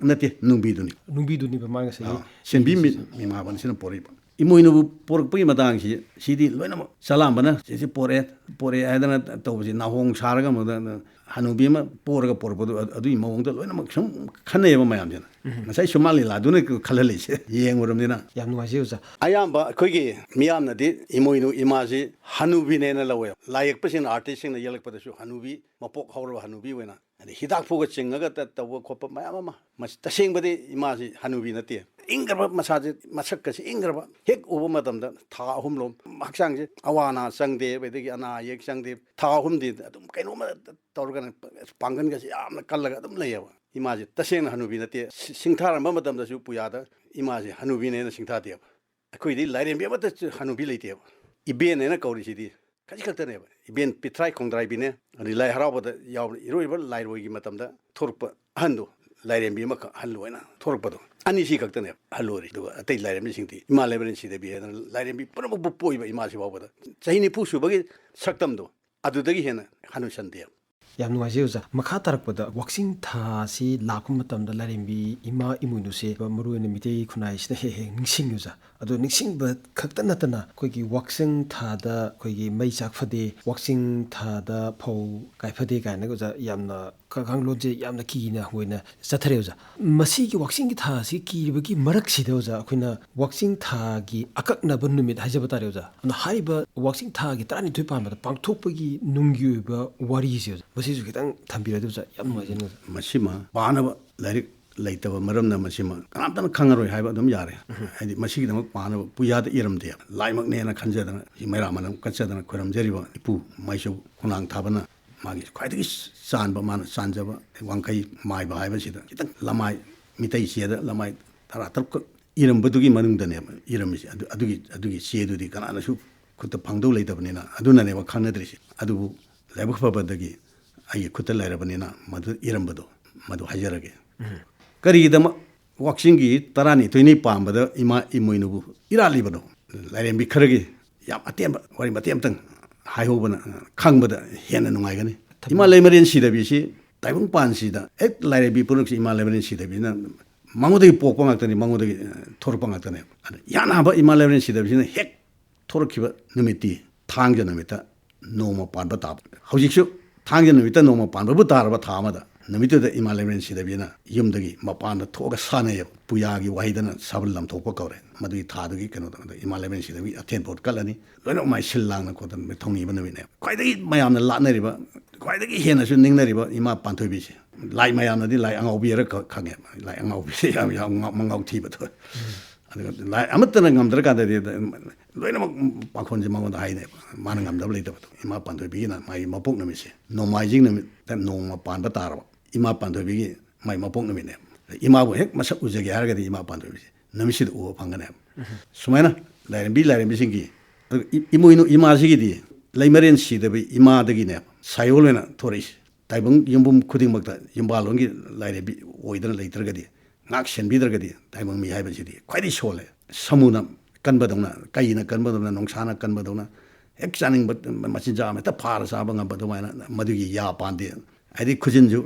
ꯅꯠꯇꯦ, ꯅꯨꯡꯕꯤꯗꯨꯅꯤ꯫ ꯅꯨꯡꯕꯤꯗꯨꯅꯤꯕ ꯃꯥ ꯉꯁꯥꯏꯒꯤ ꯑꯥ, ꯁꯦꯟꯕꯤ ꯃꯤ-, ꯃꯤꯃꯥꯕꯟꯁꯤꯅ ꯄꯣꯔꯛꯏꯕ꯫ ꯏꯃꯣꯏꯅꯨꯕꯨ ꯄꯣꯔꯛꯄꯒꯤ ꯃꯇꯥꯡꯁꯤ, ꯁꯤꯗꯤ ꯂꯣꯏꯅꯃꯛ ꯆꯂꯥꯝꯕꯅ ꯁꯤꯁꯤ ꯄꯣꯔꯛꯑꯦ, ꯄꯣꯔꯛꯑꯦ ꯍꯥꯏꯗꯅ ꯇꯧꯕꯁꯤ, ꯅꯥꯍꯣꯡ ꯁꯥꯔꯒ ꯑꯃꯗ ꯍꯅꯨꯕꯤ ꯑꯃ ꯄꯣꯔꯒ ꯄꯣꯔꯛꯄꯗꯣ, ꯑꯗꯨꯒꯤ ꯃꯑꯣꯡꯗ ꯂꯣꯏꯅꯃꯛ ꯁꯨꯝ ꯈꯟꯅꯩꯌꯦꯕ ꯃꯌꯥꯝꯁꯤꯅ꯫ ꯎꯝ꯫ ꯉꯁꯥꯏ ꯁꯨꯃꯥꯡ ꯂꯤꯂꯥꯗꯨꯅ ꯈꯜꯍꯜꯂꯤꯁꯦ, ꯌꯦꯡꯉꯨꯔꯕꯅꯤꯅ꯫ ꯌꯥꯝ ꯅꯨꯡꯉꯥꯏꯖꯩ ꯑꯣꯖꯥ꯫ ꯑꯌꯥꯝꯕ ꯑꯩꯈꯣꯏꯒꯤ ꯃꯤꯌꯥꯝꯅꯗꯤ ꯏꯃꯣꯏꯅꯨ ꯏꯃꯥꯁꯤ ꯍꯅꯨꯕꯤꯅꯦꯅ ꯂꯧꯋꯦ꯫ ꯂꯥꯏ ꯌꯦꯛꯄꯁꯤꯡꯅ, ꯑꯥꯔꯇꯤꯁꯁꯤꯡꯅ ꯌꯦꯛꯂꯛꯄꯗꯁꯨ ꯍꯅꯨꯕꯤ, ꯃꯄꯣꯛ ꯍꯧꯔꯕ ꯍꯅꯨꯕꯤ ꯑꯣꯏꯅ, ꯑꯗꯩ ꯍꯤꯗꯥꯛ ꯐꯨꯒ ꯆꯤꯡꯉꯒ ꯇ-, ꯇꯧꯕ ꯈꯣꯠꯄ ꯃꯌꯥꯝ ꯑꯃ꯫ ꯃꯁꯤ ꯇꯁꯦꯡꯕꯗꯤ ꯏꯃꯥꯁꯤ ꯍꯅꯨꯕꯤ ꯅꯠꯇꯦ꯫ ꯏꯪꯈ꯭ꯔꯕ ꯃꯁꯥꯁꯦ, ꯃꯁꯛꯀꯁꯦ ꯏꯪꯈ꯭ꯔꯕ꯫ ꯍꯦꯛ ꯎꯕ ꯃꯇꯝꯗ ꯊꯥ ꯑꯍꯨꯝꯂꯣꯝ ꯍꯛꯆꯥꯡꯁꯦ ꯑꯋꯥ ꯑꯅꯥ ꯆꯪꯗꯦ, ꯑꯗꯒꯤ ꯑꯅꯥ ꯑꯌꯦꯛ ꯆꯪꯗꯦ꯫ ꯊꯥ ꯑꯍꯨꯝꯗꯤ ꯑꯗꯨꯝ ꯀꯩꯅꯣꯝꯃ ꯇꯧꯔꯒꯅ ꯄꯥꯡꯒꯜꯒꯁꯦ ꯌꯥꯝꯅ ꯀꯜꯂꯒ ꯑꯗꯨꯝ ꯂꯩꯌꯦꯕ꯫ ꯏꯃꯥꯁꯦ ꯇꯁꯦꯡꯅ ꯍꯅꯨꯕꯤ ꯅꯠꯇꯦ꯫ ꯁꯤ-, ꯁꯤꯡꯊꯥꯔꯝꯕ ꯃꯇꯝꯗꯁꯨ ꯄꯨꯌꯥꯗ ꯏꯃꯥꯁꯦ ꯍꯅꯨꯕꯤꯅꯦꯅ ꯁꯤꯡꯊꯥꯗꯦꯕ꯫ ꯑꯩꯈꯣꯏꯗꯤ ꯂꯥꯏꯔꯦꯝꯕꯤ ꯑꯃꯠꯇ ꯍꯅꯨꯕꯤ ꯂꯩꯇꯦꯕ꯫ ꯏꯕꯦꯟ ꯍꯥꯏꯅ ꯀꯧꯔꯤꯁꯤꯗꯤ ꯑꯁꯤ ꯈꯛꯇꯅꯦꯕ꯫ ꯏꯕꯦꯟ ꯄꯤꯊ꯭ꯔꯥꯏ ꯈꯣꯡꯗ꯭ꯔꯥꯏꯕꯤꯅꯦ, ꯑꯗꯩ ꯂꯥꯏ ꯍꯔꯥꯎꯕꯗ ꯌꯥꯎꯕ ꯏꯔꯣꯏꯕ ꯂꯥꯏꯔꯣꯏꯒꯤ ꯃꯇꯝꯗ ꯊꯣꯔꯛꯄ ꯑꯍꯟꯗꯨ, ꯂꯥꯏꯔꯦꯝꯕꯤ ꯑꯃꯈꯛ ꯑꯍꯜ ꯑꯣꯏꯅ ꯊꯣꯔꯛꯄꯗꯣ, ꯑꯅꯤꯁꯤ ꯈꯛꯇꯅꯦꯕ ꯑꯍꯜ ꯑꯣꯏꯔꯤ꯫ ꯑꯗꯨꯒ ꯑꯇꯩ ꯂꯥꯏꯔꯦꯝꯕꯤꯁꯤꯡꯗꯤ ꯏꯃꯥ ꯂꯩꯃꯔꯦꯟ ꯁꯤꯗꯕꯤ ꯍꯥꯏꯗꯅ ꯂꯥꯏꯔꯦꯝꯕꯤ ꯄꯨꯝꯅꯃꯛꯄꯨ ꯄꯣꯛꯏꯕ ꯏꯃꯥꯁꯤ ꯐꯥꯎꯕꯗ ꯆꯍꯤ ꯅꯤꯐꯨ ꯁꯨꯕꯒꯤ ꯁꯛꯇꯝꯗꯣ ꯑꯗꯨꯗꯒꯤ ꯍꯦꯟꯅ ꯍꯅꯨꯁꯟꯗꯦꯕ꯫ ꯌꯥꯝ ꯅꯨꯡꯉꯥꯏꯖꯩ ꯑꯣꯖꯥ꯫ ꯃꯈꯥ ꯇꯥꯔꯛꯄꯗ ꯋꯥꯛꯆꯤꯡ ꯊꯥ ꯑꯁꯤ ꯂꯥꯛꯄ ꯃꯇꯝꯗ ꯂꯥꯏꯔꯦꯝꯕꯤ ꯏꯃꯥ ꯏꯃꯣꯏꯅꯨꯁꯦ ꯃꯔꯨꯑꯣꯏꯅ ꯃꯤꯇꯩ ꯈꯨꯟꯅꯥꯏꯁꯤꯅ ꯍꯦꯛ ꯍꯦꯛ ꯅꯤꯡꯁꯤꯡꯉꯤ ꯑꯣꯖꯥ꯫ ꯑꯗꯣ ꯅꯤꯡꯁꯤꯡꯕ ꯈꯛꯇ ꯅꯠꯇꯅ ꯑꯩꯈꯣꯏꯒꯤ ꯋꯥꯛꯆꯤꯡ ꯊꯥꯗ ꯑꯩꯈꯣꯏꯒꯤ ꯃꯩ ꯆꯥꯛ ꯐꯗꯦ, ꯋꯥꯛꯆꯤꯡ ꯊꯥꯗ ꯐꯧ ꯀꯥꯏ ꯐꯗꯦ ꯀꯥꯏꯅꯒ ꯑꯣꯖꯥ ꯌꯥꯝꯅ ꯀꯥꯡꯂꯣꯟꯁꯦ ꯌꯥꯝꯅ ꯀꯤꯅ ꯑꯣꯏꯅ ꯆꯠꯊꯔꯦ ꯑꯣꯖꯥ꯫ ꯃꯁꯤꯒꯤ ꯋꯥꯛꯆꯤꯡꯒꯤ ꯊꯥ ꯑꯁꯤ ꯀꯤꯔꯤꯕꯒꯤ ꯃꯔꯛꯁꯤꯗ ꯑꯣꯖꯥ, ꯑꯩꯈꯣꯏꯅ ꯋꯥꯛꯆꯤꯡ ꯊꯥꯒꯤ ꯑꯀꯛꯅꯕ ꯅꯨꯃꯤꯠ ꯍꯥꯏꯖꯕ ꯇꯥꯔꯦ ꯑꯣꯖꯥ꯫ ꯑꯗꯨꯅ ꯍꯥꯏꯔꯤꯕ ꯋꯥꯛꯆꯤꯡ ꯊꯥꯒꯤ ꯇꯔꯥꯅꯤꯊꯣꯏ ꯄꯥꯟꯕꯗ ꯄꯥꯡꯊꯣꯛꯄꯒꯤ ꯅꯨꯡꯒꯤ ꯑꯣꯏꯕ ꯋꯥꯔꯤꯁꯦ ꯑꯣꯖꯥ, ꯃꯁꯤꯁꯨ ꯈꯤꯇꯪ ꯊꯝꯕꯤꯔꯗꯤ ꯑꯣꯖꯥ ꯌꯥꯝ ꯅꯨꯡꯉꯥꯏꯖꯅꯤ ꯑꯣꯖꯥ꯫ ꯃꯁꯤꯃ ꯄꯥꯅꯕ ꯂꯥꯏꯔꯤꯛ ꯂꯩꯇꯕ ꯃꯔꯝꯅ ꯃꯁꯤꯃ ꯀꯅꯥꯝꯇꯅ ꯈꯪꯉꯔꯣꯏ ꯍꯥꯏꯕ ꯑꯗꯨꯝ ꯌꯥꯔꯦ꯫ ꯍꯥꯏꯗꯤ ꯃꯁꯤꯒꯤꯗꯃꯛ ꯄꯥꯅꯕ ꯄꯨꯌꯥꯗ ꯏꯔꯝꯗꯦꯕ꯫ ꯂꯥꯏꯃꯛꯅꯦꯅ ꯈꯟꯖꯗꯅ ꯁꯤ ꯃꯩꯔꯥ ꯃꯅꯝ ꯀꯠꯆꯗꯅ ꯈꯣꯏꯔꯝꯖꯔꯤꯕ ꯏꯄꯨ ꯃꯥꯏꯆꯧ ꯈꯣꯡꯅꯥꯡ ꯊꯥꯕꯅ ꯃꯥꯒꯤ ꯈ꯭ꯋꯥꯏꯗꯒꯤ ꯆꯥꯟꯕ, ꯃꯥꯅ ꯆꯥꯟꯖꯕ ꯋꯥꯡꯈꯩ ꯃꯥꯏꯕ ꯍꯥꯏꯕꯁꯤꯗ ꯈꯤꯇꯪ ꯂꯃꯥꯏ, ꯃꯤꯇꯩ ꯆꯦꯗ ꯂꯃꯥꯏ ꯇꯔꯥ ꯇꯔꯨꯛꯈꯛ ꯏꯔꯝꯕꯗꯨꯒꯤ ꯃꯅꯨꯡꯗꯅꯦꯕ ꯏꯔꯝꯃꯤꯁꯦ꯫ ꯑꯗꯨ, ꯑꯗꯨꯒꯤ, ꯑꯗꯨꯒꯤ ꯆꯦꯗꯨꯗꯤ ꯀꯅꯥꯅꯁꯨ ꯈꯨꯠꯇ ꯐꯪꯗꯧ ꯂꯩꯇꯕꯅꯤꯅ ꯑꯗꯨꯅꯅꯦꯕ ꯈꯪꯅꯗ꯭ꯔꯤꯁꯦ꯫ ꯑꯗꯨꯕꯨ ꯂꯥꯏꯕꯛ ꯐꯕꯗꯒꯤ ꯑꯩꯒꯤ ꯈꯨꯠꯇ ꯂꯩꯔꯕꯅꯤꯅ ꯃꯗꯨ ꯏꯔꯝꯕꯗꯣ ꯃꯗꯨ ꯍꯥꯏꯖꯔꯒꯦ꯫ ꯀꯔꯤꯒꯤꯗꯃꯛ ꯋꯥꯛꯆꯤꯡꯒꯤ ꯇꯔꯥꯅꯤꯊꯣꯏꯅꯤ ꯄꯥꯟꯕꯗ ꯏꯃꯥ ꯏꯃꯣꯏꯅꯨꯕꯨ ꯏꯔꯥꯠꯂꯤꯕꯅꯣ? ꯂꯥꯏꯔꯦꯝꯕꯤ ꯈꯔꯒꯤ ꯌꯥꯝ ꯑꯇꯦꯟꯕ ꯋꯥꯔꯤ ꯃꯇꯦꯛ ꯑꯃꯇꯪ ꯍꯥꯏꯍꯧꯕꯅ, ꯑ, ꯈꯪꯕꯗ ꯍꯦꯟꯅ ꯅꯨꯡꯉꯥꯏꯒꯅꯤ꯫ ꯏꯃꯥ ꯂꯩꯃꯔꯦꯟ ꯁꯤꯗꯕꯤꯁꯤ ꯇꯥꯏꯕꯪ ꯄꯥꯟꯁꯤꯗ ꯍꯦꯛ ꯂꯥꯏꯔꯦꯝꯕꯤ ꯄꯨꯝꯅꯃꯛꯁꯤ ꯏꯃꯥ ꯂꯩꯃꯔꯦꯟ ꯁꯤꯗꯕꯤꯅ ꯃꯉꯣꯟꯗꯒꯤ ꯄꯣꯛꯄ ꯉꯥꯛꯇꯅꯤ, ꯃꯉꯣꯟꯗꯒꯤ, ꯑ, ꯊꯣꯔꯛꯄ ꯉꯥꯛꯇꯅꯦ꯫ ꯑꯗ ꯏꯍꯥꯟ ꯍꯥꯟꯕ ꯏꯃꯥ ꯂꯩꯃꯔꯦꯟ ꯁꯤꯗꯕꯤꯁꯤꯅ ꯍꯦꯛ ꯊꯣꯔꯛꯈꯤꯕ ꯅꯨꯃꯤꯠꯇꯤ ꯊꯥꯡꯖ ꯅꯨꯃꯤꯠꯇ ꯅꯣꯡꯃ ꯄꯥꯟꯕ ꯇꯥꯕ꯫ ꯍꯧꯖꯤꯛꯁꯨ ꯊꯥꯡꯖ ꯅꯨꯃꯤꯠꯇ ꯅꯣꯡꯃ ꯄꯥꯟꯕꯕꯨ ꯇꯥꯔꯕ ꯊꯥ ꯑꯃꯗ, ꯅꯨꯃꯤꯠꯇꯨꯗ ꯏꯃꯥ ꯂꯩꯃꯔꯦꯟ ꯁꯤꯗꯕꯤꯅ ꯌꯨꯝꯗꯒꯤ ꯃꯄꯥꯟꯗ ꯊꯣꯛꯑꯒ ꯁꯥꯟꯅꯩꯌꯦꯕ꯫ ꯄꯨꯌꯥꯒꯤ ꯋꯥꯍꯩꯗꯅ ꯁꯥꯕꯜ ꯂꯝꯊꯣꯛꯄ ꯀꯧꯔꯦ꯫ ꯃꯗꯨꯒꯤ ꯊꯥꯗꯨꯒꯤ ꯀꯩꯅꯣꯗ, ꯑꯗ ꯏꯃꯥ ꯂꯩꯃꯔꯦꯟ ꯁꯤꯗꯕꯤ ꯑꯊꯦꯟ ꯄꯣꯠ ꯀꯠꯂꯅꯤ꯫ ꯂꯣꯏꯅꯃꯛ ꯃꯥꯏ ꯁꯤꯜ ꯂꯥꯡꯅ ꯈꯣꯠꯇꯅ ꯊꯧꯅꯤꯕ ꯅꯨꯃꯤꯠꯅꯦꯕ꯫ ꯈ꯭ꯋꯥꯏꯗꯒꯤ ꯃꯌꯥꯝꯅ ꯂꯥꯠꯅꯔꯤꯕ, ꯈ꯭ꯋꯥꯏꯗꯒꯤ ꯍꯦꯟꯅꯁꯨ ꯅꯤꯡꯅꯔꯤꯕ ꯏꯃꯥ ꯄꯥꯟꯊꯣꯏꯕꯤꯁꯦ꯫ ꯂꯥꯏ ꯃꯌꯥꯝꯅꯗꯤ ꯂꯥꯏ ꯑꯉꯥꯎꯕꯤ ꯍꯥꯏꯔ ꯈ-, ꯈꯪꯉꯦꯕ꯫ ꯂꯥꯏ ꯑꯉꯥꯎꯕꯤꯁꯦ ꯌꯥꯝ, ꯌꯥꯝ ꯉꯥꯎ-, ꯃꯉꯥꯎ ꯊꯤꯕꯗꯣ꯫ ꯑꯗꯨꯒ ꯂꯥꯏ ꯑꯃꯠꯇꯅ ꯉꯝꯗ꯭ꯔꯀꯥꯟꯗꯗꯤ ꯂꯣꯏꯅꯃꯛ ꯄꯥꯈꯣꯟꯁꯦ ꯃꯉꯣꯟꯗ ꯍꯥꯏꯅꯦꯕ꯫ ꯃꯥꯅ ꯉꯝꯗꯕ ꯂꯩꯇꯕꯗꯣ꯫ ꯏꯃꯥ ꯄꯥꯟꯊꯣꯏꯕꯤꯒꯤꯅ ꯃꯥꯒꯤ ꯃꯄꯣꯛ ꯅꯨꯃꯤꯠꯁꯦ ꯅꯣꯡꯃꯥꯏꯖꯤꯡ ꯅꯨꯃꯤꯠꯇ ꯅꯣꯡꯃ ꯄꯥꯟꯕ ꯇꯥꯔꯕ ꯏꯃꯥ ꯄꯥꯟꯊꯣꯏꯕꯤꯒꯤ ꯃꯥꯒꯤ ꯃꯄꯣꯛ ꯅꯨꯃꯤꯠꯅꯦꯕ꯫ ꯏꯃꯥꯕꯨ ꯍꯦꯛ ꯃꯁꯛ ꯎꯖꯒꯦ ꯍꯥꯏꯔꯒꯗꯤ ꯏꯃꯥ ꯄꯥꯟꯊꯣꯏꯕꯤꯁꯦ ꯅꯨꯃꯤꯠꯁꯤꯗ ꯎꯕ ꯐꯪꯒꯅꯦꯕ꯫ ꯁꯨꯃꯥꯏꯅ ꯂꯥꯏꯔꯦꯝꯕꯤ ꯂꯥꯏꯔꯦꯝꯕꯤꯁꯤꯡꯒꯤ, ꯑꯗꯨꯒ ꯏ-, ꯏꯃꯣꯏꯅꯨ ꯏꯃꯥꯁꯤꯒꯤꯗꯤ ꯂꯩꯃꯔꯦꯟ ꯁꯤꯗꯕ ꯏꯃꯥꯗꯒꯤꯅꯦ ꯁꯥꯏꯑꯣꯜ ꯑꯣꯏꯅ ꯊꯣꯔꯛꯏꯁꯦ꯫ ꯇꯥꯏꯕꯪ ꯌꯨꯝꯕꯨꯝ ꯈꯨꯗꯤꯡꯃꯛꯇ ꯌꯨꯝꯕꯥꯜꯂꯣꯟꯒꯤ ꯂꯥꯏꯔꯦꯝꯕꯤ ꯑꯣꯏꯗꯅ ꯂꯩꯇ꯭ꯔꯒꯗꯤ, ꯉꯥꯛ ꯁꯦꯟꯕꯤꯗ꯭ꯔꯒꯗꯤ, ꯇꯥꯏꯕꯪ ꯃꯤ ꯍꯥꯏꯕꯁꯤꯗꯤ ꯈ꯭ꯋꯥꯏꯗꯒꯤ ꯁꯣꯜꯂꯦ꯫ ꯁꯃꯨꯅ ꯀꯟꯕꯗꯧꯅ, ꯀꯩꯅ ꯀꯟꯕꯗꯧꯅ, ꯅꯣꯡꯁꯥꯅ ꯀꯟꯕꯗꯧꯅ, ꯍꯦꯛ ꯆꯥꯅꯤꯡꯕ ꯃꯆꯤꯟꯖꯥꯛ ꯑꯃ ꯍꯦꯛꯇ ꯐꯥꯔ ꯆꯥꯕ ꯉꯝꯕ ꯑꯗꯨꯃꯥꯏꯅ ꯃꯗꯨꯒꯤ ꯌꯥ ꯄꯥꯟꯗꯦ꯫ ꯍꯥꯏꯗꯤ ꯈꯨꯖꯤꯟꯁꯨ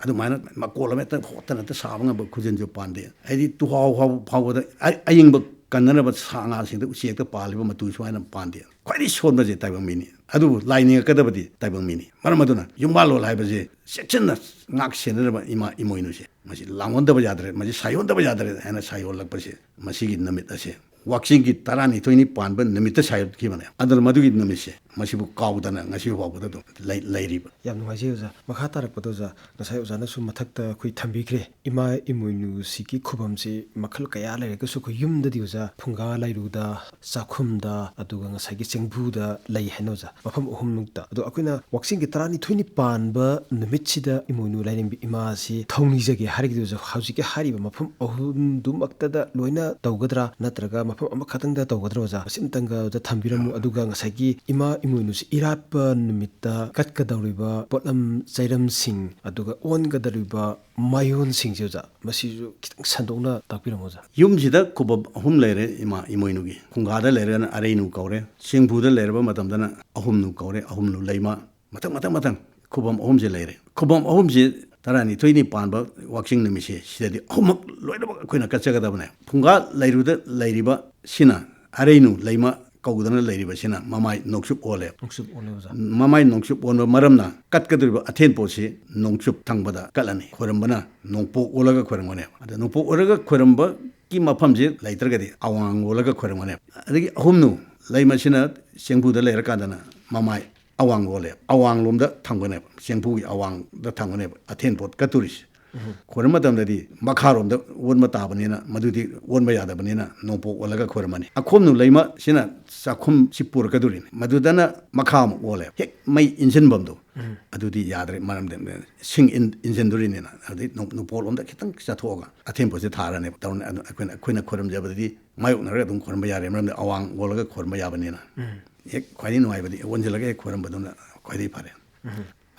ꯑꯗꯨꯃꯥꯏꯅ ꯃꯀꯣꯜ ꯑꯃ ꯍꯦꯛꯇ ꯍꯣꯠꯇꯅ ꯍꯦꯛꯇ ꯁꯥꯕ ꯉꯝꯕ ꯈꯨꯖꯤꯟꯁꯨ ꯄꯥꯟꯗꯦ꯫ ꯍꯥꯏꯗꯤ ꯇꯨꯍꯥꯎ ꯍꯥꯎ ꯐꯥꯎꯕꯗ ꯑ-, ꯑꯌꯤꯡꯕ ꯀꯟꯅꯅꯕ ꯁꯥ ꯉꯥꯁꯤꯡꯗ ꯎꯆꯦꯛꯇ ꯄꯥꯜꯂꯤꯕ ꯃꯇꯨ ꯁꯨꯃꯥꯏꯅ ꯄꯥꯟꯗꯦ꯫ ꯈ꯭ꯋꯥꯏꯗꯒꯤ ꯁꯣꯟꯕꯁꯦ ꯇꯥꯏꯕꯪ ꯃꯤꯅꯤ꯫ ꯑꯗꯨꯕꯨ ꯂꯥꯏ ꯅꯤꯡꯉꯛꯀꯗꯕꯗꯤ ꯇꯥꯏꯕꯪ ꯃꯤꯅꯤ꯫ ꯃꯔꯝ ꯑꯗꯨꯅ ꯌꯨꯝꯕꯥꯜꯂꯣꯟ ꯍꯥꯏꯕꯁꯦ ꯆꯦꯛꯁꯤꯟꯅ ꯉꯥꯛ ꯁꯦꯟꯅꯅꯕ ꯏꯃꯥ ꯏꯃꯣꯏꯅꯨꯁꯦ ꯃꯁꯤ ꯂꯥꯡꯑꯣꯟꯗꯕ ꯌꯥꯗ꯭ꯔꯦ, ꯃꯁꯤ ꯁꯥꯏꯑꯣꯟꯗꯕ ꯌꯥꯗ꯭ꯔꯦ ꯍꯥꯏꯅ ꯁꯥꯏꯑꯣꯜꯂꯛꯄꯁꯦ ꯃꯁꯤꯒꯤ ꯅꯨꯃꯤꯠ ꯑꯁꯦ ꯋꯥꯛꯆꯤꯡꯒꯤ ꯇꯔꯥꯅꯤꯊꯣꯏꯅꯤ ꯄꯥꯟꯕ ꯅꯨꯃꯤꯠꯇ ꯁꯥꯏꯌꯣꯠꯈꯤꯕꯅꯦ꯫ ꯑꯗꯨꯅ ꯃꯗꯨꯒꯤ ꯅꯨꯃꯤꯠꯁꯦ ꯃꯁꯤꯕꯨ ꯀꯥꯎꯗꯅ ꯉꯁꯤ ꯐꯥꯎꯕꯗ ꯑꯗꯨꯝ ꯂꯩ-, ꯂꯩꯔꯤꯕ꯫ ꯌꯥꯝ ꯅꯨꯡꯉꯥꯏꯖꯩ ꯑꯣꯖꯥ꯫ ꯃꯈꯥ ꯇꯥꯔꯛꯄꯗ ꯑꯣꯖꯥ, ꯉꯁꯥꯏ ꯑꯣꯖꯥꯅꯁꯨ ꯃꯊꯛꯇ ꯑꯩꯈꯣꯏ ꯊꯝꯕꯤꯈ꯭ꯔꯦ, ꯏꯃꯥ ꯏꯃꯣꯏꯅꯨꯁꯤꯒꯤ ꯈꯨꯕꯝꯁꯤ ꯃꯈꯜ ꯀꯌꯥ ꯂꯩꯔꯒꯁꯨ ꯑꯩꯈꯣꯏ ꯌꯨꯝꯗꯗꯤ ꯑꯣꯖꯥ ꯐꯨꯡꯒꯥ ꯂꯥꯏꯔꯨꯗ, ꯆꯥꯛꯈꯨꯝꯗ, ꯑꯗꯨꯒ ꯉꯁꯥꯏꯒꯤ ꯆꯦꯡꯐꯨꯗ ꯂꯩ ꯍꯥꯏꯅ ꯑꯣꯖꯥ, ꯃꯐꯝ ꯑꯍꯨꯝꯃꯨꯛꯇ꯫ ꯑꯗꯣ ꯑꯩꯈꯣꯏꯅ ꯋꯥꯛꯆꯤꯡꯒꯤ ꯇꯔꯥꯅꯤꯊꯣꯏꯅꯤ ꯄꯥꯟꯕ ꯅꯨꯃꯤꯠꯁꯤꯗ ꯏꯃꯣꯏꯅꯨ ꯂꯥꯏꯔꯦꯝꯕꯤ ꯏꯃꯥꯁꯤ ꯊꯧꯅꯤꯖꯒꯦ ꯍꯥꯏꯔꯒꯗꯤ ꯑꯣꯖꯥ, ꯍꯧꯖꯤꯛꯀꯤ ꯍꯥꯏꯔꯤꯕ ꯃꯐꯝ ꯑꯍꯨꯝꯗꯨꯃꯛꯇꯗ ꯂꯣꯏꯅ ꯇꯧꯒꯗ꯭ꯔꯥ, ꯅꯠꯇ꯭ꯔꯒ ꯃꯐꯝ ꯑꯃꯈꯛꯇꯪꯗ ꯇꯧꯒꯗ꯭ꯔꯥ ꯑꯣꯖꯥ? ꯃꯁꯤ ꯑꯃꯇꯪꯒ ꯑꯣꯖꯥ ꯊꯝꯕꯤꯔꯝꯃꯨ꯫ ꯑꯗꯨꯒ ꯉꯁꯥꯏꯒꯤ ꯏꯃꯥ ꯏꯃꯣꯏꯅꯨꯁꯤ ꯏꯔꯥꯠꯄ ꯅꯨꯃꯤꯠꯇ ꯀꯠꯀꯗꯧꯔꯤꯕ ꯄꯣꯠꯂꯝ ꯆꯩꯔꯝꯁꯤꯡ, ꯑꯗꯨꯒ ꯑꯣꯟꯒꯗꯧꯔꯤꯕ ꯃꯥꯏꯑꯣꯟꯁꯤꯡꯁꯦ ꯑꯣꯖꯥ, ꯃꯁꯤꯁꯨ ꯈꯤꯇꯪ ꯁꯟꯗꯣꯛꯅ ꯇꯥꯛꯄꯤꯔꯝꯃꯣ ꯑꯣꯖꯥ꯫ ꯌꯨꯝꯁꯤꯗ ꯈꯨꯕꯝ ꯑꯍꯨꯝ ꯂꯩꯔꯦ ꯏꯃꯥ ꯏꯃꯣꯏꯅꯨꯒꯤ꯫ ꯐꯨꯡꯒꯥꯗ ꯂꯩꯔꯒꯅ ꯑꯔꯩꯅꯨ ꯀꯧꯔꯦ, ꯆꯦꯡꯐꯨꯗ ꯂꯩꯔꯕ ꯃꯇꯝꯗꯅ ꯑꯍꯨꯝꯅꯨ ꯀꯧꯔꯦ, ꯑꯍꯨꯝꯅꯨ ꯂꯩꯃ, ꯃꯊꯪ, ꯃꯊꯪ, ꯃꯊꯪ ꯈꯨꯕꯝ ꯑꯍꯨꯝꯁꯦ ꯂꯩꯔꯦ꯫ ꯈꯨꯕꯝ ꯑꯍꯨꯝꯁꯦ ꯇꯔꯥꯅꯤꯊꯣꯏꯅꯤ ꯄꯥꯟꯕ ꯋꯥꯛꯆꯤꯡ ꯅꯨꯃꯤꯠꯁꯦ ꯁꯤꯗꯗꯤ ꯑꯍꯨꯝꯃꯛ ꯂꯣꯏꯅꯃꯛ ꯑꯩꯈꯣꯏꯅ ꯀꯠꯆꯒꯗꯕꯅꯦ꯫ ꯐꯨꯡꯒꯥ ꯂꯩꯔꯨꯗ ꯂꯩꯔꯤꯕ ꯁꯤꯅ ꯑꯔꯩꯅꯨ ꯂꯩꯃ ꯀꯧꯗꯅ ꯂꯩꯔꯤꯕꯁꯤꯅ ꯃꯃꯥꯏ ꯅꯣꯡꯆꯨꯞ ꯑꯣꯜꯂꯦ꯫ ꯅꯣꯡꯆꯨꯞ ꯑꯣꯜꯂꯦ ꯑꯣꯖꯥ꯫ ꯃꯃꯥꯏ ꯅꯣꯡꯆꯨꯞ ꯑꯣꯟꯕ ꯃꯔꯝꯅ ꯀꯠꯀꯗꯧꯔꯤꯕ ꯑꯊꯦꯟ ꯄꯣꯠꯁꯤ ꯅꯣꯡꯆꯨꯞ ꯊꯪꯕꯗ ꯀꯠꯂꯅꯤ꯫ ꯈꯣꯏꯔꯝꯕꯅ ꯅꯣꯡꯄꯣꯛ ꯑꯣꯜꯂꯒ ꯈꯣꯏꯔꯝꯒꯅꯦꯕ꯫ ꯑꯗ ꯅꯣꯡꯄꯣꯛ ꯑꯣꯜꯂꯒ ꯈꯣꯏꯔꯝꯕꯒꯤ ꯃꯐꯝꯁꯤ ꯂꯩꯇ꯭ꯔꯒꯗꯤ ꯑꯋꯥꯡ ꯑꯣꯜꯂꯒ ꯈꯣꯏꯔꯝꯒꯅꯦꯕ꯫ ꯑꯗꯒꯤ ꯑꯍꯨꯝꯅꯨ ꯂꯩꯃꯁꯤꯅ ꯆꯦꯡꯐꯨꯗ ꯂꯩꯔꯀꯥꯟꯗꯅ ꯃꯃꯥꯏ ꯑꯋꯥꯡ ꯑꯣꯜꯂꯦ, ꯑꯋꯥꯡꯂꯣꯝꯗ ꯊꯝꯒꯅꯦꯕ, ꯆꯦꯡꯐꯨꯒꯤ ꯑꯋꯥꯡꯗ ꯊꯝꯒꯅꯦꯕ ꯑꯊꯦꯟ ꯄꯣꯠ ꯀꯠꯇꯣꯔꯤꯁꯦ꯫ ꯎꯝ꯫ ꯈꯣꯏꯔꯝ ꯃꯇꯝꯗꯗꯤ ꯃꯈꯥꯔꯣꯝꯗ ꯑꯣꯟꯕ ꯇꯥꯕꯅꯤꯅ, ꯃꯗꯨꯗꯤ ꯑꯣꯟꯕ ꯌꯥꯗꯕꯅꯤꯅ ꯅꯣꯡꯄꯣꯛ ꯑꯣꯜꯂꯒ ꯈꯣꯏꯔꯝꯃꯅꯤ꯫ ꯑꯈꯣꯝꯅꯨ ꯂꯩꯃꯁꯤꯅ ꯆꯥꯛꯈꯨꯝꯁꯤ ꯄꯨꯔꯛꯀꯗꯣꯔꯤꯅꯤ, ꯃꯗꯨꯗꯅ ꯃꯈꯥ ꯑꯃꯨꯛ ꯑꯣꯜꯂꯦ, ꯍꯦꯛ ꯃꯩ ꯏꯟꯁꯤꯟꯐꯝꯗꯣ꯫ ꯎꯝ꯫ ꯑꯗꯨꯗꯤ ꯌꯥꯗ꯭ꯔꯦ, ꯃꯔꯝꯗꯤ ꯁꯤꯡ ꯏꯟ-, ꯏꯟꯁꯤꯟꯗꯣꯔꯤꯅꯤꯅ꯫ ꯑꯗꯨꯗꯩ ꯅꯣꯡ-, ꯅꯣꯡꯄꯣꯛꯂꯣꯝꯗ ꯈꯤꯇꯪ ꯆꯠꯊꯣꯛꯑꯒ ꯑꯊꯦꯟ ꯄꯣꯠꯁꯦ ꯊꯥꯔꯅꯦꯕ꯫ ꯇꯧꯔꯅꯤ꯫ ꯑꯗꯨ ꯑꯩꯈꯣꯏꯅ, ꯑꯩꯈꯣꯏꯅ ꯈꯣꯏꯔꯝꯖꯕꯗꯗꯤ ꯃꯥꯌꯣꯛꯅꯔꯒ ꯑꯗꯨꯝ ꯈꯣꯏꯔꯝꯕ ꯌꯥꯔꯦ, ꯃꯔꯝꯗꯤ ꯑꯋꯥꯡ ꯑꯣꯜꯂꯒ ꯈꯣꯏꯔꯝꯕ ꯌꯥꯕꯅꯤꯅ꯫ ꯎꯝ꯫ ꯍꯦꯛ ꯈ꯭ꯋꯥꯏꯗꯒꯤ ꯅꯨꯡꯉꯥꯏꯕꯗꯤ ꯑꯣꯟꯁꯤꯜꯂꯒ ꯍꯦꯛ ꯈꯣꯏꯔꯝꯕꯗꯨꯅ ꯈ꯭ꯋꯥꯏꯗꯒꯤ ꯐꯔꯦ꯫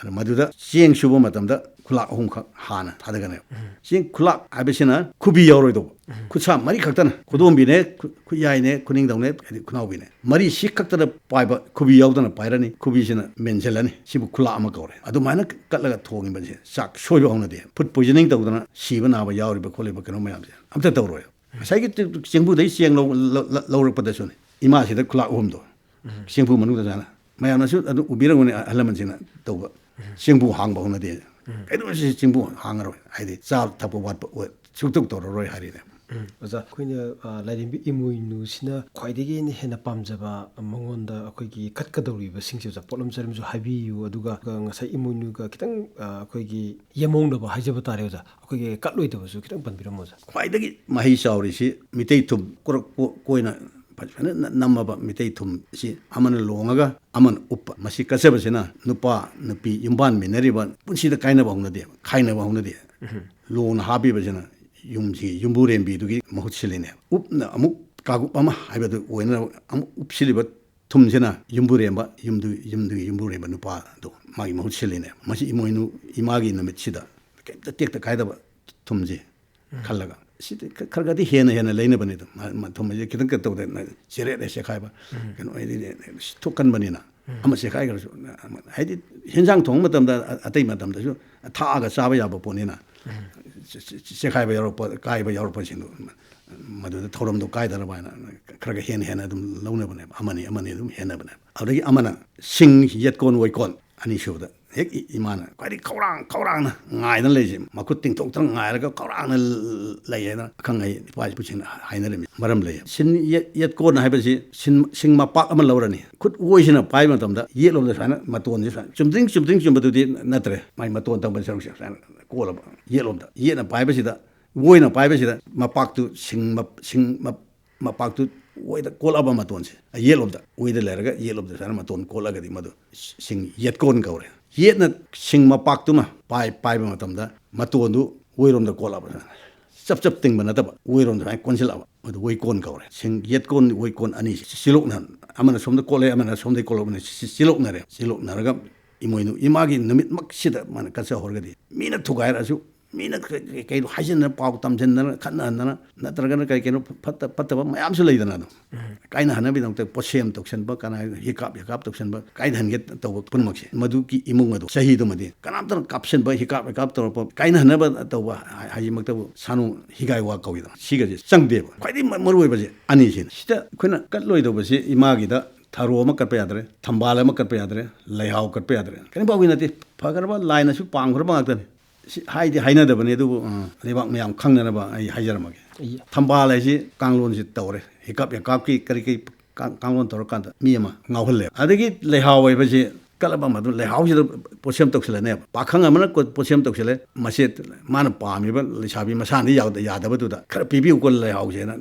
ꯑꯗꯨ ꯃꯗꯨꯗ ꯆꯦꯡ ꯁꯨꯕ ꯃꯇꯝꯗ ꯈꯨꯂꯥꯛ ꯑꯍꯨꯝꯈꯛ ꯍꯥꯟꯅ ꯊꯥꯗꯒꯅꯦꯕ꯫ ꯆꯦꯡ ꯈꯨꯂꯥꯛ ꯍꯥꯏꯕꯁꯤꯅ ꯈꯨꯕꯤ ꯌꯥꯎꯔꯣꯏꯗꯧꯕ꯫ ꯈꯨꯠꯁꯥ ꯃꯔꯤ ꯈꯛꯇꯅ, ꯈꯨꯗꯣꯝꯕꯤꯅꯦ, ꯈꯨ-, ꯈꯨꯠꯌꯥꯏꯅꯦ, ꯈꯨꯅꯤꯡꯗꯧꯅꯦ, ꯍꯥꯏꯗꯤ ꯈꯨꯅꯥꯎꯕꯤꯅꯦ, ꯃꯔꯤ ꯁꯤ ꯈꯛꯇꯅ ꯄꯥꯏꯕ, ꯈꯨꯕꯤ ꯌꯥꯎꯗꯅ ꯄꯥꯏꯔꯅꯤ꯫ ꯈꯨꯕꯤꯁꯤꯅ ꯃꯦꯟꯁꯤꯜꯂꯅꯤ꯫ ꯁꯤꯕꯨ ꯈꯨꯂꯥꯛ ꯑꯃ ꯀꯧꯔꯦ꯫ ꯑꯗꯨꯃꯥꯏꯅ ꯀꯠꯂꯒ ꯊꯣꯡꯉꯤꯕꯁꯦ ꯆꯥꯛ ꯁꯣꯏꯕ ꯍꯧꯅꯗꯦ꯫ ꯐꯨꯗ ꯄꯣꯏꯖꯅꯤꯡ ꯇꯧꯗꯅ ꯁꯤꯕ ꯅꯥꯕ ꯌꯥꯎꯔꯤꯕ ꯈꯣꯠꯂꯤꯕ ꯀꯩꯅꯣ ꯃꯌꯥꯝꯁꯦ ꯑꯝꯇ ꯇꯧꯔꯣꯏ꯫ ꯉꯁꯥꯏꯒꯤ ꯆꯦꯡꯕꯨꯗꯩ ꯆꯦꯡ ꯂꯧ-, ꯂ-, ꯂ-, ꯂꯧꯔꯛꯄꯗꯁꯨꯅꯦ, ꯏꯃꯥꯁꯤꯗ ꯈꯨꯂꯥꯛ ꯑꯍꯨꯝꯗꯣ ꯆꯦꯡꯐꯨ ꯃꯅꯨꯡꯗ ꯆꯥꯅ ꯃꯌꯥꯝꯅꯁꯨ ꯑꯗꯨ ꯎꯕꯤꯔꯝꯒꯅꯤ, ꯑꯍꯜ ꯂꯃꯟꯁꯤꯡꯅ ꯇꯧꯕ꯫ ꯆꯦꯡꯐꯨ ꯍꯥꯡꯕ ꯍꯧꯅꯗꯦ꯫ ꯀꯩꯗꯧꯁꯦ ꯆꯦꯡꯐꯨ ꯍꯥꯡꯉꯔꯣꯏ, ꯍꯥꯏꯗꯤ ꯆꯥ ꯊꯛꯄ ꯋꯥꯠꯄ ꯑꯣꯏ-, ꯁꯨꯛꯇꯧ ꯇꯧꯔꯔꯣꯏ ꯍꯥꯏꯔꯤꯅꯦ꯫ ꯑꯣꯖꯥ, ꯑꯩꯈꯣꯏꯅ, ꯑ, ꯂꯥꯏꯔꯦꯝꯕꯤ ꯏꯃꯣꯏꯅꯨꯁꯤꯅ ꯈ꯭ꯋꯥꯏꯗꯒꯤ ꯍꯦꯟꯅ ꯄꯥꯝꯖꯕ, ꯑ, ꯃꯉꯣꯟꯗ ꯑꯩꯈꯣꯏꯒꯤ ꯀꯠꯀꯗꯧꯔꯤꯕꯁꯤꯡꯁꯦ, ꯑꯣꯖꯥ, ꯄꯣꯠꯂꯝ ꯆꯔꯝꯁꯨ ꯍꯥꯏꯕꯤꯌꯨ꯫ ꯑꯗꯨꯒ, ꯑ, ꯉꯁꯥꯏ ꯏꯃꯣꯏꯅꯨꯒ ꯈꯤꯇꯪ, ꯑ, ꯑꯩꯈꯣꯏꯒꯤ ꯌꯦꯃꯧꯅꯕ ꯍꯥꯏꯖꯕ ꯇꯥꯔꯦ, ꯑꯣꯖꯥ, ꯑꯩꯈꯣꯏꯒꯤ ꯀꯠꯂꯣꯏꯗꯕꯁꯨ ꯈꯤꯇꯪ ꯄꯟꯕꯤꯔꯝꯃꯣ, ꯑꯣꯖꯥ꯫ ꯈ꯭ꯋꯥꯏꯗꯒꯤ ꯃꯍꯩ ꯆꯥꯎꯔꯤꯁꯤ ꯃꯤꯇꯩ ꯊꯨꯝ ꯀꯣꯔꯛ ꯀꯣ-, ꯀꯣꯏꯅ ꯐꯖꯅ ꯅ-, ꯅꯝꯃꯕ ꯃꯤꯇꯩ ꯊꯨꯝꯁꯤ ꯑꯃꯅ ꯂꯣꯡꯉꯒ ꯑꯃꯅ ꯎꯞꯄ꯫ ꯃꯁꯤ ꯀꯠꯆꯕꯁꯤꯅ ꯅꯨꯄꯥ ꯅꯨꯄꯤ ꯌꯨꯝꯕꯥꯟꯃꯤꯟꯅꯔꯤꯕ ꯄꯨꯟꯁꯤꯗ ꯀꯥꯏꯅꯕ ꯍꯧꯅꯗꯦꯕ, ꯈꯥꯏꯅꯕ ꯍꯧꯅꯗꯦ꯫ ꯂꯣꯡꯅ ꯍꯥꯞꯄꯤꯕꯁꯤꯅ ꯌꯨꯝꯁꯤ ꯌꯨꯝꯕꯨꯔꯦꯝꯕꯤꯗꯨꯒꯤ ꯃꯍꯨꯠ ꯁꯤꯜꯂꯤꯅꯦꯕ꯫ ꯎꯞꯅ ꯑꯃꯨꯛ ꯀꯥꯒꯨꯞ ꯑꯃ ꯍꯥꯏꯕꯗꯨ ꯑꯣꯏꯅꯅꯕ ꯑꯃꯨꯛ ꯎꯞꯁꯤꯜꯂꯤꯕ ꯊꯨꯝꯁꯤꯅ ꯌꯨꯝꯕꯨꯔꯦꯝꯕ, ꯌꯨꯝꯗꯨ-, ꯌꯨꯝꯗꯨꯒꯤ ꯌꯨꯝꯕꯨꯔꯦꯝꯕ ꯅꯨꯄꯥꯗꯣ ꯃꯥꯒꯤ ꯃꯍꯨꯠ ꯁꯤꯜꯂꯤꯅꯦꯕ꯫ ꯃꯁꯤ ꯏꯃꯣꯏꯅꯨ ꯏꯃꯥꯒꯤ ꯅꯨꯃꯤꯠꯁꯤꯗ ꯀꯩꯝꯇ ꯇꯦꯛꯇ ꯀꯥꯏꯗꯕ ꯊꯨꯝꯁꯤ ꯈꯜꯂꯒ꯫ ꯁꯤꯗꯤ ꯈ-, ꯈꯔ ꯈꯔꯗꯤ ꯍꯦꯟꯅ ꯍꯦꯟꯅ ꯂꯩꯅꯕꯅꯤꯗ꯫ ꯃ-, ꯃ-, ꯊꯨꯝ ꯍꯥꯏꯁꯦ ꯈꯤꯇꯪ ꯀꯩꯅꯣ ꯇꯧꯗꯦ, ꯅ-, ꯆꯦꯔꯦꯠ ꯍꯦꯛ ꯆꯦꯈꯥꯏꯕ꯫ ꯀꯩꯅꯣ ꯍꯥꯏꯗꯤ ꯊꯣꯛꯀꯟꯕꯅꯤꯅ꯫ ꯑꯃ ꯆꯦꯈꯥꯏꯈ꯭ꯔꯁꯨ, ꯍꯥꯏꯗꯤ ꯍꯦꯟꯖꯥꯡ ꯊꯣꯡꯕ ꯃꯇꯝꯗ, ꯑ-, ꯑꯇꯩ ꯃꯇꯝꯗꯁꯨ ꯊꯥꯛꯑꯒ ꯆꯥꯕ ꯌꯥꯕ ꯄꯣꯠꯅꯤꯅ꯫ ꯆꯦ-, ꯆꯦ-, ꯆꯦꯈꯥꯏꯕ ꯌꯥꯎꯔꯛꯄ, ꯀꯥꯏꯕ ꯌꯥꯎꯔꯛꯄꯁꯤꯡꯗꯣ ꯃꯗꯨꯗ ꯊꯧꯔꯝꯗꯣ ꯀꯥꯏꯗꯅꯕ ꯍꯥꯏꯅ ꯈꯔ ꯈꯔ ꯍꯦꯟꯅ ꯍꯦꯟꯅ ꯑꯗꯨꯝ ꯂꯧꯅꯕꯅꯦꯕ, ꯑꯃꯅꯤ ꯑꯃꯅꯤ ꯑꯗꯨꯝ ꯍꯦꯟꯅꯕꯅꯦꯕ꯫ ꯑꯗꯒꯤ ꯑꯃꯅ ꯁꯤꯡ ꯌꯦꯠꯀꯣꯟ ꯑꯣꯏꯀꯣꯟ꯫ ꯑꯅꯤꯁꯨꯕꯗ ꯍꯦꯛ ꯏ-, ꯏꯃꯥꯅ ꯈ꯭ꯋꯥꯏꯗꯒꯤ ꯈꯧꯔꯥꯡ ꯈꯧꯔꯥꯡꯅ ꯉꯥꯏꯗꯅ ꯂꯩꯁꯦ, ꯃꯈꯨꯠ ꯇꯤꯡꯊꯣꯛꯇꯅ ꯉꯥꯏꯔꯒ ꯈꯧꯔꯥꯡꯅ ꯂꯩ ꯍꯥꯏꯅ ꯑꯈꯪ ꯑꯍꯩ ꯏꯄꯥ ꯏꯄꯨꯁꯤꯡꯅ ꯍꯥꯏꯅꯔꯝꯃꯤ꯫ ꯃꯔꯝ ꯂꯩ꯫ ꯁꯤꯡ ꯌꯦꯠ-, ꯌꯦꯠꯀꯣꯟ ꯍꯥꯏꯕꯁꯤ ꯁꯤꯡ, ꯁꯤꯡ ꯃꯄꯥꯛ ꯑꯃ ꯂꯧꯔꯅꯤ꯫ ꯈꯨꯠ ꯑꯣꯏꯁꯤꯅ ꯄꯥꯏꯕ ꯃꯇꯝꯗ ꯌꯦꯠꯂꯣꯝꯗ ꯁꯨꯃꯥꯏꯅ ꯃꯇꯣꯟꯁꯦ ꯁꯨꯃꯥꯏꯅ ꯆꯨꯝꯗ꯭ꯔꯤꯡ ꯆꯨꯝꯗ꯭ꯔꯤꯡ ꯆꯨꯝꯕꯗꯨꯗꯤ ꯅꯠꯇ꯭ꯔꯦ꯫ ꯃꯥꯏ ꯃꯇꯣꯟ ꯇꯝꯕ ꯁꯔꯨꯛꯁꯦ ꯁꯨꯃꯥꯏꯅ ꯀꯣꯜꯂꯕ ꯌꯦꯠꯂꯣꯝꯗ꯫ ꯌꯦꯠꯅ ꯄꯥꯏꯕꯁꯤꯗ, ꯑꯣꯏꯅ ꯄꯥꯏꯕꯁꯤꯗ ꯃꯄꯥꯛꯇꯨ ꯁꯤꯡ ꯃꯞ-, ꯁꯤꯡ ꯃꯞ-, ꯃꯄꯥꯛꯇꯨ ꯑꯣꯏꯗ ꯀꯣꯜꯂꯕ ꯃꯇꯣꯟꯁꯦ, ꯌꯦꯠꯂꯣꯝꯗ, ꯑꯣꯏꯗ ꯂꯩꯔꯒ ꯌꯦꯠꯂꯣꯝꯗ ꯁꯨꯃꯥꯏꯅ ꯃꯇꯣꯟ ꯀꯣꯜꯂꯒꯗꯤ ꯃꯗꯨ ꯁꯤꯡ ꯌꯦꯠꯀꯣꯟ ꯀꯧꯔꯦ꯫ ꯌꯦꯠꯅ ꯁꯤꯡ ꯃꯄꯥꯛꯇꯨꯃ ꯄꯥꯏ-, ꯄꯥꯏꯕ ꯃꯇꯝꯗ ꯃꯇꯣꯟꯗꯨ ꯑꯣꯏꯔꯣꯝꯗ ꯀꯣꯜꯂꯕ ꯁꯨꯃꯥꯏꯅ ꯆꯞ ꯆꯞ ꯇꯤꯡꯕ ꯅꯠꯇꯕ, ꯑꯣꯏꯔꯣꯝꯗ ꯁꯨꯃꯥꯏꯅ ꯀꯣꯟꯁꯤꯜꯂꯛꯑꯕ꯫ ꯑꯗꯨ ꯑꯣꯏꯀꯣꯟ ꯀꯧꯔꯦ꯫ ꯁꯤꯡ ꯌꯦꯠꯀꯣꯟ ꯑꯣꯏꯀꯣꯟ ꯑꯅꯤꯁꯦ ꯁꯤꯂꯣꯛꯅ, ꯑꯃꯅ ꯁꯣꯝꯗ ꯀꯣꯜꯂꯦ, ꯑꯃꯅ ꯁꯣꯝꯗ ꯀꯣꯜꯂꯛꯄꯅꯦ꯫ ꯁꯤ ꯁꯤꯂꯣꯛꯅꯔꯦ꯫ ꯁꯤꯂꯣꯛꯅꯔꯒ ꯏꯃꯣꯏꯅꯨ ꯏꯃꯥꯒꯤ ꯅꯨꯃꯤꯠꯃꯛꯁꯤꯗ ꯃꯥꯅ ꯀꯠꯆꯍꯧꯔꯒꯗꯤ, ꯃꯤꯅ ꯊꯨꯒꯥꯏꯔꯛꯑꯁꯨ, ꯃꯤꯅ ꯀꯩ-, ꯀꯩ-, ꯀꯩꯅꯣ ꯍꯥꯏꯖꯤꯟꯗꯅ, ꯄꯥꯎ ꯇꯝꯁꯤꯟꯗꯅ, ꯈꯠꯅꯍꯟꯗꯅ, ꯅꯠꯇ꯭ꯔꯒꯅ ꯀꯩ ꯀꯩꯅꯣ ꯐꯠꯇ-, ꯐꯠꯇꯕ ꯃꯌꯥꯝꯁꯨ ꯂꯩꯗꯅ꯫ ꯑꯗꯨꯝ ꯀꯥꯏꯅꯍꯟꯅꯕꯒꯤꯗꯃꯛꯇ ꯄꯣꯠꯁꯦꯝ ꯇꯧꯁꯟꯕ, ꯀꯅꯥ ꯍꯤꯀꯥꯞ ꯍꯤꯀꯥꯞ ꯇꯧꯁꯟꯕ, ꯀꯥꯏꯅꯍꯟꯒꯦ ꯇꯧꯕ ꯄꯨꯝꯅꯃꯛꯁꯦ, ꯃꯗꯨꯒꯤ ꯏꯃꯨꯡ ꯑꯗꯨ ꯆꯍꯤꯗꯨꯃꯗꯤ ꯀꯅꯥꯝꯇꯅ ꯀꯥꯞꯁꯟꯕ, ꯍꯤꯀꯥꯞ ꯍꯤꯀꯥꯞ ꯇꯧꯔꯛꯄ, ꯀꯥꯏꯅꯍꯟꯅꯕ ꯇꯧꯕ ꯍꯥꯏ-, ꯍꯥꯏꯁꯤꯃꯛꯇꯕꯨ ꯁꯥꯅꯨ ꯍꯤꯒꯥꯏ ꯋꯥ ꯀꯧꯏꯗꯅ, ꯁꯤꯒꯁꯦ ꯆꯪꯗꯦꯕ꯫ ꯈ꯭ꯋꯥꯏꯗꯒꯤ ꯃ-, ꯃꯔꯨ ꯑꯣꯏꯕꯁꯦ ꯑꯅꯤꯁꯤꯅꯤ꯫ ꯁꯤꯗ ꯑꯩꯈꯣꯏꯅ ꯀꯠꯂꯣꯏꯗꯧꯕꯁꯦ, ꯏꯃꯥꯒꯤꯗ ꯊꯔꯣ ꯑꯃ ꯀꯠꯄ ꯌꯥꯗ꯭ꯔꯦ, ꯊꯝꯕꯥꯜ ꯑꯃ ꯀꯠꯄ ꯌꯥꯗ꯭ꯔꯦ, ꯂꯩꯍꯥꯎ ꯀꯠꯄ ꯌꯥꯗ꯭ꯔꯦ, ꯀꯔꯤꯝ ꯐꯥꯎꯒꯤ ꯅꯠꯇꯦ꯫ ꯐꯈ꯭ꯔꯕ, ꯂꯥꯏꯅꯁꯨ ꯄꯥꯝꯈ꯭ꯔꯕ ꯉꯥꯛꯇꯅꯤ꯫ ꯁꯤ ꯍꯥꯏꯗꯤ ꯍꯥꯏꯅꯗꯕꯅꯤ, ꯑꯗꯨꯕꯨ, ꯑ, ꯂꯩꯕꯥꯛ ꯃꯌꯥꯝ ꯈꯪꯅꯅꯕ ꯑꯩ ꯍꯥꯏꯖꯔꯝꯃꯒꯦ꯫ ꯊꯝꯕꯥꯜ ꯍꯥꯏꯁꯤ ꯀꯥꯡꯂꯣꯟꯁꯤ ꯇꯧꯔꯦ, ꯍꯤꯀꯥꯞ ꯍꯤꯀꯥꯞꯀꯤ ꯀꯔꯤ ꯀꯔꯤ ꯀꯥꯡ-, ꯀꯥꯡꯂꯣꯟ ꯇꯧꯔꯀꯥꯟꯗ ꯃꯤ ꯑꯃ ꯉꯥꯎꯍꯜꯂꯦ꯫ ꯑꯗꯒꯤ ꯂꯩꯍꯥꯎ ꯍꯥꯏꯕꯁꯤ ꯀꯠꯂꯕ ꯃꯇꯨꯡ ꯂꯩꯍꯥꯎꯁꯤꯗ ꯄꯣꯠꯁꯦꯝ ꯇꯧꯁꯤꯜꯂꯅꯦꯕ꯫ ꯄꯥꯈꯪ ꯑꯃꯅ ꯀꯣ-, ꯄꯣꯠꯁꯦꯝ ꯇꯧꯁꯤꯜꯂꯦ, ꯃꯁꯦ ꯃꯥꯅ ꯄꯥꯝꯃꯤꯕ ꯂꯩꯁꯥꯕꯤ ꯃꯁꯥꯅ ꯌꯥꯎꯗ-, ꯌꯥꯗꯕꯗꯨꯗ ꯈꯔ ꯄꯤꯕꯤꯌꯨꯀꯣ ꯂꯩꯍꯥꯎꯁꯦꯅ,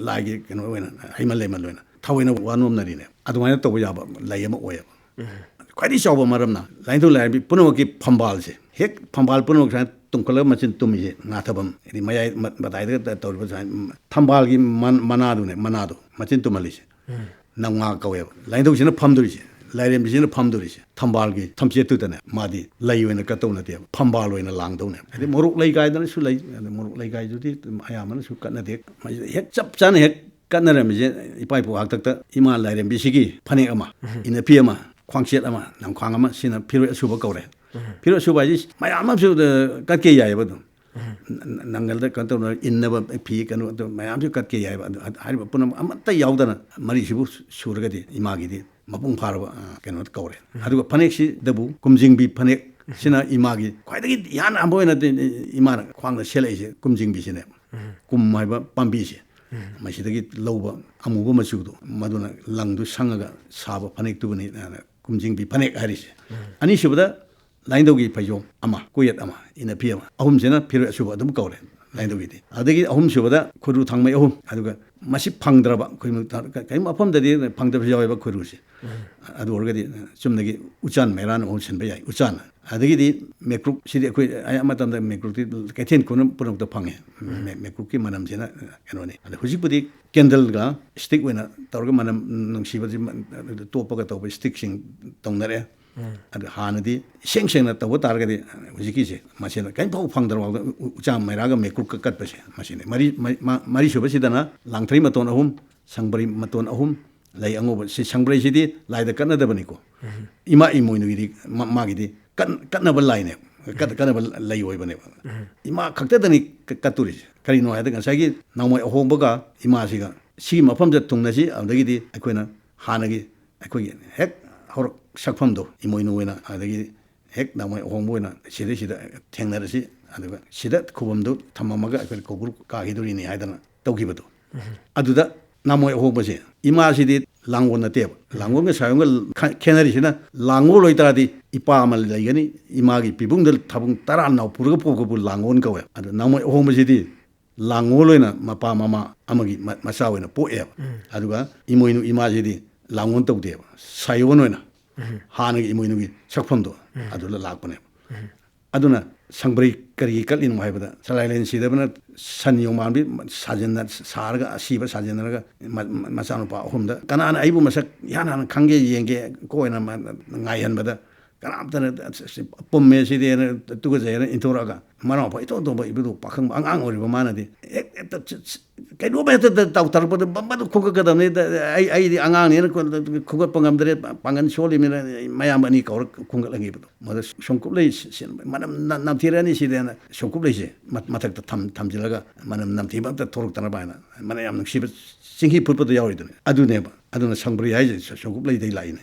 ꯂꯥꯏꯒꯤ ꯀꯩꯅꯣ ꯑꯣꯏꯅ, ꯍꯩꯃꯟ ꯂꯩꯃꯟ ꯑꯣꯏꯅ ꯊꯑꯣꯏꯅ ꯋꯥ ꯅꯣꯝꯅꯔꯤꯅꯦ꯫ ꯑꯗꯨꯃꯥꯏꯅ ꯇꯧꯕ ꯌꯥꯕ ꯂꯩ ꯑꯃ ꯑꯣꯏꯌꯦꯕ꯫ ꯈ꯭ꯋꯥꯏꯗꯒꯤ ꯆꯥꯎꯕ ꯃꯔꯝꯅ ꯂꯥꯏꯅꯤꯡꯊꯧ ꯂꯥꯏꯔꯦꯝꯕꯤ ꯄꯨꯝꯅꯃꯛꯀꯤ ꯐꯝꯕꯥꯜꯁꯦ, ꯍꯦꯛ ꯐꯝꯕꯥꯜ ꯄꯨꯝꯅꯃꯛ ꯁꯨꯃꯥꯏꯅ ꯇꯨꯝꯈꯠꯂꯒ ꯃꯆꯤꯟ ꯇꯨꯝꯃꯤꯁꯦ, ꯉꯥꯊꯕꯝ, ꯍꯥꯏꯗꯤ ꯃꯌꯥꯏ ꯃ-, ꯃꯇꯥꯏꯗꯒ ꯇ-, ꯇꯧꯔꯤꯕ ꯁꯨꯃꯥꯏꯅ, ꯊꯝꯕꯥꯜꯒꯤ ꯃꯟ-, ꯃꯅꯥꯗꯨꯅꯦ, ꯃꯅꯥꯗꯣ ꯃꯆꯤꯟ ꯇꯨꯝꯍꯜꯂꯤꯁꯦ꯫ ꯅꯝꯉꯥ ꯀꯧꯋꯦꯕ꯫ ꯂꯥꯏꯅꯤꯡꯊꯧꯁꯤꯅ ꯐꯝꯗꯣꯔꯤꯁꯦ, ꯂꯥꯏꯔꯦꯝꯕꯤꯁꯤꯅ ꯐꯝꯗꯣꯔꯤꯁꯦ ꯊꯝꯕꯥꯜꯒꯤ ꯊꯝꯆꯦꯠꯇꯨꯗꯅꯦ꯫ ꯃꯥꯗꯤ ꯂꯩ ꯑꯣꯏꯅ ꯀꯠꯇꯧ ꯅꯠꯇꯦꯕ, ꯐꯝꯕꯥꯜ ꯑꯣꯏꯅ ꯂꯥꯡꯗꯧꯅꯦꯕ꯫ ꯍꯥꯏꯗꯤ ꯃꯣꯔꯣꯛ ꯂꯩ ꯀꯥꯏꯗꯅꯁꯨ ꯂꯩ꯫ ꯑꯗ ꯃꯣꯔꯣꯛ ꯂꯩ ꯀꯥꯏꯗꯨꯗꯤ ꯑꯌꯥꯝꯕꯅꯁꯨ ꯀꯠꯅꯗꯦ꯫ ꯃꯁꯤꯗ ꯍꯦꯛ ꯆꯞ ꯆꯥꯅ ꯍꯦꯛ ꯀꯠꯅꯔꯝꯃꯤꯁꯦ ꯏꯄꯥ ꯏꯄꯨ ꯍꯥꯛꯇꯛꯇ ꯏꯃꯥ ꯂꯥꯏꯔꯦꯝꯕꯤꯁꯤꯒꯤ ꯐꯅꯦꯛ ꯑꯃ, ꯏꯟꯅꯐꯤ ꯑꯃ, ꯈ꯭ꯋꯥꯡꯆꯦꯠ ꯑꯃ, ꯅꯝꯈꯥꯡ ꯑꯃ, ꯁꯤꯅ ꯐꯤꯔꯣꯏ ꯑꯁꯨꯕ ꯀꯧꯔꯦ꯫ ꯐꯤꯔꯣꯏ ꯑꯁꯨꯕ ꯍꯥꯏꯁꯤ ꯃꯌꯥꯝ ꯑꯃꯁꯨ, ꯑ, ꯀꯠꯀꯦ ꯌꯥꯏꯑꯕ ꯑꯗꯨꯝ꯫ ꯅ-, ꯅ-, ꯅꯪꯒꯜꯗ ꯀꯩꯅꯣ ꯇꯧꯅ ꯏꯟꯅꯕ ꯐꯤ ꯀꯩꯅꯣ ꯑꯗꯨ ꯃꯌꯥꯝꯁꯨ ꯀꯠꯀꯦ ꯌꯥꯏꯑꯕ꯫ ꯑꯗꯨ ꯍꯥꯏꯔꯤꯕ ꯄꯨꯝꯅꯃꯛ ꯑꯃꯠꯇ ꯌꯥꯎꯗꯅ ꯃꯔꯤꯁꯤꯕꯨ ꯁꯨꯔꯒꯗꯤ ꯏꯃꯥꯒꯤꯗꯤ ꯃꯄꯨꯡ ꯐꯥꯔꯕ, ꯑ, ꯀꯩꯅꯣ ꯀꯧꯔꯦ꯫ ꯑꯗꯨꯒ ꯐꯅꯦꯛꯁꯤꯗꯕꯨ ꯀꯨꯝꯖꯤꯡꯕꯤ ꯐꯅꯦꯛ, ꯁꯤꯅ ꯏꯃꯥꯒꯤ ꯈ꯭ꯋꯥꯏꯗꯒꯤ ꯏꯍꯥꯟ ꯍꯥꯟꯕ ꯑꯣꯏꯅ ꯏꯃꯥꯅ ꯈ꯭ꯋꯥꯡꯗ ꯁꯦꯠꯂꯛꯏꯁꯦ ꯀꯨꯝꯖꯤꯡꯕꯤꯁꯤꯅꯦꯕ꯫ ꯀꯨꯝ ꯍꯥꯏꯕ ꯄꯥꯝꯕꯤꯁꯦ, ꯃꯁꯤꯗꯒꯤ ꯂꯧꯕ ꯑꯃꯨꯕ ꯃꯆꯨꯗꯣ, ꯃꯗꯨꯅ ꯂꯪꯗꯨ ꯁꯪꯉꯒ ꯁꯥꯕ ꯐꯅꯦꯛꯇꯨꯕꯨꯅꯤ, ꯑ, ꯀꯨꯝꯖꯤꯡꯕꯤ ꯐꯅꯦꯛ ꯍꯥꯏꯔꯤꯁꯦ꯫ ꯑꯅꯤꯁꯨꯕꯗ ꯂꯥꯏꯅꯤꯡꯊꯧꯒꯤ ꯐꯩꯖꯣꯝ ꯑꯃ, ꯀꯣꯌꯦꯠ ꯑꯃ, ꯏꯟꯅꯐꯤ ꯑꯃ, ꯑꯍꯨꯝꯁꯤꯅ ꯐꯤꯔꯣꯏ ꯑꯁꯨꯕ ꯑꯗꯨꯝ ꯀꯧꯔꯦ ꯂꯥꯏꯅꯤꯡꯊꯧꯒꯤꯗꯤ꯫ ꯑꯗꯒꯤ ꯑꯍꯨꯝꯁꯨꯕꯗ ꯈꯣꯏꯔꯨ ꯊꯥꯡꯃꯩ ꯑꯍꯨꯝ, ꯑꯗꯨꯒ ꯃꯁꯤ ꯐꯪꯗ꯭ꯔꯕ, ꯑꯩꯈꯣꯏ ꯀꯔꯤꯒꯨꯝꯕ ꯃꯐꯝꯗꯗꯤ ꯐꯪꯗꯕꯁꯨ ꯌꯥꯎꯋꯦꯕ ꯈꯣꯏꯔꯨꯁꯦ꯫ ꯑꯗꯨ ꯑꯣꯏꯔꯒꯗꯤ ꯆꯨꯝꯅꯒꯤ ꯎꯆꯥꯟ ꯃꯩꯔꯥꯅ ꯃꯍꯨꯠ ꯁꯤꯟꯕ ꯌꯥꯏ, ꯎꯆꯥꯟ꯫ ꯑꯗꯒꯤꯗꯤ ꯃꯦꯀ꯭ꯔꯨꯛꯁꯤꯗꯤ ꯑꯩꯈꯣꯏ ꯑꯌꯥꯝꯕ ꯃꯇꯝꯗ ꯃꯦꯀ꯭ꯔꯨꯛꯇꯤ ꯀꯩꯊꯦꯜ ꯄꯨꯝꯅꯃꯛꯇ ꯐꯪꯉꯦ꯫ ꯃꯦ- ꯃꯦꯀ꯭ꯔꯨꯛꯀꯤ ꯃꯅꯝꯁꯤꯅ ꯀꯩꯅꯣꯅꯤ꯫ ꯑꯗ ꯍꯧꯖꯤꯛꯄꯨꯗꯤ ꯀꯦꯟꯗꯜꯒ ꯁ꯭ꯇꯤꯛ ꯑꯣꯏꯅ ꯇꯧꯔꯒ ꯃꯅꯝ ꯅꯨꯡꯁꯤꯕꯁꯤ ꯃ- ꯇꯣꯞꯄꯒ ꯇꯧꯕ ꯁ꯭ꯇꯤꯛꯁꯤꯡ ꯇꯧꯅꯔꯦ꯫ ꯑꯗꯨ ꯍꯥꯟꯅꯗꯤ ꯏꯁꯦꯡ ꯁꯦꯡꯅ ꯇꯧꯕ ꯇꯥꯔꯒꯗꯤ ꯍꯧꯖꯤꯛꯀꯤꯁꯦ ꯃꯁꯤꯅ ꯀꯔꯤꯝꯐꯥꯎ ꯐꯪꯗ꯭ꯔꯕ ꯎ- ꯎ- ꯎꯆꯥꯟ ꯃꯩꯔꯥꯒ ꯃꯦꯀ꯭ꯔꯨꯛꯀ ꯀꯠꯄꯁꯦ ꯃꯁꯤꯅꯤ꯫ ꯃꯔꯤ ꯃ- ꯃ- ꯃꯔꯤꯁꯨꯕꯁꯤꯗꯅ ꯂꯥꯡꯊ꯭ꯔꯩ ꯃꯇꯣꯟ ꯑꯍꯨꯝ, ꯁꯪꯕ꯭ꯔꯩ ꯃꯇꯣꯟ ꯑꯍꯨꯝ, ꯂꯩ ꯑꯉꯧꯕ꯫ ꯁꯤ ꯁꯪꯕ꯭ꯔꯩꯁꯤꯗꯤ ꯂꯥꯏꯗ ꯀꯠꯅꯗꯕꯅꯤꯀꯣ꯫ ꯏꯃꯥ ꯏꯃꯣꯏꯅꯨꯒꯤꯗꯤ ꯃ- ꯃꯥꯒꯤꯗꯤ ꯀꯠ- ꯀꯠꯅꯕ ꯂꯥꯏꯅꯦꯕ꯫ ꯀꯠ- ꯀꯠꯅꯕ ꯂꯩ ꯑꯣꯏꯕꯅꯦꯕ꯫ ꯏꯃꯥ ꯈꯛꯇꯗꯅꯤ ꯀ- ꯀꯠꯇꯣꯔꯤꯁꯦ꯫ ꯀꯔꯤꯅꯣ ꯍꯥꯏꯗ ꯉꯁꯥꯏꯒꯤ ꯅꯥꯎꯃꯣꯏ ꯑꯍꯣꯡꯕꯒ ꯏꯃꯥꯁꯤꯒ ꯁꯤꯒꯤ ꯃꯐꯝꯁꯤꯗ ꯊꯨꯡꯅꯁꯤ꯫ ꯑꯗꯨꯗꯒꯤꯗꯤ ꯑꯩꯈꯣꯏꯅ ꯍꯥꯟꯅꯒꯤ ꯑꯩꯈꯣꯏꯒꯤ ꯍꯦꯛ ꯍꯧꯔꯛ ꯁꯛꯐꯝꯗꯣ ꯏꯃꯣꯏꯅꯨ ꯑꯣꯏꯅ, ꯑꯗꯒꯤ ꯍꯦꯛ ꯅꯥꯎꯃꯣꯏ ꯑꯍꯣꯡꯕ ꯑꯣꯏꯅ ꯁꯤꯗꯩꯁꯤꯗ ꯊꯦꯡꯅꯔꯁꯤ꯫ ꯑꯗꯨꯒ ꯁꯤꯗ ꯈꯨꯕꯝꯗꯨ ꯊꯝꯃꯝꯃꯒ ꯑꯩꯈꯣꯏꯅ ꯀꯧꯕ꯭ꯔꯨ ꯀꯥꯈꯤꯗꯣꯔꯤꯅꯤ ꯍꯥꯏꯗꯅ ꯇꯧꯈꯤꯕꯗꯣ꯫ ꯑꯗꯨꯗ ꯅꯥꯃꯣꯏ ꯑꯍꯣꯡꯕꯁꯦ, ꯏꯃꯥꯁꯤꯗꯤ ꯂꯥꯡꯒꯣꯜ ꯅꯠꯇꯦꯕ꯫ ꯂꯥꯡꯒꯣꯜꯒ ꯁꯥꯏꯑꯣꯟꯒ ꯈ- ꯈꯦꯠꯅꯔꯤꯁꯤꯅ, ꯂꯥꯡꯒꯣꯜ ꯑꯣꯏꯇꯥꯔꯗꯤ ꯏꯄꯥ ꯑꯃ ꯂꯩꯒꯅꯤ, ꯏꯃꯥꯒꯤ ꯄꯤꯕꯨꯡꯗ ꯊꯕꯨꯡ ꯇꯔꯥ ꯅꯥꯎ ꯄꯨꯔꯒ ꯄꯣꯛꯄꯕꯨ ꯂꯥꯡꯒꯣꯜ ꯀꯧꯋꯦ꯫ ꯑꯗꯣ ꯅꯥꯃꯣꯏ ꯑꯍꯣꯡꯕꯁꯤꯗꯤ ꯂꯥꯡꯒꯣꯜ ꯑꯣꯏꯅ ꯃꯄꯥ ꯃꯃꯥ ꯑꯃꯒꯤ ꯃ- ꯃꯆꯥ ꯑꯣꯏꯅ ꯄꯣꯛꯑꯦꯕ꯫ ꯑꯗꯨꯒ ꯏꯃꯣꯏꯅꯨ ꯏꯃꯥꯁꯤꯗꯤ ꯂꯥꯡꯒꯣꯜ ꯇꯧꯗꯦꯕ, ꯁꯥꯏꯑꯣꯟ ꯑꯣꯏꯅ ꯍꯥꯟꯅꯒꯤ ꯏꯃꯣꯏꯅꯨꯒꯤ ꯁꯛꯐꯝꯗꯣ ꯑꯗꯨꯗ ꯂꯥꯛꯄꯅꯦꯕ꯫ ꯑꯗꯨꯅ ꯁꯪꯕ꯭ꯔꯩ ꯀꯔꯤꯒꯤ ꯀꯠꯂꯤꯅꯣ ꯍꯥꯏꯕꯗ, ꯆꯂꯥꯏꯂꯦꯟ ꯁꯤꯗꯕꯅ ꯁꯟ ꯌꯣꯡ ꯃꯥꯟꯕꯤ ꯁꯥꯖꯤꯟꯅ ꯁꯥꯔꯒ, ꯑꯁꯤꯕ ꯁꯥꯖꯤꯟꯅꯔꯒ ꯃ- ꯃ- ꯃꯆꯥꯅꯨꯄꯥ ꯑꯍꯨꯝꯗ, "ꯀꯅꯥꯅ ꯑꯩꯕꯨ ꯃꯁꯛ ꯏꯍꯥꯟ ꯍꯥꯟꯅ ꯈꯪꯒꯦ ꯌꯦꯡꯒꯦ" ꯀꯣ ꯑꯣꯏꯅ ꯃ- ꯉꯥꯏꯍꯟꯕꯗ, ꯀꯅꯥꯝꯇꯅ "ꯑꯁ, ꯑꯁ, ꯄꯨꯝꯃꯦ ꯁꯤꯗꯤ" ꯍꯥꯏꯅ ꯇꯨꯀꯠꯆꯩ ꯍꯥꯏꯅ ꯏꯟꯊꯣꯔꯛꯑꯒ, ꯃꯅꯥꯎꯄꯥ ꯏꯇꯣꯟ ꯇꯣꯟꯕ ꯏꯕꯨꯗꯧ ꯄꯥꯈꯪꯕ ꯑꯉꯥꯡ ꯑꯣꯏꯔꯤꯕ ꯃꯥꯅꯗꯤ ꯍꯦꯛ- ꯍꯦꯛꯇ ꯆ- ꯆ- ꯀꯩꯅꯣꯝ ꯍꯦꯛꯇ ꯇ- ꯇꯧꯊꯔꯛꯄꯗ ꯕꯝ ꯕꯝ ꯈꯨꯒꯠꯀꯗꯕꯅꯤ꯫ ꯗ- ꯑꯩ ꯑꯩꯗꯤ ꯑꯉꯥꯡꯅꯤꯅ ꯈꯨ- ꯈꯨꯒꯠꯄ ꯉꯝꯗ꯭ꯔꯦ, ꯄꯥꯡꯒꯜ ꯁꯣꯜꯂꯤꯃꯤꯅ ꯃꯌꯥꯝꯕ ꯑꯅꯤ ꯀꯧꯔ ꯈꯨꯝꯒꯠꯍꯟꯈꯤꯕꯗꯣ꯫ ꯃꯗ ꯁꯣꯡꯀꯨꯞꯂꯩ ꯁꯤ- ꯁꯤ- ꯃꯅꯝ ꯅ- ꯅꯝꯊꯤꯔꯛꯑꯅꯤ ꯁꯤꯗꯅ ꯁꯣꯡꯀꯨꯞꯂꯩꯁꯦ ꯃ- ꯃꯊꯛꯇ ꯊꯝ- ꯊꯝꯖꯤꯜꯂꯒ ꯃꯅꯝ ꯅꯝꯊꯤꯕ ꯑꯝꯇ ꯊꯣꯛꯂꯛꯇꯅꯕ ꯍꯥꯏꯅ, ꯃꯅꯝ ꯌꯥꯝ ꯅꯨꯡꯁꯤꯕ ꯆꯤꯡꯍꯤ ꯐꯨꯠꯄꯗ ꯌꯥꯎꯔꯤꯗꯨꯅꯤ꯫ ꯑꯗꯨꯅꯦꯕ꯫ ꯑꯗꯨꯅ ꯁꯪꯕ꯭ꯔꯩ ꯍꯥꯏꯁꯦ ꯁ- ꯁꯣꯡꯀꯨꯞꯂꯩꯗꯩ ꯂꯥꯛꯏꯅꯦ꯫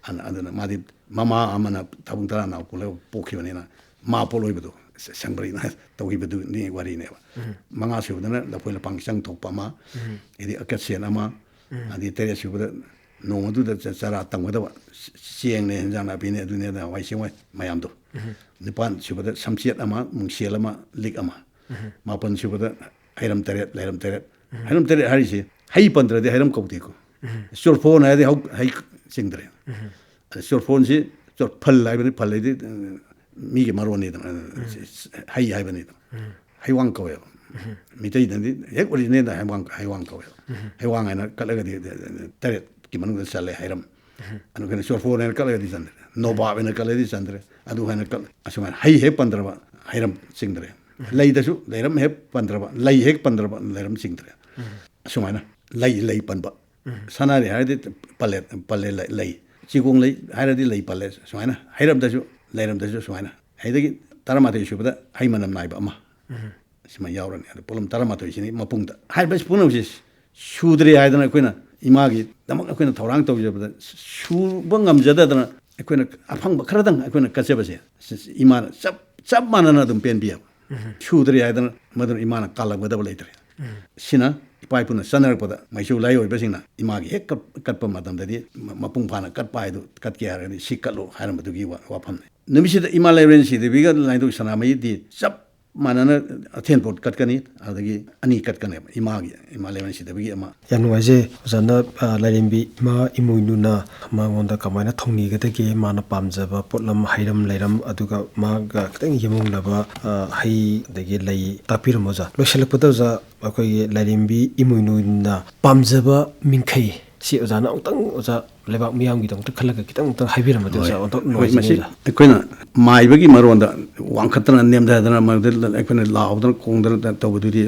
ꯑꯗꯨꯅ, ꯑꯗꯨꯅ ꯃꯥꯗꯤ ꯃꯃꯥ ꯑꯃꯅ ꯊꯕꯨꯡ ꯇꯔꯥ ꯅꯥꯎ ꯀꯣꯜꯂꯒ ꯄꯣꯛꯈꯤꯕꯅꯤꯅ ꯃꯥ ꯄꯣꯠꯂꯣꯏꯕꯗꯣ ꯁ- ꯁꯪꯕ꯭ꯔꯩꯅ ꯇꯧꯈꯤꯕꯗꯨꯅꯤ ꯋꯥꯔꯤꯅꯦꯕ꯫ ꯃꯉꯥ ꯁꯨꯕꯗꯅ ꯂꯐꯣꯏ ꯂꯄꯥꯡ ꯆꯪ ꯊꯣꯛꯄ ꯑꯃ, ꯑꯗꯩ ꯑꯀꯠꯁꯦꯟ ꯑꯃ, ꯑꯗꯩ ꯇꯔꯦꯠ ꯁꯨꯕꯗ ꯅꯣꯡ ꯑꯗꯨꯗ ꯆ- ꯆꯔꯥ ꯇꯝꯒꯗꯕ ꯆ- ꯆꯦꯡꯅꯦ, ꯍꯦꯟꯖꯥꯡ ꯅꯥꯄꯤꯅꯦ, ꯑꯗꯨꯅꯦ, ꯑꯗ ꯍꯋꯥꯏ ꯆꯦꯡꯋꯥꯏ ꯃꯌꯥꯝꯗꯣ꯫ ꯅꯤꯄꯥꯟ ꯁꯨꯕꯗ ꯁꯝꯆꯦꯠ ꯑꯃ, ꯃꯨꯡꯁꯦꯜ ꯑꯃ, ꯂꯤꯛ ꯑꯃ꯫ ꯃꯥꯄꯟ ꯁꯨꯕꯗ ꯍꯩꯔꯝ ꯇꯔꯦꯠ, ꯂꯩꯔꯝ ꯇꯔꯦꯠ꯫ ꯍꯩꯔꯝ ꯇꯔꯦꯠ ꯍꯥꯏꯔꯤꯁꯦ ꯍꯩ ꯄꯟꯗ꯭ꯔꯗꯤ ꯍꯩꯔꯝ ꯀꯧꯗꯦꯀꯣ꯫ ꯆꯣꯔꯐꯣꯟ ꯍꯥꯏꯔꯗꯤ ꯍꯧ- ꯍꯩ ꯆꯤꯡꯗ꯭ꯔꯦ꯫ ꯑꯗ ꯆꯣꯔꯐꯣꯟꯁꯤ ꯆꯣꯔꯐꯜ ꯍꯥꯏꯕꯅꯤ, ꯐꯜ ꯍꯥꯏꯗꯤ, ꯑ, ꯃꯤꯒꯤ ꯃꯔꯣꯟꯅꯤꯗꯅ, ꯑ, ꯍꯩ ꯍꯥꯏꯕꯅꯤꯗꯅ꯫ ꯍꯩꯋꯥꯡ ꯀꯧꯋꯦꯕ꯫ ꯃꯤꯇꯩꯗꯗꯤ ꯍꯦꯛ ꯑꯣꯔꯤꯖꯤꯅꯦꯜꯗ ꯍꯩꯋꯥꯡ, ꯍꯩꯋꯥꯡ ꯀꯧꯋꯦꯕ꯫ ꯍꯩꯋꯥꯡ ꯍꯥꯏꯅ ꯀꯠꯂꯒꯗꯤ ꯇꯔꯦꯠꯀꯤ ꯃꯅꯨꯡꯗ ꯆꯜꯂꯦ ꯍꯩꯔꯝ꯫ ꯑꯗꯨ ꯑꯩꯈꯣꯏꯅ ꯆꯣꯔꯐꯣꯟ ꯍꯥꯏꯅ ꯀꯠꯂꯒꯗꯤ ꯆꯟꯗ꯭ꯔꯦ, ꯅꯣꯕꯥꯞ ꯍꯥꯏꯅ ꯀꯠꯂꯒꯗꯤ ꯆꯟꯗ꯭ꯔꯦ꯫ ꯑꯗꯨ ꯍꯥꯏꯅ ꯀꯠ-, ꯑꯁꯨꯃꯥꯏꯅ ꯍꯩ ꯍꯦꯛ ꯄꯟꯗ꯭ꯔꯕ ꯍꯩꯔꯝ ꯆꯤꯡꯗ꯭ꯔꯦ꯫ ꯂꯩꯗꯁꯨ ꯂꯩꯔꯝ ꯍꯦꯛ ꯄꯟꯗ꯭ꯔꯕ, ꯂꯩ ꯍꯦꯛ ꯄꯟꯗ꯭ꯔꯕ ꯂꯩꯔꯝ ꯆꯤꯡꯗ꯭ꯔꯦ꯫ ꯑꯁꯨꯃꯥꯏꯅ ꯂꯩ, ꯂꯩ ꯄꯟꯕ꯫ ꯁꯅꯥꯔꯩ ꯍꯥꯏꯔꯗꯤ ꯄꯜꯂꯦ, ꯄꯜꯂꯦ ꯂꯩ, ꯂꯩ꯫ ꯆꯤꯒꯣꯡ ꯂꯩ ꯍꯥꯏꯔꯗꯤ ꯂꯩ ꯄꯜꯂꯦ꯫ ꯁꯨꯃꯥꯏꯅ ꯍꯩꯔꯝꯗꯁꯨ, ꯂꯩꯔꯝꯗꯁꯨ ꯁꯨꯃꯥꯏꯅ꯫ ꯑꯗꯒꯤ ꯇꯔꯥꯃꯥꯊꯣꯏ ꯁꯨꯕꯗ ꯍꯩ ꯃꯅꯝ ꯅꯥꯏꯕ ꯑꯃ꯫ ꯁꯤꯃ ꯌꯥꯎꯔꯅꯤ꯫ ꯑꯗꯨ ꯄꯣꯠꯂꯝ ꯇꯔꯥꯃꯥꯊꯣꯏꯁꯤꯅꯤ ꯃꯄꯨꯡꯗ꯫ ꯍꯥꯏꯔꯤꯕ ꯄꯨꯝꯅꯃꯛꯁꯤ ꯁꯨꯗ꯭ꯔꯦ ꯍꯥꯏꯗꯅ ꯑꯩꯈꯣꯏꯅ ꯏꯃꯥꯒꯤꯗꯃꯛ ꯑꯩꯈꯣꯏꯅ ꯊꯧꯔꯥꯡ ꯇꯧꯖꯕꯗ ꯁꯨꯕ ꯉꯝꯖꯗꯗꯅ ꯑꯩꯈꯣꯏꯅ ꯑꯐꯪꯕ ꯈꯔꯗꯪ ꯑꯩꯈꯣꯏꯅ ꯀꯠꯆꯕꯁꯦ, ꯏꯃꯥꯅ ꯆꯞ, ꯆꯞ ꯃꯥꯟꯅꯅ ꯑꯗꯨꯝ ꯄꯦꯟꯕꯤꯌꯦꯕ꯫ ꯁꯨꯗ꯭ꯔꯦ ꯍꯥꯏꯗꯅ ꯃꯗꯨꯅ ꯏꯃꯥꯅ ꯀꯥꯜꯂꯝꯒꯗꯕ ꯂꯩꯇ꯭ꯔꯦ꯫ ꯁꯤꯅ ꯏꯄꯥ ꯏꯄꯨꯅ ꯆꯠꯅꯔꯛꯄꯗ ꯃꯩꯁꯨ ꯂꯥꯏ ꯑꯣꯏꯕꯁꯤꯡꯅ ꯏꯃꯥꯒꯤ ꯍꯦꯛ ꯀꯠ-, ꯀꯠꯄ ꯃꯇꯝꯗꯗꯤ ꯃ-, ꯃꯄꯨꯡ ꯐꯥꯅ ꯀꯠꯄ ꯍꯥꯏꯗꯨ, ꯀꯠꯀꯦ ꯍꯥꯏꯔꯒꯗꯤ ꯁꯤ ꯀꯠꯂꯨ ꯍꯥꯏꯔꯝꯕꯗꯨꯒꯤ ꯋꯥ-, ꯋꯥꯐꯝꯅꯤ꯫ ꯅꯨꯃꯤꯠꯁꯤꯗ ꯏꯃꯥ ꯂꯥꯏꯔꯦꯟ ꯁꯤꯗꯕꯤꯒ ꯂꯥꯏꯅꯤꯡꯊꯧ ꯁꯅꯥꯃꯍꯤꯗꯤ ꯆꯞ ꯃꯥꯟꯅꯅ ꯑꯊꯦꯟ ꯄꯣꯠ ꯀꯠꯀꯅꯤ, ꯑꯗꯒꯤ ꯑꯅꯤ ꯀꯠꯀꯅꯦꯕ, ꯏꯃꯥꯒꯤ, ꯏꯃꯥ ꯂꯥꯏꯔꯦꯟ ꯁꯤꯗꯕꯤꯒꯤ ꯑꯃ꯫ ꯌꯥꯝ ꯅꯨꯡꯉꯥꯏꯖꯩ ꯑꯣꯖꯥꯅ, ꯑ, ꯂꯥꯏꯔꯦꯝꯕꯤ ꯏꯃꯥ ꯏꯃꯣꯏꯅꯨꯅ ꯃꯉꯣꯟꯗ ꯀꯃꯥꯏꯅ ꯊꯧꯅꯤꯒꯗꯒꯦ, ꯃꯥꯅ ꯄꯥꯝꯖꯕ ꯄꯣꯠꯂꯝ, ꯍꯩꯔꯝ ꯂꯩꯔꯝ, ꯑꯗꯨꯒ ꯃꯥꯒ ꯈꯤꯇꯪ ꯌꯦꯡꯉꯨꯅꯕ, ꯑ, ꯍꯩ, ꯑꯗꯒꯤ ꯂꯩ ꯇꯥꯛꯄꯤꯔꯝꯕ ꯑꯣꯖꯥ꯫ ꯂꯣꯏꯁꯤꯜꯂꯛꯄꯗ ꯑꯣꯖꯥ, ꯑꯩꯈꯣꯏꯒꯤ ꯂꯥꯏꯔꯦꯝꯕꯤ ꯏꯃꯣꯏꯅꯨꯅ ꯄꯥꯝꯖꯕ ꯃꯤꯡꯈꯩ ꯁꯤ ꯑꯣꯖꯥꯅ ꯑꯃꯨꯛꯇꯪ, ꯑꯣꯖꯥ, ꯂꯩꯕꯥꯛ ꯃꯤꯌꯥꯝꯒꯤꯗꯃꯛꯇ ꯈꯜꯂꯒ ꯈꯤꯇꯪ ꯑꯃꯨꯛꯇꯪ ꯍꯥꯏꯕꯤꯔꯝꯃꯗꯤ, ꯍꯣꯏ꯫ ꯑꯣꯖꯥ, ꯑꯃꯨꯛꯇꯪ ꯍꯣꯏ, ꯅꯨꯡꯉꯥꯏꯖꯅꯤ, ꯃꯁꯤ ꯑꯣꯖꯥ꯫ ꯑꯩꯈꯣꯏꯅ ꯃꯥꯏꯕꯒꯤ ꯃꯔꯣꯟꯗ ꯋꯥꯡꯈꯠꯇꯅ ꯅꯦꯝꯊꯗꯅ ꯃꯗꯨꯗ ꯑꯩꯈꯣꯏꯅ ꯂꯥꯎꯗꯅ ꯈꯣꯡꯗꯅ ꯇꯧꯕꯗꯨꯗꯤ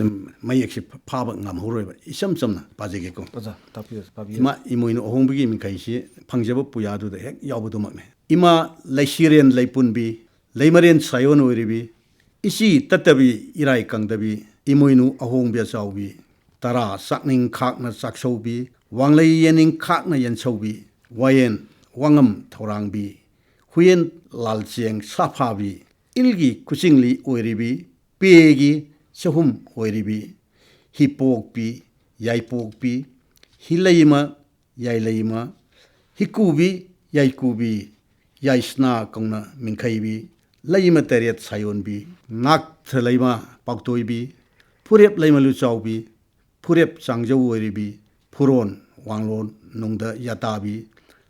ꯃꯌꯦꯛꯁꯤ ꯐꯥꯕ ꯉꯝꯍꯧꯔꯣꯏꯕ꯫ ꯏꯆꯝ ꯆꯝꯅ ꯄꯥꯖꯒꯦꯀꯣ꯫ ꯑꯣꯖꯥ, ꯇꯥꯛꯄꯤꯌꯨ, ꯄꯥꯕꯤꯌꯨ꯫ ꯏꯃꯥ ꯏꯃꯣꯏꯅꯨ ꯑꯍꯣꯡꯕꯒꯤ ꯃꯤꯡꯈꯩꯁꯤ ꯐꯪꯖꯕ ꯄꯨꯌꯥꯗꯨꯗ ꯍꯦꯛ ꯌꯥꯎꯕꯗꯨꯃꯛꯅꯤ꯫ ꯏꯃꯥ ꯂꯩꯁꯤꯔꯦꯟ ꯂꯩꯄꯨꯟꯕꯤ, ꯂꯩꯃꯔꯦꯟ ꯁꯥꯏꯑꯣꯟ ꯑꯣꯏꯔꯤꯕꯤ, ꯏꯆꯤ ꯇꯠꯇꯕꯤ ꯏꯔꯥꯏ ꯀꯪꯗꯕꯤ, ꯏꯃꯣꯏꯅꯨ ꯑꯍꯣꯡꯕꯤ ꯑꯆꯥꯎꯕꯤ, ꯇꯔꯥ ꯆꯥꯛꯅꯤꯡ ꯈꯥꯛꯅ ꯆꯥꯛꯁꯧꯕꯤ, ꯋꯥꯡꯂꯩ ꯌꯦꯅꯤꯡ ꯈꯥꯛꯅ ꯌꯦꯟꯁꯧꯕꯤ, ꯋꯥꯌꯦꯟ ꯋꯥꯉꯝ ꯊꯧꯔꯥꯡꯕꯤ, ꯍꯨꯌꯦꯟ ꯂꯥꯜꯆꯦꯡ ꯁꯥꯐꯥꯕꯤ, ꯏꯜꯒꯤ ꯈꯨꯆꯤꯡꯂꯤ ꯑꯣꯏꯔꯤꯕꯤ, ꯄꯦꯒꯤ ꯆꯍꯨꯝ ꯑꯣꯏꯔꯤꯕꯤ, ꯍꯤꯄꯣꯛꯄꯤ, ꯌꯥꯏꯄꯣꯛꯄꯤ, ꯍꯤꯂꯩꯃ, ꯌꯥꯏꯂꯩꯃ, ꯍꯤꯀꯨꯕꯤ, ꯌꯥꯏꯀꯨꯕꯤ, ꯌꯥꯏꯁꯅꯥ ꯀꯧꯅ ꯃꯤꯡꯈꯩꯕꯤ, ꯂꯩꯃ ꯇꯔꯦꯠ ꯁꯥꯌꯣꯟꯕꯤ, ꯉꯥꯛꯊ ꯂꯩꯃ ꯄꯥꯎꯇꯣꯏꯕꯤ, ꯐꯨꯔꯦꯞ ꯂꯩꯃ ꯂꯨꯆꯥꯎꯕꯤ, ꯐꯨꯔꯦꯞ ꯆꯥꯡꯖꯧ ꯑꯣꯏꯔꯤꯕꯤ, ꯐꯨꯔꯣꯟ ꯋꯥꯡꯂꯣꯟ ꯅꯨꯡꯗ ꯌꯥꯇꯥꯕꯤ,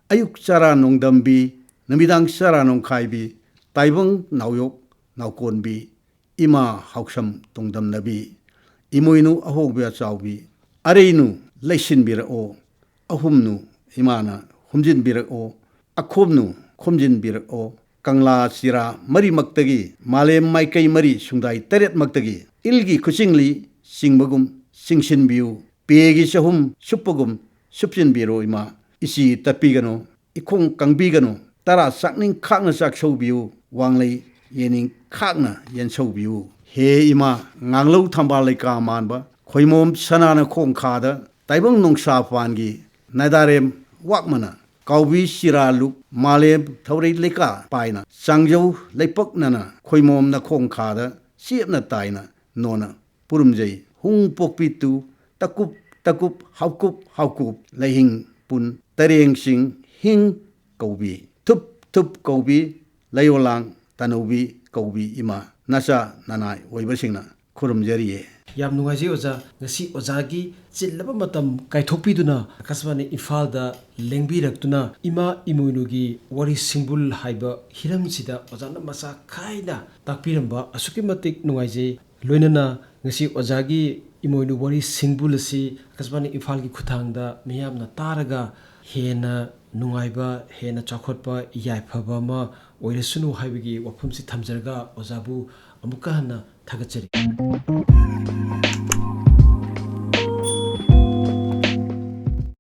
ꯑꯌꯨꯛ ꯆꯔꯥ ꯅꯣꯡꯗꯝꯕꯤ, ꯅꯨꯃꯤꯗꯥꯡ ꯆꯔꯥ ꯅꯣꯡꯈꯥꯏꯕꯤ, ꯇꯥꯏꯕꯪ ꯅꯥꯎꯌꯣꯛ ꯅꯥꯎꯀꯣꯟꯕꯤ, ꯏꯃꯥ ꯍꯥꯎꯁꯝ ꯇꯣꯡꯗꯝꯅꯕꯤ, ꯏꯃꯣꯏꯅꯨ ꯑꯍꯣꯡꯕꯤ ꯑꯆꯥꯎꯕꯤ, ꯑꯔꯩꯅꯨ ꯂꯩꯁꯤꯟꯕꯤꯔꯛꯑꯣ, ꯑꯍꯨꯝꯅꯨ ꯏꯃꯥꯅ ꯍꯨꯝꯖꯤꯟꯕꯤꯔꯛꯑꯣ, ꯑꯈꯣꯝꯅꯨ ꯈꯣꯝꯖꯤꯟꯕꯤꯔꯛꯑꯣ, ꯀꯪꯂꯥ ꯆꯤꯔꯥ ꯃꯔꯤꯃꯛꯇꯒꯤ, ꯃꯥꯂꯦꯝ ꯃꯥꯏꯀꯩ ꯃꯔꯤ ꯁꯨꯡꯗꯥꯏ ꯇꯔꯦꯠꯃꯛꯇꯒꯤ ꯏꯜꯒꯤ ꯈꯨꯆꯤꯡꯂꯤ ꯆꯤꯡꯕꯒꯨꯝ ꯆꯤꯡꯁꯤꯟꯕꯤꯌꯨ꯫ ꯄꯦꯒꯤ ꯆꯍꯨꯝ ꯁꯨꯞꯄꯒꯨꯝ ꯁꯨꯞꯆꯤꯟꯕꯤꯔꯣ ꯏꯃꯥ꯫ ꯏꯆꯤ ꯇꯠꯄꯤꯒꯅꯨ, ꯏꯈꯣꯡ ꯀꯪꯕꯤꯒꯅꯨ, ꯇꯔꯥ ꯆꯥꯛꯅꯤꯡ ꯈꯥꯛꯅ ꯆꯥꯛꯁꯧꯕꯤꯌꯨ, ꯋꯥꯡꯂꯩ ꯌꯦꯅꯤꯡ ꯈꯥꯛꯅ ꯌꯦꯟꯁꯧꯕꯤꯌꯨ꯫ ꯍꯦ ꯏꯃꯥ, ꯉꯥꯡꯂꯧ ꯊꯝꯕꯥꯜ ꯂꯩꯀꯥ ꯃꯥꯟꯕ, ꯈꯣꯏꯃꯣꯝ ꯁꯅꯥꯅ ꯈꯣꯡꯈꯥꯗ, ꯇꯥꯏꯕꯪ ꯅꯣꯡꯁꯥ ꯄꯥꯟꯒꯤ ꯅꯥꯗꯥꯔꯦꯝ ꯋꯥꯛꯃꯅ, ꯀꯥꯎꯕꯤ ꯁꯤꯔꯥ ꯂꯨꯛ ꯃꯥꯂꯦꯝ ꯊꯧꯔꯩ ꯂꯩꯀꯥ ꯄꯥꯏꯅ, ꯆꯥꯡꯖꯧ ꯂꯩꯄꯛꯅꯅ ꯈꯣꯏꯃꯣꯝꯅ ꯈꯣꯡꯈꯥꯗ ꯆꯦꯞꯅ ꯇꯥꯏꯅ ꯅꯣꯟꯅ ꯄꯨꯔꯨꯝꯖꯩ꯫ ꯍꯨꯡ ꯄꯣꯛꯄꯤ ꯇꯨ, ꯇꯀꯨꯞ ꯇꯀꯨꯞ ꯍꯥꯎꯀꯨꯞ ꯍꯥꯎꯀꯨꯞ ꯂꯩꯍꯤꯡ ꯄꯨꯟ ꯇꯔꯦꯡꯁꯤꯡ ꯍꯤꯡ ꯀꯧꯕꯤ, ꯊꯨꯞ ꯊꯨꯞ ꯀꯧꯕꯤ, ꯂꯩꯌꯣꯂꯥꯡ ꯇꯅꯧꯕꯤ ꯀꯧꯕꯤ ꯏꯃꯥ, ꯅꯆꯥ ꯅꯅꯥꯏ ꯑꯣꯏꯕꯁꯤꯡꯅ ꯈꯨꯔꯨꯝꯖꯔꯤꯌꯦ꯫ ꯌꯥꯝ ꯅꯨꯡꯉꯥꯏꯖꯩ ꯑꯣꯖꯥ꯫ ꯉꯁꯤ ꯑꯣꯖꯥꯒꯤ ꯆꯤꯜꯂꯕ ꯃꯇꯝ ꯀꯥꯏꯊꯣꯛꯄꯤꯗꯨꯅ ꯑꯀꯥꯁꯕꯥꯅꯤ ꯏꯝꯐꯥꯜꯗ ꯂꯦꯡꯕꯤꯔꯛꯇꯨꯅ ꯏꯃꯥ ꯏꯃꯣꯏꯅꯨꯒꯤ ꯋꯥꯔꯤ ꯁꯤꯡꯕꯨꯜ ꯍꯥꯏꯕ ꯍꯤꯔꯝꯁꯤꯗ ꯑꯣꯖꯥꯅ ꯃꯆꯥ ꯈꯥꯏꯅ ꯇꯥꯛꯄꯤꯔꯝꯕ ꯑꯁꯨꯛꯀꯤ ꯃꯇꯤꯛ ꯅꯨꯡꯉꯥꯏꯖꯩ꯫ ꯂꯣꯏꯅꯅ ꯉꯁꯤ ꯑꯣꯖꯥꯒꯤ ꯏꯃꯣꯏꯅꯨ ꯋꯥꯔꯤ ꯁꯤꯡꯕꯨꯜ ꯑꯁꯤ ꯑꯀꯥꯁꯕꯥꯅꯤ ꯏꯝꯐꯥꯜꯒꯤ ꯈꯨꯠꯊꯥꯡꯗ ꯃꯤꯌꯥꯝꯅ ꯇꯥꯔꯒ ꯍꯦꯟꯅ ꯅꯨꯡꯉꯥꯏꯕ, ꯍꯦꯟꯅ ꯆꯥꯎꯈꯠꯄ, ꯌꯥꯏꯐꯕ ꯑꯃ ꯑꯣꯏꯔꯁꯅꯨ ꯍꯥꯏꯕꯒꯤ ꯋꯥꯐꯝꯁꯤ ꯊꯝꯖꯔꯒ ꯑꯣꯖꯥꯕꯨ ꯑꯃꯨꯛꯀ ꯍꯟꯅ ꯊꯥꯒꯠꯆꯔꯤ꯫